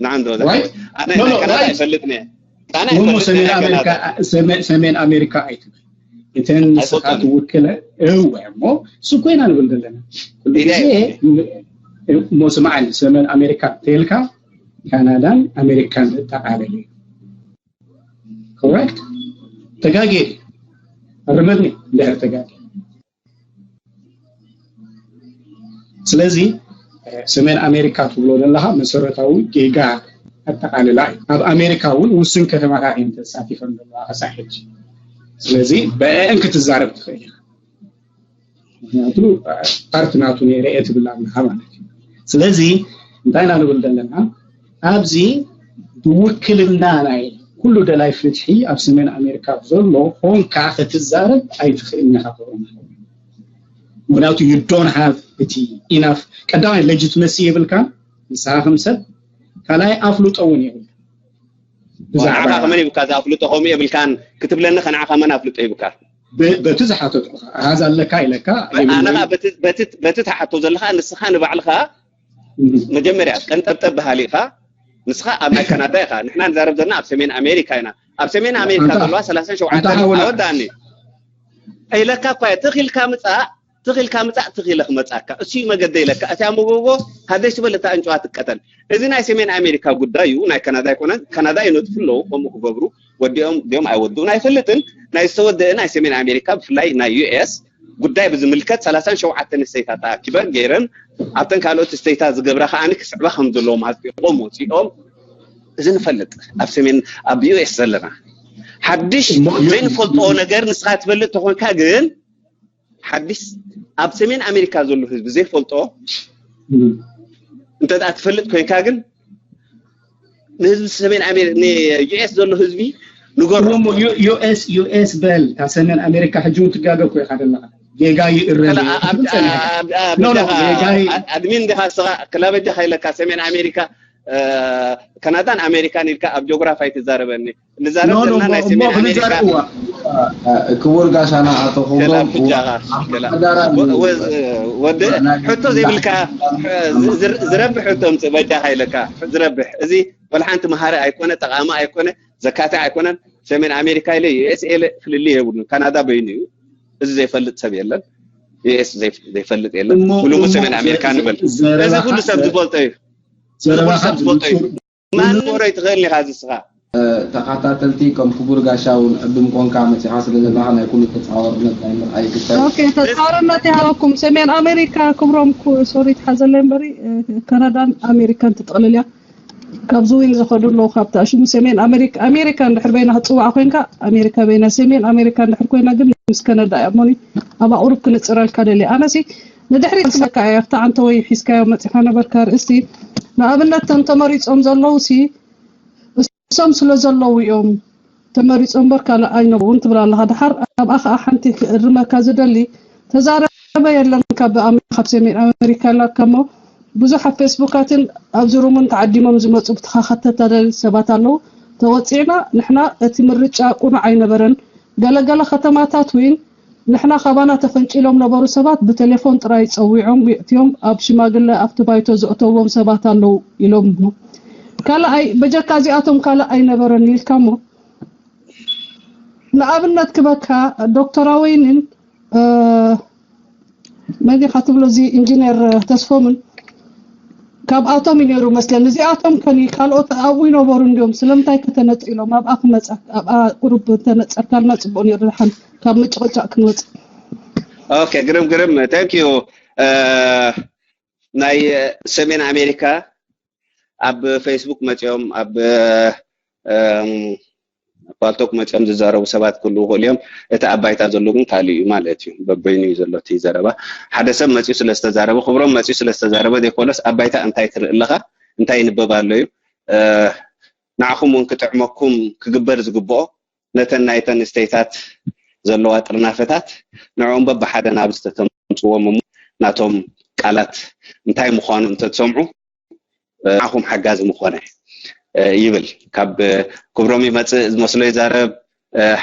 ንዓንዶ ኣነ ካናዳ ኣይፈልጥን እየ። ሰሜን ኣሜሪካ ኣይትብል። እተን ንስኻ ትውክለ እወ እሞ እሱ ኮይና ንብል ዘለና ኩሉ ግዜ እሞ ስምዓኒ ሰሜን ኣሜሪካ ተልካ ካናዳን ኣሜሪካን ዘጠቓለለ እዩ። ኮሬክት? ተጋጌ ኣርመኒ እንድሕር ተጋጌ። ስለዚ ሰሜን ኣሜሪካ ትብሎ ዘለኻ መሰረታዊ ጌጋ ኣጠቓልላ እዩ። ኣብ ኣሜሪካ እውን ውስን ከተማታት እየን ተሳቲፈን ዘለዋ ክሳብ ሕጂ። ስለዚ ብአን ክትዛረብ ትኽእል ኢኻ። ምክንያቱ ፓርቲ ናቱ ነይረ እየ ትብል ኣለካ ማለት እዩ። ስለዚ እንታይ ኢና ንብል ዘለና ኣብዚ ብውክልና ናይ ኩሉ ደላይ ፍትሒ ኣብ ሰሜን ኣሜሪካ ዘሎ ኾንካ ክትዛረብ ኣይትኽእልን ኢኻ። ምክንያቱ you don't have እቲ ኢናፍ ቀዳማይ legitimacy የብልካ ንስኻ ከም ሰብ ካልኣይ ኣፍልጦ እውን የብልካ። ንዓኻ ከመን ይብካ ዝኣፍልጦ ከምኡ የብልካን ክትብለኒ ከንዓኻ መን ኣፍልጦ ይብካ? በቲ ዝሓተትኩኻ ኣሃዝ ኣለካ ኢለካ። ኣነ በቲ ትሓቶ ዘለኻ ንስኻ ንባዕልኻ መጀመርያ ቀንጠብጠብ በሃሊ ኢኻ። ንስኻ ኣብ ናይ ካናዳ ኢኻ፣ ንሕና ንዛረብ ዘለና ኣብ ሰሜን ኣሜሪካ ኢና። ኣብ ሰሜን ኣሜሪካ ዘለዋ ሰላሳን ሸውዓተን ኣወዳኒ ኢለካ እኳ ትኺልካ ምፃእ ትኺልካ ምፃእ ትኺለ ክመፃካ እሱ መገደ ኢለካ። እቲያ መጎጎ ሃደሽ ትበል እታ እንጭዋ ትቀተል። እዚ ናይ ሰሜን ኣሜሪካ ጉዳይ እዩ፣ ናይ ካናዳ ኣይኮነን። ካናዳ ይነጥፉ ኣለዉ ከምኡ ክገብሩ ወዲኦም ድዮም ኣይወድኡን ኣይፈልጥን። ናይ ዝተወደአ ናይ ሰሜን ኣሜሪካ ብፍላይ ናይ ዩ ኤስ ጉዳይ ብዝምልከት ሰላሳን ሸውዓተን ስተይታት ተኣኪበን ገይረን ኣብተን ካልኦት ስተይታት ዝገብራ ከዓኒ ክስዕባ ከም ዘለዎም ኣጥቢቖም ወፂኦም እዚ ንፈልጥ ኣብ ሰሜን ኣብ ዩ ኤስ ዘለና ሓድሽ ዘይንፈልጥኦ ነገር ንስኻ ትፈልጥ ተኾንካ ግን ሓድሽ ኣብ ሰሜን ኣሜሪካ ዘሎ ህዝቢ ዘይፈልጦ እንተ ትፈልጥ ኮይንካ ግን ንህዝቢ ሰሜን ኣሜሪካ ንዩኤስ ዘሎ ህዝቢ ንገርዎ። ዩኤስ ዩኤስ በል ካብ ሰሜን ኣሜሪካ ሕጂ እውን ትጋገ እኮ ኢኻ ዘለኻ። ጌጋ ይእረም። ኣድሚን ዲኻ ስኻ ክላበጃኻ ኢለካ ሰሜን ኣሜሪካ ካናዳን ኣሜሪካን ኢልካ ኣብ ጂኦግራፊ ኣይትዛረበኒ። ንዛረብ ዘለና ናይ ሰሜን ኣሜሪካ ክቡር ጋሻና ኣቶ ክብሮም ወዲ ሕቶ ዘይብልካ ዝረብሕ ሕቶ ምፅእ በጃኻ ኢለካ ዝረብሕ እዚ ወላ ሓንቲ መሃሪ ኣይኮነ ጠቃሚ ኣይኮነ ዘካትዕ ኣይኮነን። ሰሜን ኣሜሪካ ኢለ ዩኤስኤ ኢለ ፍልልይ የብሉን። ካናዳ በይኑ እዩ። እዚ ዘይፈልጥ ሰብ የለን። ዩኤስ ዘይፈልጥ የለን። ሙሉሙ ሰሜን ኣሜሪካ ንበል። እዚ ኩሉ ሰብ ዝፈልጦ እዩ። እዚ ኩሉ ሰብ ዝፈልጦ እዩ። ማን ኖሮ ይትኽእል ኢኻ ዝስኻ ተኻታተልቲ ከም ክቡር ጋሻ እውን ዕዱም ኮንካ መፂኻ ስለ ዘለኻ ናይ ኩሉ ተፃዋርነት ናይ ምርኣይ ግዳይ ኦኬ ተፃዋርነት ይሃበኩም። ሰሜን ኣሜሪካ ክብሮም ሶሪ ትሓዘለይ እምበሪ ካናዳን ኣሜሪካን ትጥቕልል እያ። ካብዚ ዊን ዝኸዱ ኣለዉ ካብቲ ኣሽሙ ሰሜን ኣሜሪካ ኣሜሪካ እንድሕር በይና ክትፅዋዕ ኮይንካ ኣሜሪካ በይና ሰሜን ኣሜሪካ እንድሕር ኮይና ግን ምስ ከነዳ እያ እሞኒ ኣብ ኣቑሩብ ክነፅረልካ ደልየ ኣነሲ ንድሕሪት ክስለካ እያ ክታ ዓንተ ወይ ሒዝካዮ መፂኻ ነበርካ ርእሲ ንኣብነት ተም ተመሪፆም ዘለዉ ሲ ንሶም ስለ ዘለዉ እዮም ተመሪጾም እምበር ካልእ ኣይነበሩን ትብል ኣለኻ። ደሓር ኣብኣ ኸኣ ሓንቲ ክእርመካ ዝደሊ፣ ተዛረበ የለን ካብ ኣመ-፣ ካብ ሰሜን ኣሜሪካ ኢላካ እሞ ብዙሕ ኣብ ፌስቡካትን ኣብዚ ሩምን ተዓዲሞም ዝመጹ ብተኻኸተ ተደሊ ሰባት ኣለዉ። ተወጺዕና ንሕና እቲ ምርጫ ቁኑዕ ኣይነበረን። ገለገለ ከተማታት እውን ንሕና ካባና ተፈንጪሎም ነበሩ ሰባት ብቴሌፎን ጥራይ ጸዊዖም የእትዮም ኣብ ሽማግለ ኣብቲ ባይቶ ዘእተዎም ሰባት ኣለዉ ኢሎም። ካልኣይ በጀካ እዚኣቶም ካልእ ኣይነበረን ኢልካ እሞ ንኣብነት ክበካ ዶክተር ኣወይንን መን ኢኻ ትብሎ እዚ ኢንጂነር ተስፎምን ካብኣቶም እዩ ነይሩ መስለኒ። እዚኣቶም ከኒ ካልኦት ኣብኡ ይነበሩ እንዲዮም። ስለምንታይ ከተነጽ ኢሎም ኣብኣ ክመጻ ኣብኣ ቁሩብ ተነጸርካልና ጽቡቅ ነይሩ። ደሓን ካብ ምጭቕጫቕ ክንወጽእ። ኦኬ ግርም ግርም thank you። ናይ ሰሜን ኣሜሪካ ኣብ ፌስቡክ መጺኦም ኣብ ፓልቶክ መጺኦም ዝዛረቡ ሰባት ክህልዉ ይኽእሉ እዮም። እቲ ኣብ ባይታ ዘሎ ግን ካልእ እዩ ማለት እዩ። በበይኑ እዩ ዘሎ እቲ ዘረባ። ሓደ ሰብ መጺኡ ስለ ዝተዛረበ፣ ክብሮም መጺኡ ስለ ዝተዛረበ ዘይኮነስ ኣብ ባይታ እንታይ ትርኢ ኣለኻ፣ እንታይ ይንበብ ኣሎ እዩ። ንዓኹም እውን ክጥዕመኩም ክግበር ዝግብኦ ነተን ናይተን ስተይታት ዘለዋ ጥርናፈታት ንዕኦም በብሓደ ናብ ዝተተምፅዎም እሞ ናቶም ቃላት እንታይ ምዃኑ እንተትሰምዑ ንዓኹም ሓጋዚ ምኾነ ይብል። ካብ ክብሮም ይመፅእ ዝመስሎ ይዛረብ፣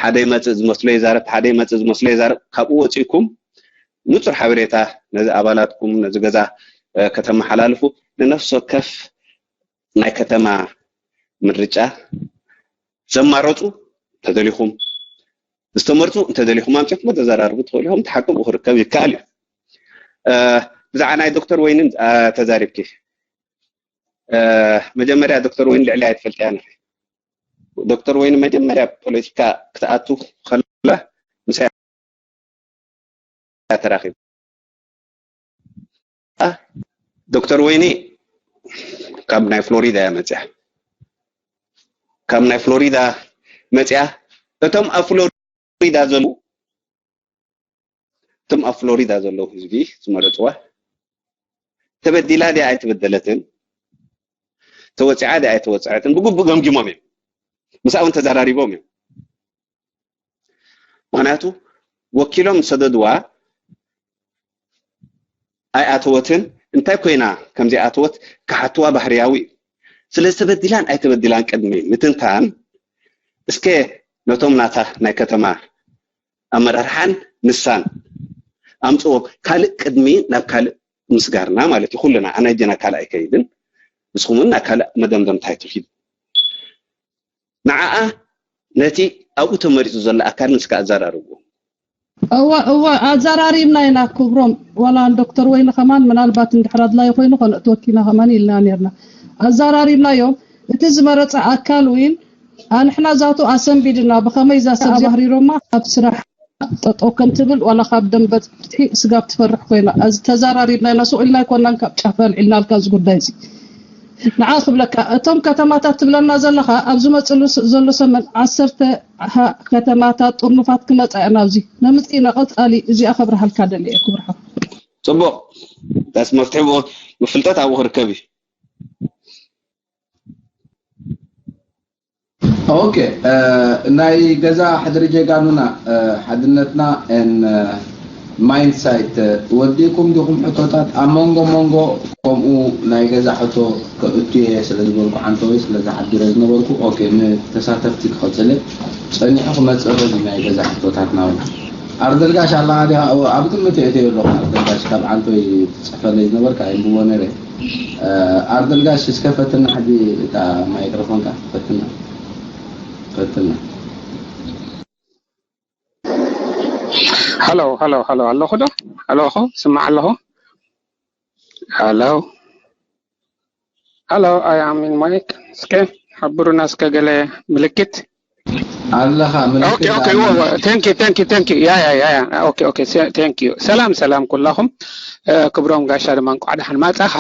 ሓደ ይመፅእ ዝመስሎ ይዛረብ፣ ሓደ ይመፅእ ዝመስሎ ይዛረብ። ካብኡ ወፂእኩም ንፁር ሓበሬታ ነዚ ኣባላትኩም ነዚ ገዛ ከተመሓላልፉ ንነፍሲ ወከፍ ናይ ከተማ ምርጫ ዘማረፁ እንተደሊኹም ዝተመርፁ እንተደሊኹም ኣምፂኹም ተዘራርቡ ትኽእሉ ኢኹም። እቲ ሓቂ ብኡ ክርከብ ይከኣል እዩ። ብዛዕባ ናይ ዶክተር ወይንን ተዛሪብኪ መጀመርያ ዶክተር ወይን ልዕሊ ኣይትፈልጥያ ነኺ። ዶክተር ወይን መጀመርያ ፖለቲካ ክትኣቱ ከላ ምሳይ ተራኺቡ። ዶክተር ወይኒ ካብ ናይ ፍሎሪዳ እያ መፅያ። ካብ ናይ ፍሎሪዳ መፅያ እቶም ኣብ ፍሎሪዳ ዘለዉ እቶም ኣብ ፍሎሪዳ ዘለዉ ህዝቢ ዝመረፅዋ ተበዲላ ድያ ኣይተበደለትን፣ ተወፂዓ ድያ ኣይተወፅዐትን ብግቡእ ገምጊሞም እዮም። ምስኣ እውን ተዘራሪቦም እዮም። ምክንያቱ ወኪሎም ዝሰደድዋ ኣይኣተወትን። እንታይ ኮይና ከምዘይኣተወት ክሓትዋ ባህርያዊ እዩ። ስለዚ ተበዲላን ኣይተበዲላን ቅድሚ ምትንታን እስከ ነቶም ናታ ናይ ከተማ ኣመራርሓን ንሳን ኣምፅዎም ካልእ ቅድሚ ናብ ካልእ ምስጋርና ማለት እዩ። ኩልና ኣናጀና ካልእ ኣይከይድን ንስኹም እውን ናብ ካልእ መደምደምታ ኣይትኺዱ። ንዓኣ ነቲ ኣብኡ ተመሪፁ ዘሎ ኣካል ንስካ ኣዘራርብዎ። እወ እወ ኣዘራሪብና ኢና ክብሮም ዋላ ዶክተር ወይኒ ከማን ምናልባት እንድሕር ኣድላይ ኮይኑ ከነእትወኪና ከማን ኢልና ነርና ኣዘራሪብናዮም። እቲ ዝመረፀ ኣካል ውን ኣንሕና ዛቱ ኣሰንቢድና ብኸመይ እዛ ሰብ ኣባህሪሮማ ኣብ ስራሕ ጠጠው ከም ትብል ዋላ ካብ ደንበ ፍትሒ ስጋብ ትፈርሕ ኮይና እዚ ተዛራሪብና ኢና ሱቕ ኢልና ኣይኮናን ካብ ጫፍ ኣልዒልናልካ እዚ ጉዳይ እዚ ንዓ ክብለካ እቶም ከተማታት ትብለና ዘለኻ ኣብ ዝመፅሉ ዘሎ ሰመን ዓሰርተ ሃ ከተማታት ጥርኑፋት ክመፃ እያ ናብዚ ነምፅ ኢና ቀፃሊ እዚኣ ከብርሃልካ ደሊ እየ ክብርሃ ፅቡቕ ዳስ መፍትሒ ብኡ- ብፍልጠት ኣብኡ ክርከብ እዩ ኦኬ ናይ ገዛ ሕድሪ ጀጋኑና ሓድነትና ን ማይንድሳይት ወዲእኩም ዲኹም ሕቶታት ኣብ መንጎ መንጎ ከምኡ ናይ ገዛ ሕቶ ከእቱ እየ ስለ ዝበልኩ ዓንተወይ ስለ ዝሓድረ ዝነበርኩ ኦኬ ንተሳተፍቲ ክቐፅል ጸኒሑ ክመፅእ ኸዚ ናይ ገዛ ሕቶታት ናብና ኣርደልጋሽ ኣለኻ ዲኻ ኣብ ግምት የእተዮ ኣለኹ ኣርደልጋሽ ካብ ዓንተወይ ትፅሕፈለይ ዝነበርካ የንብቦ ነይረ ኣርደልጋሽ እስከ ፈትና ሕጂ እታ ማይክሮፎንካ ፈትና ፈትና ሃሎ ሃሎ ሃሎ ኣለኹ ዶ ኣለኹ ስማዕ ኣለኹ ሃሎ ሃሎ ኣይ ኣም ኢን ማይክ እስከ ሓብሩና እስከ ገለ ምልክት ኣለኻ ምልክት okay okay thank you thank you thank you yeah yeah yeah okay okay thank you ሰላም ሰላም ኩላኹም ክብሮም ጋሻ ድማ እንቋዕ ደሓን ማጻኻ